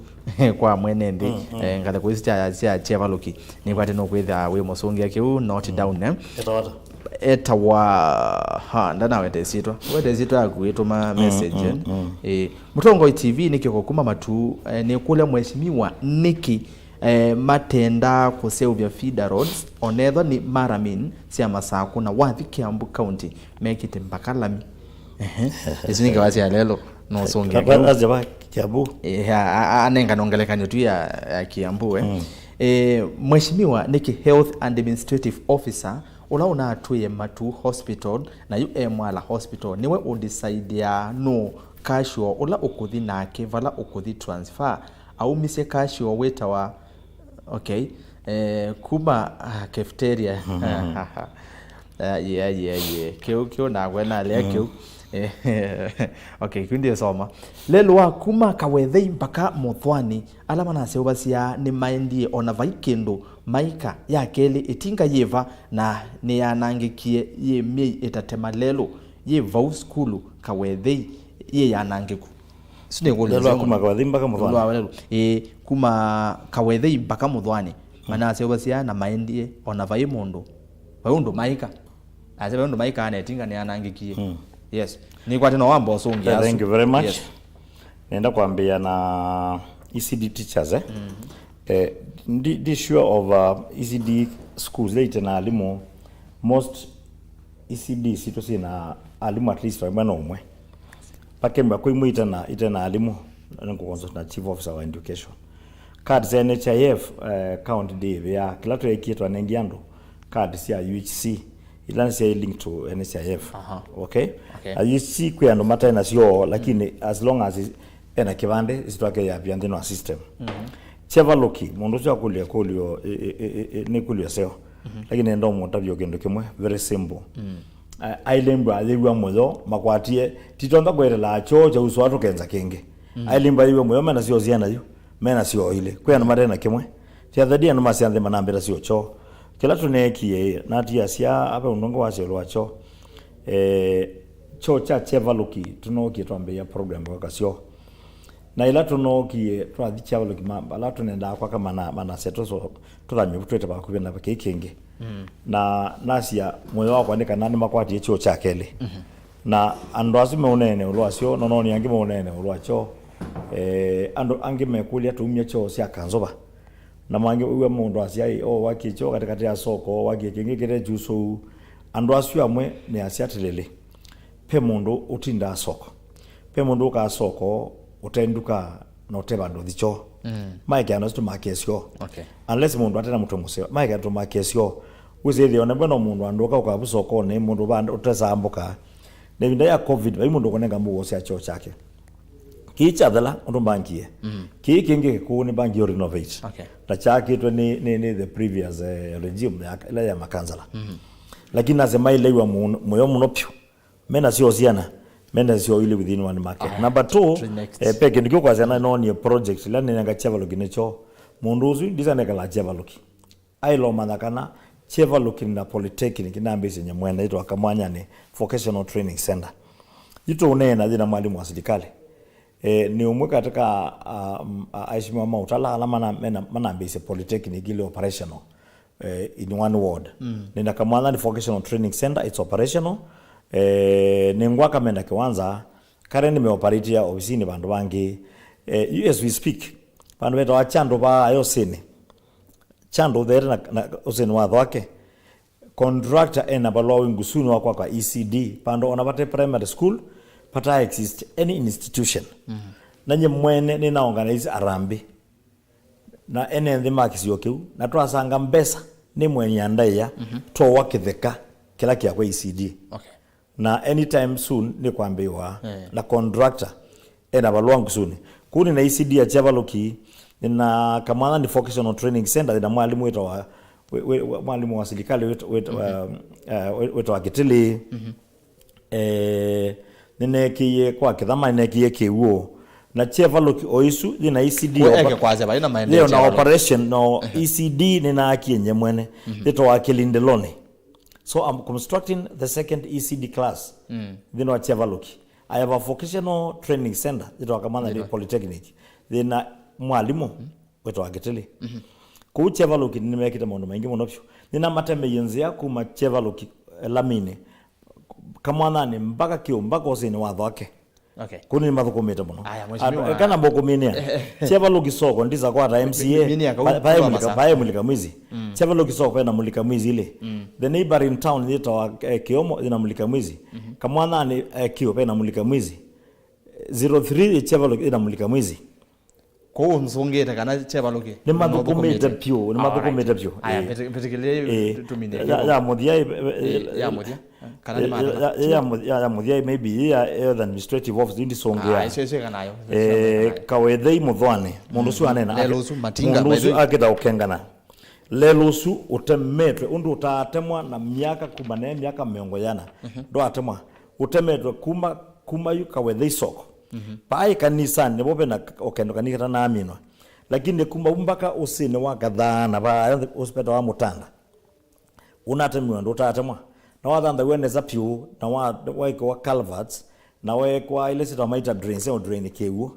kwa mwene nthĩ. Mm, mm. Eh, ngathĩ kũi sya, sya Chevaluki. Nĩkwatĩ nũkwĩthĩa wĩ mũsũngĩa kĩu, note, mm, down, eh. Etawa ata? Etawa, ha, ndanaweta ĩsyĩtwa. Weta ĩsyĩtwa yaku ĩtũma, mm, message, mm, eh. Mm. Eh, Mũtongoi T V nĩ kĩko kuma matu, eh, nĩkũlya Mheshimiwa nĩkĩ eh, matendaa kũseũvya feeder roads, onethwa nĩ maramin sya Masakũ, na wathi Kiambu County, mekĩte mbaka lami. Ehe. Isu nĩ ngewa sya lelo, no ũsũngĩa. Tata kĩu. Asya va Kiambu. Eh, a, a, a, anengana ngelekany'o tu ya, ya Kiambu, eh. Mm. Eh, Mheshimiwa, nĩkĩ Health Administrative Officer, ũla ũnatwĩe Matu Hospital, na yu e Mwala Hospital, nĩwe ũdecideaa nũ casual ũla ũkũthi nake vala ũkũthi transfer? Aumisye casual wĩtawa, okay, eh, kuma, ah, cafeteria. Ah, yeah, yeah, yeah. Kĩu, kĩu nakwe nalea, mm, kĩu. Eh, okay, kĩu ndĩsoma. Lelũ wa kuma Kawethei mpaka Mũthwani, ala manaseũvasya nĩmaendie ona vai kĩndũ maika. Ya kelĩ, ĩtinga yĩva na nĩyanangĩkie yĩ myei ĩtatema lelũ? Yĩ vau sukulu Kawethei yĩ yanangĩku? Isu nĩ ngũlyo. Lelũ wa kuma Kawethei mpaka Mũthwani. Lelũ wa, lelũ. Ĩĩ, kuma Kawethei mpaka Mũthwani. Mm. Manaseũvasya na maendie, ona vai mũndũ. Vai ũndũ maĩka. Asya vai ũndũ maĩka, na ĩtinga nĩyanangĩkie. Mm. Yes. Nĩkwatĩ no wamba ũsũngĩa asu. Thank you very much. Yes. Nenda kwambĩĩa na E C D teachers, eh? Mm. Eh, ndi, ndi sure of, uh, E C D schools ila ite na alimũ. Most E C D sitũ syĩ na alimũ at least vamwe na ũmwe. Pakemba kwĩ imwe ite na, ite na alimũ, nĩngũconsult na chief officer wa education. Card sya N H I F, eh, county ndĩĩvĩaa. Kĩla tweekie twanengie andũ card sya U H C, ila nĩ syaĩ linked to N H I F. Aha. Okay? Okay. Na U H C kwĩ andũ mataĩ nasyo, lakini, mm, as long as ena kĩvandĩ, ĩsu twakeyavia nthĩnĩ wa system. Mhm. Chevaluki, mũndũ ũsu akũlya ĩkũlyo, ĩ, ĩ, ĩ, ĩ, nĩ ĩkũlyo ĩseo. Mhm. Lakini nenda ũmũtavya kĩndũ kĩmwe, very simple. Mm. A-, ailembwa ayĩw'a mũyo, makwatie, titontha kwetelaa kyoo kya usũa tũkenza kĩngĩ. Mm. Ailembwa ayĩw'a mũyo, mena syoo syana yu, mena syoo ilĩ. Kwĩ andũ mate na kĩmwe. Ti athadi andũ masya nthĩ manambĩta syoo kyoo. Kĩla tũneekie, natiasya ve ũndũ ũngĩ wasya ĩũlũ wa kyoo. Eh, kyoo kya Chevaluki, tũnookie twambĩĩa program kwaka syoo. Na ĩla tũnookie, twathi Chevaluki, ma-, ala tũnendaa kwaka mana-, manasya tũso-, tũthamye twĩte vakuvĩ na kĩĩ kĩngĩ. Mm. Na nasya, mũyo wakwa nĩ kana nĩmakwatie kyoo kya kelĩ. Mhm. Na andũ asu meũneene ũlũ wa syoo, na noni angĩ meũneene ũlũ wa kyoo. Eh, andũ angĩ mekũlya tũumya kyoo sya Kanzũva. Na mangĩ wĩw'a mũndũ asya, "Ĩ, o wakie kyoo katĩkatĩ ya soko, o wakie kĩngĩ kĩte kyusũu." Andũ asu amwe nĩ asya atĩlĩlĩ, ve mũndũ ũtindaa soko. Ve mũndũ ũkaa soko ũte nduka na ũte vandũ ũthi kyoo. Mm. Maekea andũ asu tũmakĩe syoo. Okay. Unless mũndũ atena mũtwe mũseo, maekea tũmakĩe syoo. Wĩsĩ ĩthĩo nabwe no mũndũ andũka ũkavu sokonĩ, mũndũ va ũtesaa mboka. Na ĩvinda ya covid, vai mũndũ ũkũnenga mũuo sya kyoo kyake. Kĩĩ kyathela, ũndũ mbangie. Mm. Kĩĩ kĩngĩ kĩkũũ nĩ mbangie renovate. Okay. Na kyakĩtwe nĩ, nĩ, nĩ the previous, eh, regime ya, ĩla ya makansala. Mm. Lakini nase mailaiwa mũno, mũyo mũno piũ. Mena syo syana, mena syo ili within one market. Aya, number two, to the next. Eh, pe kĩndũ kĩu kwa syana nonie project, ĩla nĩnenga Chevaluki nĩkyo. Mũndũ ũsu, ndisa nekala Chevaluki. Ailomanya kana Chevaluki na Polytechnic nambĩsye nyamwene yĩtwa Kamwanyanĩ Vocational Training Center. Yĩtũũneena yĩna mwalimu wa silikalĩ. Eh, nĩ ũmwe katika, ah, m-, ah, aheshimiwa ma Utala ala mana-, mena-, manambĩsye Polytechnic ile operational, eh, in one ward. Mm. Nĩna Kamwanyanĩ Vocational Training Center, it's operational. Eh, nĩngwaka mena kĩwanza, kare nĩmeoperatia ofisinĩ vandũ vangĩ. Eh, as we speak, vandũ vetawa Kyandũ va Ayosĩnĩ. Kyandũ theere na, na ũsĩnĩ wa Thwake. Contractor ena valũa wĩ Ngusunĩ wa kwaka E C D, vandũ ona vate primary school, vata exist any institution. Mhm. Na nye mwene nĩna organize harambee. Na ene nthĩ ma kĩsio kĩu, na twasanga mbesa nĩ mweni ya ndaĩa, mhm, twowa kĩtheka kĩla kĩakwa E C D. Okay. Na anytime soon nĩkwambĩĩwa, eh, na contractor ena valũa Ngusunĩ. Kũu nĩna E C D ya Chevaluki, nĩna Kamwanyanĩ Vocational Training Center, nĩna mwalimu wĩtawa, wĩ-, wĩ-, wĩ-, mwalimu wa silikalĩ wĩt-, wĩt-, mhm, uh, uh, wĩ-, wĩtawa Kĩtĩlĩ. Mhm. Eh, nĩneekĩie kwa Kĩthama, nĩneekĩie Kĩw'ũ. Na Chevaluki o isu, yĩna E C D. Kũ eke kwasya, vai na maendeeo yĩyo na Chevaluki. Operation, no, ehe, E C D nĩnaakie nye mwene. Mhm. Yĩtawa Kĩlindeloni. So I'm constructing the second E C D class, mm, nthĩnĩ wa Chevaluki. I have a vocational training center yĩtawa Kamwanyanĩ, ndio, Polytechnic. Yĩna mwalimu, mm, wĩtawa Kĩtĩlĩ. Mhm. Kũu Chevaluki nĩmekĩte maũndũ maingĩ mũno vyũ. Nĩnamatemeie nzĩa kuma Chevaluki, eh, laminĩ, Kamwanyanĩ mpaka Kĩw'ũ, mpaka ũsĩnĩ wa Thwake. Okay. Kũu nĩmathũkũmĩte mũno. Aya, mheshimiwa. Andũ, kana mbũkũminĩa. Chevaluki soko, ndisa kwata M C A. Mi-, mi-, minia kau, pa-, pae kũma mulika, masa, pae mulika mwizi. Mm. Chevaluki soko, pena mulika mwizi ile. Mm. The neighboring town yĩtawa, eh, Kĩomo, ĩna mulika mwizi. Mhm. Kamwanyanĩ, eh, Kĩw'ũ, pena mulika mwizi. Zero three Chevaluki, ĩna mulika mwizi. Kũu nzũngĩte kana Chevaluki. Nĩmathũkũmĩte vyũ, nĩmathũkũmĩte vyũ. Aya, eh, mbĩtĩ-, mbĩtĩkĩlĩe, eh, tu-, tũmine ya, ya mũthia, eh, eh, ya mũthia. Kana nĩ ya, maandamano? Ya, ya mũthia, ya, ya mũthia, maybe ya health administrative office, indi songea. Ah, icio, icio kanayo. Eh, Kawethei Mũthwani, mũndũ ũsu anena. Lelũ ũsu, Matinga, mũndũ ũsu by the way, akĩta ũkengana. Lelũ ũsu ũtemetwe, ũndũ ũtaatemwa na myaka kuma ne myaka mĩongo yana. Mhm. Ndwatemwa. Ũtemetwe kuma, kuma yu Kawethei soko. Mhm. Paĩ kanisanĩ, nĩvo vena k-, ũkendo kanini katanaaminwa. Lakini kuma vu mpaka ũsĩnĩ wa Kathaa na vaa ũsipeta wa Mũtanda. Ũnatemiwe ndũtatemwa. Na wathanthaw'a nesa vyũ, na wa-, waĩkĩwa culverts, na weekwa ile sitwa maita drains, eo drain Kĩw'ũ.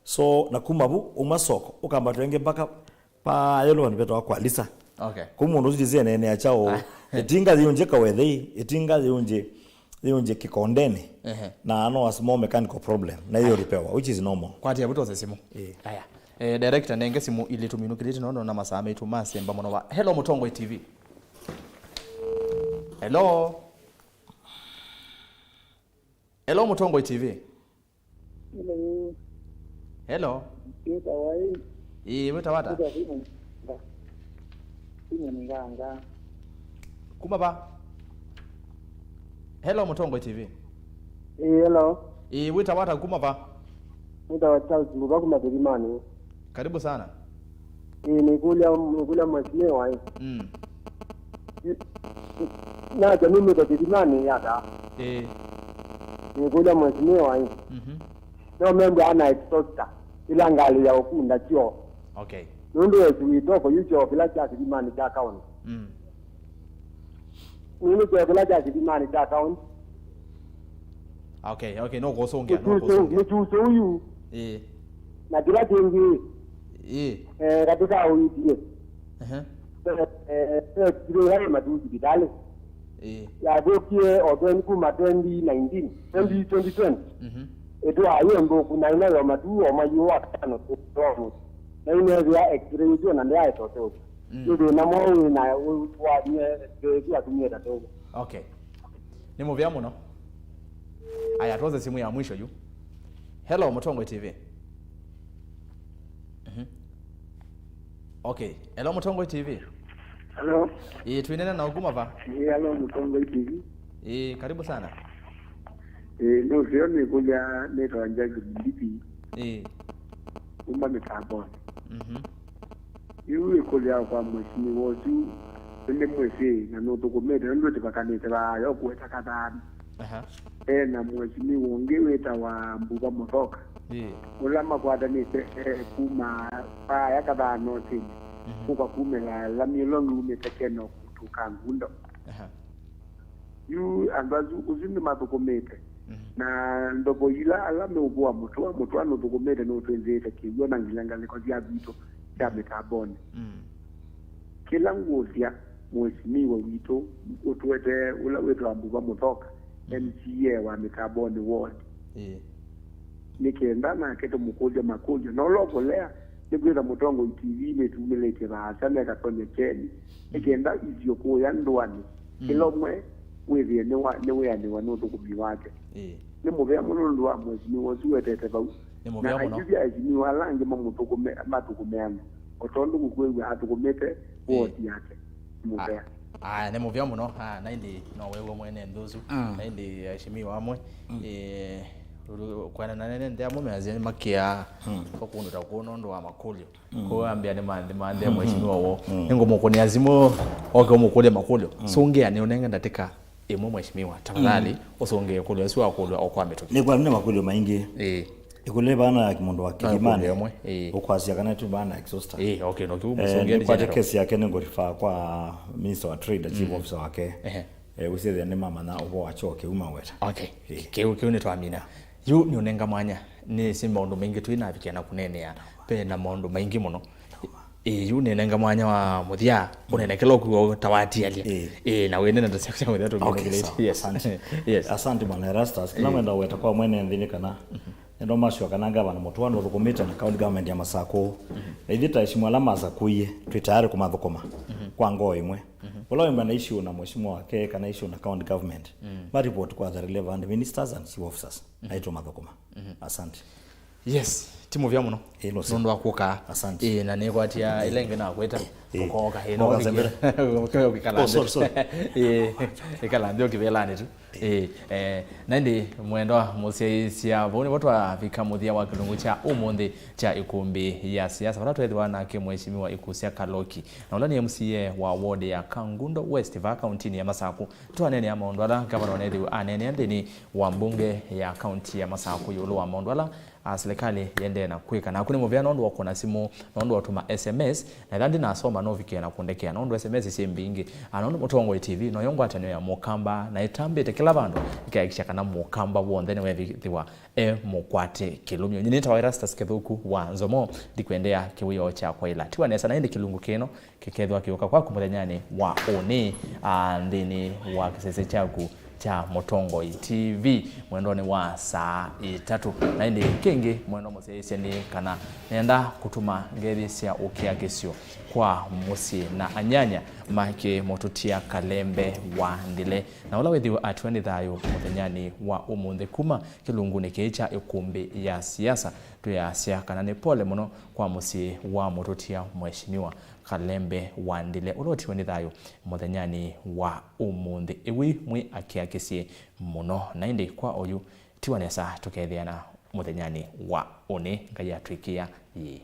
So, na kuma vu, uma soko, ũkamba twenge mpaka pa yellow one vetawa kwa Lisa. Okay. Kũu mũndũ ũsu ndĩsĩ eneenea kyaũ. Ĩtinga yĩũnje Kawethei, ĩtinga yĩũnje, yĩũnje Kĩkondeni. Ehe. Na no a small mechanical problem, na ĩyo repairwa, which is normal. Kwatia vutose simu. Eh. Aya. Eh, director, nenge simu ili tũminũkĩlĩte nono na masaa maitũ masemba mũno va. Hello, Mũtongoi T V. Hello. Hello, Mũtongoi T V. Hello. Hello. Wĩtawa ĩ? Ĩĩ, wĩtawa ata? Wĩtawa Simon Nga-, Simon Nganga. Kuma va? Hello, Mũtongoi T V. Ĩĩ, hello. Ĩĩ, wĩtawa ata, kuma va? Wĩtawa Charles Mbuva kuma Kĩthimanĩ. Karibu sana. Ĩĩ, nĩkũlya, nĩkũlya mheshimiwa ĩ. Mm. Naja numĩte Kĩthimanĩ yata. Ĩĩ. Nĩkũlya mheshimiwa ĩ. Mhm. No membwa ana exhauster ila ngalĩ ya ũkunda kyoo. Okay. Nũndũ wesu witoko yu kyoo kĩla kya Kĩthimanĩ kya kaũnĩ. Mm. Nĩnĩkĩe kĩla kya kĩthimanĩ kya kaũnti. Okay, okay, no kũsũngĩa, no kũsũngĩa. Nĩ kyusũ ũyu. Ĩĩ. Na kĩla kĩngĩ, ĩĩ, eh, katĩ ka ũitie. Ehe. Eh, eh, eh, kĩlĩ ĩla yĩ matu sivitalĩ. Ĩĩ. Yathũkie o twenty, kuma twenty nineteen, twenty, twenty twenty. Mhm. Ĩtwaa yĩ nthũku na ĩno yo matu o mwai ũũ wa katano tũtomu. Na inethĩa x-ray ĩtyo na ndĩaĩtoseũka. Mm. Nĩ thĩna mwaũ wĩ na wathimie x-ray ĩsu watumie tatũku? Okay. Nĩ mũvea mũno. Aya, twose simu ya mwisho yu. Hello, Mũtongoi T V. Mhm. Okay. Hello, Mũtongoi T V. Hello. Ĩĩ, twĩnena na ũkuma va? Ĩĩ, hello, Mũtongoi T V. Ĩĩ, karibu sana. Ĩĩ, nũseo nĩkũlya nĩtawa Jack Mbithi. Ĩĩ. Kuma mĩtambonĩ. Mhm. Yu ĩkũlya kwa mheshimiwa ũsu, nĩnĩmwĩsĩ na nũthũkũmĩte, nũndũ tĩvakanĩte vaa yo kũweta kathano. Aha. E na mheshimiwa ũngĩ wĩtawa Mbuva Mũthoka. Ĩĩ. Ũla makwatanĩte, eh, kuma vaya kathano sini. Mhm. Kũka kumĩla lami ĩla ũngĩ umĩte Keno kũtũka Ngundo. Aha. Yu andũ asu, ũsu nĩmathũkũmĩte. Mhm. Na ndovo ila ala meũvũa mũtũa, mũtũa nũthũkũmĩte nũtwĩnzĩĩte kĩw'ũ na nginya ngalĩko sya vitũ sya mĩtambonĩ. Mm. Kĩla ngũsya, mheshimiwa witũ ũtũetee ũla wĩtawa Mbuva Mũthoka, M C A wa Mĩtambonĩ ward. Ĩĩ. Nĩ kenda nake tũmũkũlye makũlyo. Na ũla ũkũlea, nĩ kwĩtha Mũtongoi T V nĩtumĩlĩtye vaasa mekatonya kyeni. Nĩ kenda isio kũya ndũanĩ, kĩla ũmwe wĩthĩe nĩwa-, nĩwĩanĩwa nĩ ũthũkũmi wake. Ĩĩ. Nĩ mũvea mũno nũndũ wa mheshimiwa ũsu wetete vau. Nĩ mũvea mũno. Na aingĩ aheshimiwa ala angĩ mamũthũkũme, mathũkũme andũ, o tondũ kũkwĩw'a athũkũmĩte ward yake. Nĩ mũvea. Aya, nĩ mũvea mũno. Ah, na ĩndĩ no wew'a mwene nthĩ ũsu. Mm. Na ĩndĩ aheshimiwa amwe, eh, kwanana nene nthĩ amwe measya nĩmakĩaa kwa kũndũ ta kũu nũndũ wa makũlyo. Mm. Kũu ambĩa nĩ manthĩ, manthĩ mheshimiwa woo. Mm. Nĩngũmũkũnĩa simũ, oke ũmũkũlye makũlyo. Mm. Sũngĩa nĩ ũnenge ndatĩka ĩmwe mheshimiwa. Tafadhali, ũsũngĩe kũlyo ũsu wakũlw'a o kwa mĩtũkĩ. Nĩ kwa nĩ makũlyo maingĩ. Ĩĩ. Ĩkũlyo vana ya mũndũ wa Kĩlimani. Ĩmwe, ĩĩ. Ũkwasya kana tu vana ya exhauster. Ĩĩ, okay, no kĩu. Eh, mũsũngĩe nĩ kwa general. Case yake nĩ ngũribaa kwa Minister wa Trade, Chief Officer wake. Ehe. Eh, ũsĩthĩa nĩ mamanya ũvoo wa kyo kĩu maweta. Okay. Ĩĩ. Kĩu, kĩu nĩ twamina. Yu nĩ ũnenga mwanya, nĩ si maũndũ maingĩ twĩ navikia na kũneenea. Ve na maũndũ maingĩ mũno. Ĩĩ, yu nĩnenga mwanya wa mũthya, ũnene kĩla ũkwĩw'a ta watialya. Ĩĩ. Ĩĩ, na wĩnene ta syaku sya mũthya tũmĩnĩkĩlĩte. Okay, sawa. Yes. Asante. Yes. Asante, Bwana Erastus. Kĩla ngwenda ũweta kwa mwene nthĩ nĩ kana, nĩndomaswa kana ngavana mũtũa nũthũkũmĩte na county government ya Masakũ. Na ithyĩ ta aheshimiwa ala masakũie, twĩ tayari kũmathũkũma kwa ngoo ĩmwe. Ũla wĩ mwena issue na mheshimiwa wake kana issue na county government, ma report kwa the relevant ministers and chief officers. Na itũmathũkũma. Asante. Yes, ti mũvea mũno. Ĩĩ, nũseo. Nũndũ wa kũka. Asante. Ĩĩ, na nĩkwatia ĩla ĩngĩ nakwĩta. Ĩĩ. Ũkooka. Ĩĩ, no ũkĩkala nthĩ. Oh, sorry, sorry. Ĩĩ, ĩkala nthĩ ũkĩvelanĩ tu. Ĩĩ, eh, na ĩndĩ mwendwa mũsyaĩĩsya, vau nĩvo twavika mũthya wa kĩlungu kya ũmũnthĩ kya ĩkũmbĩ ya siasa, vala tweethĩwa nake Mheshimiwa Ĩkusya Kaloki, na ũla nĩ M C A wa ward ya Kangundo West vaa kauntinĩ ya Masakũ. Twaneenea maũndũ ala ngavana ũnethĩwe aneenea nthĩnĩ wa mbunge ya kaunti ya Masakũ ĩũlũ wa maũndũ ala a, silikalĩ yĩendee na kwĩka. Naku nĩ mũvea nũndũ wa kũna simũ, nũndũ wa ũtũma S M S, na ĩla ndinasoma novikie na kũndekea, nũndũ S M S syĩ mbingĩ. A, nũndũ Mũtongoi T V noyo ngwatanĩo ya Mũkamba, na ĩtambĩte kĩla vandũ, ĩkahakikisha kana Mũkamba w'onthe nĩwethĩwa e mũkwate kĩlũmyo. Nyie nĩtawa Erastus Kĩthũku wa Nzomo, ndikwendea kĩwĩoo kya kwaĩla. Tiwa nesa na ĩndĩ kĩlungu kĩno kĩkethĩwa kĩũka kwaku mũthenyanĩ wa ũnĩ, a, nthĩnĩ wa kĩsese kyaku kya Mũtongoi T V mwendonĩ wa saa itatũ. Na ĩndĩ kĩngĩ mwendwa mũsyaĩĩsya nĩ kana nenda kũtũma ngethi sya ũkiakĩsyo kwa mũsyĩ na anyanya ma kĩmũtũtia Kalembe wa Ndile, na ũla wĩthĩwe atiwa nĩ thayũ mũthenyanĩ wa ũmũnthĩ kuma kĩlungunĩ kĩĩ kya ĩkũmbĩ ya siasa. Twĩasya kana nĩ pole mũno kwa mũsyĩ wa mũtũtia Mheshimiwa Kalembe wa Ndile, ũla ũtiwe nĩ thayũ mũthenyanĩ wa ũmũnthĩ. Ĩw'ĩ mwĩ akiakĩsye mũno, na ĩndĩ kwa oyu tiwa nesa tũkeethĩana mũthenyanĩ wa ũnĩ, Ngai atwĩkĩa yĩĩ.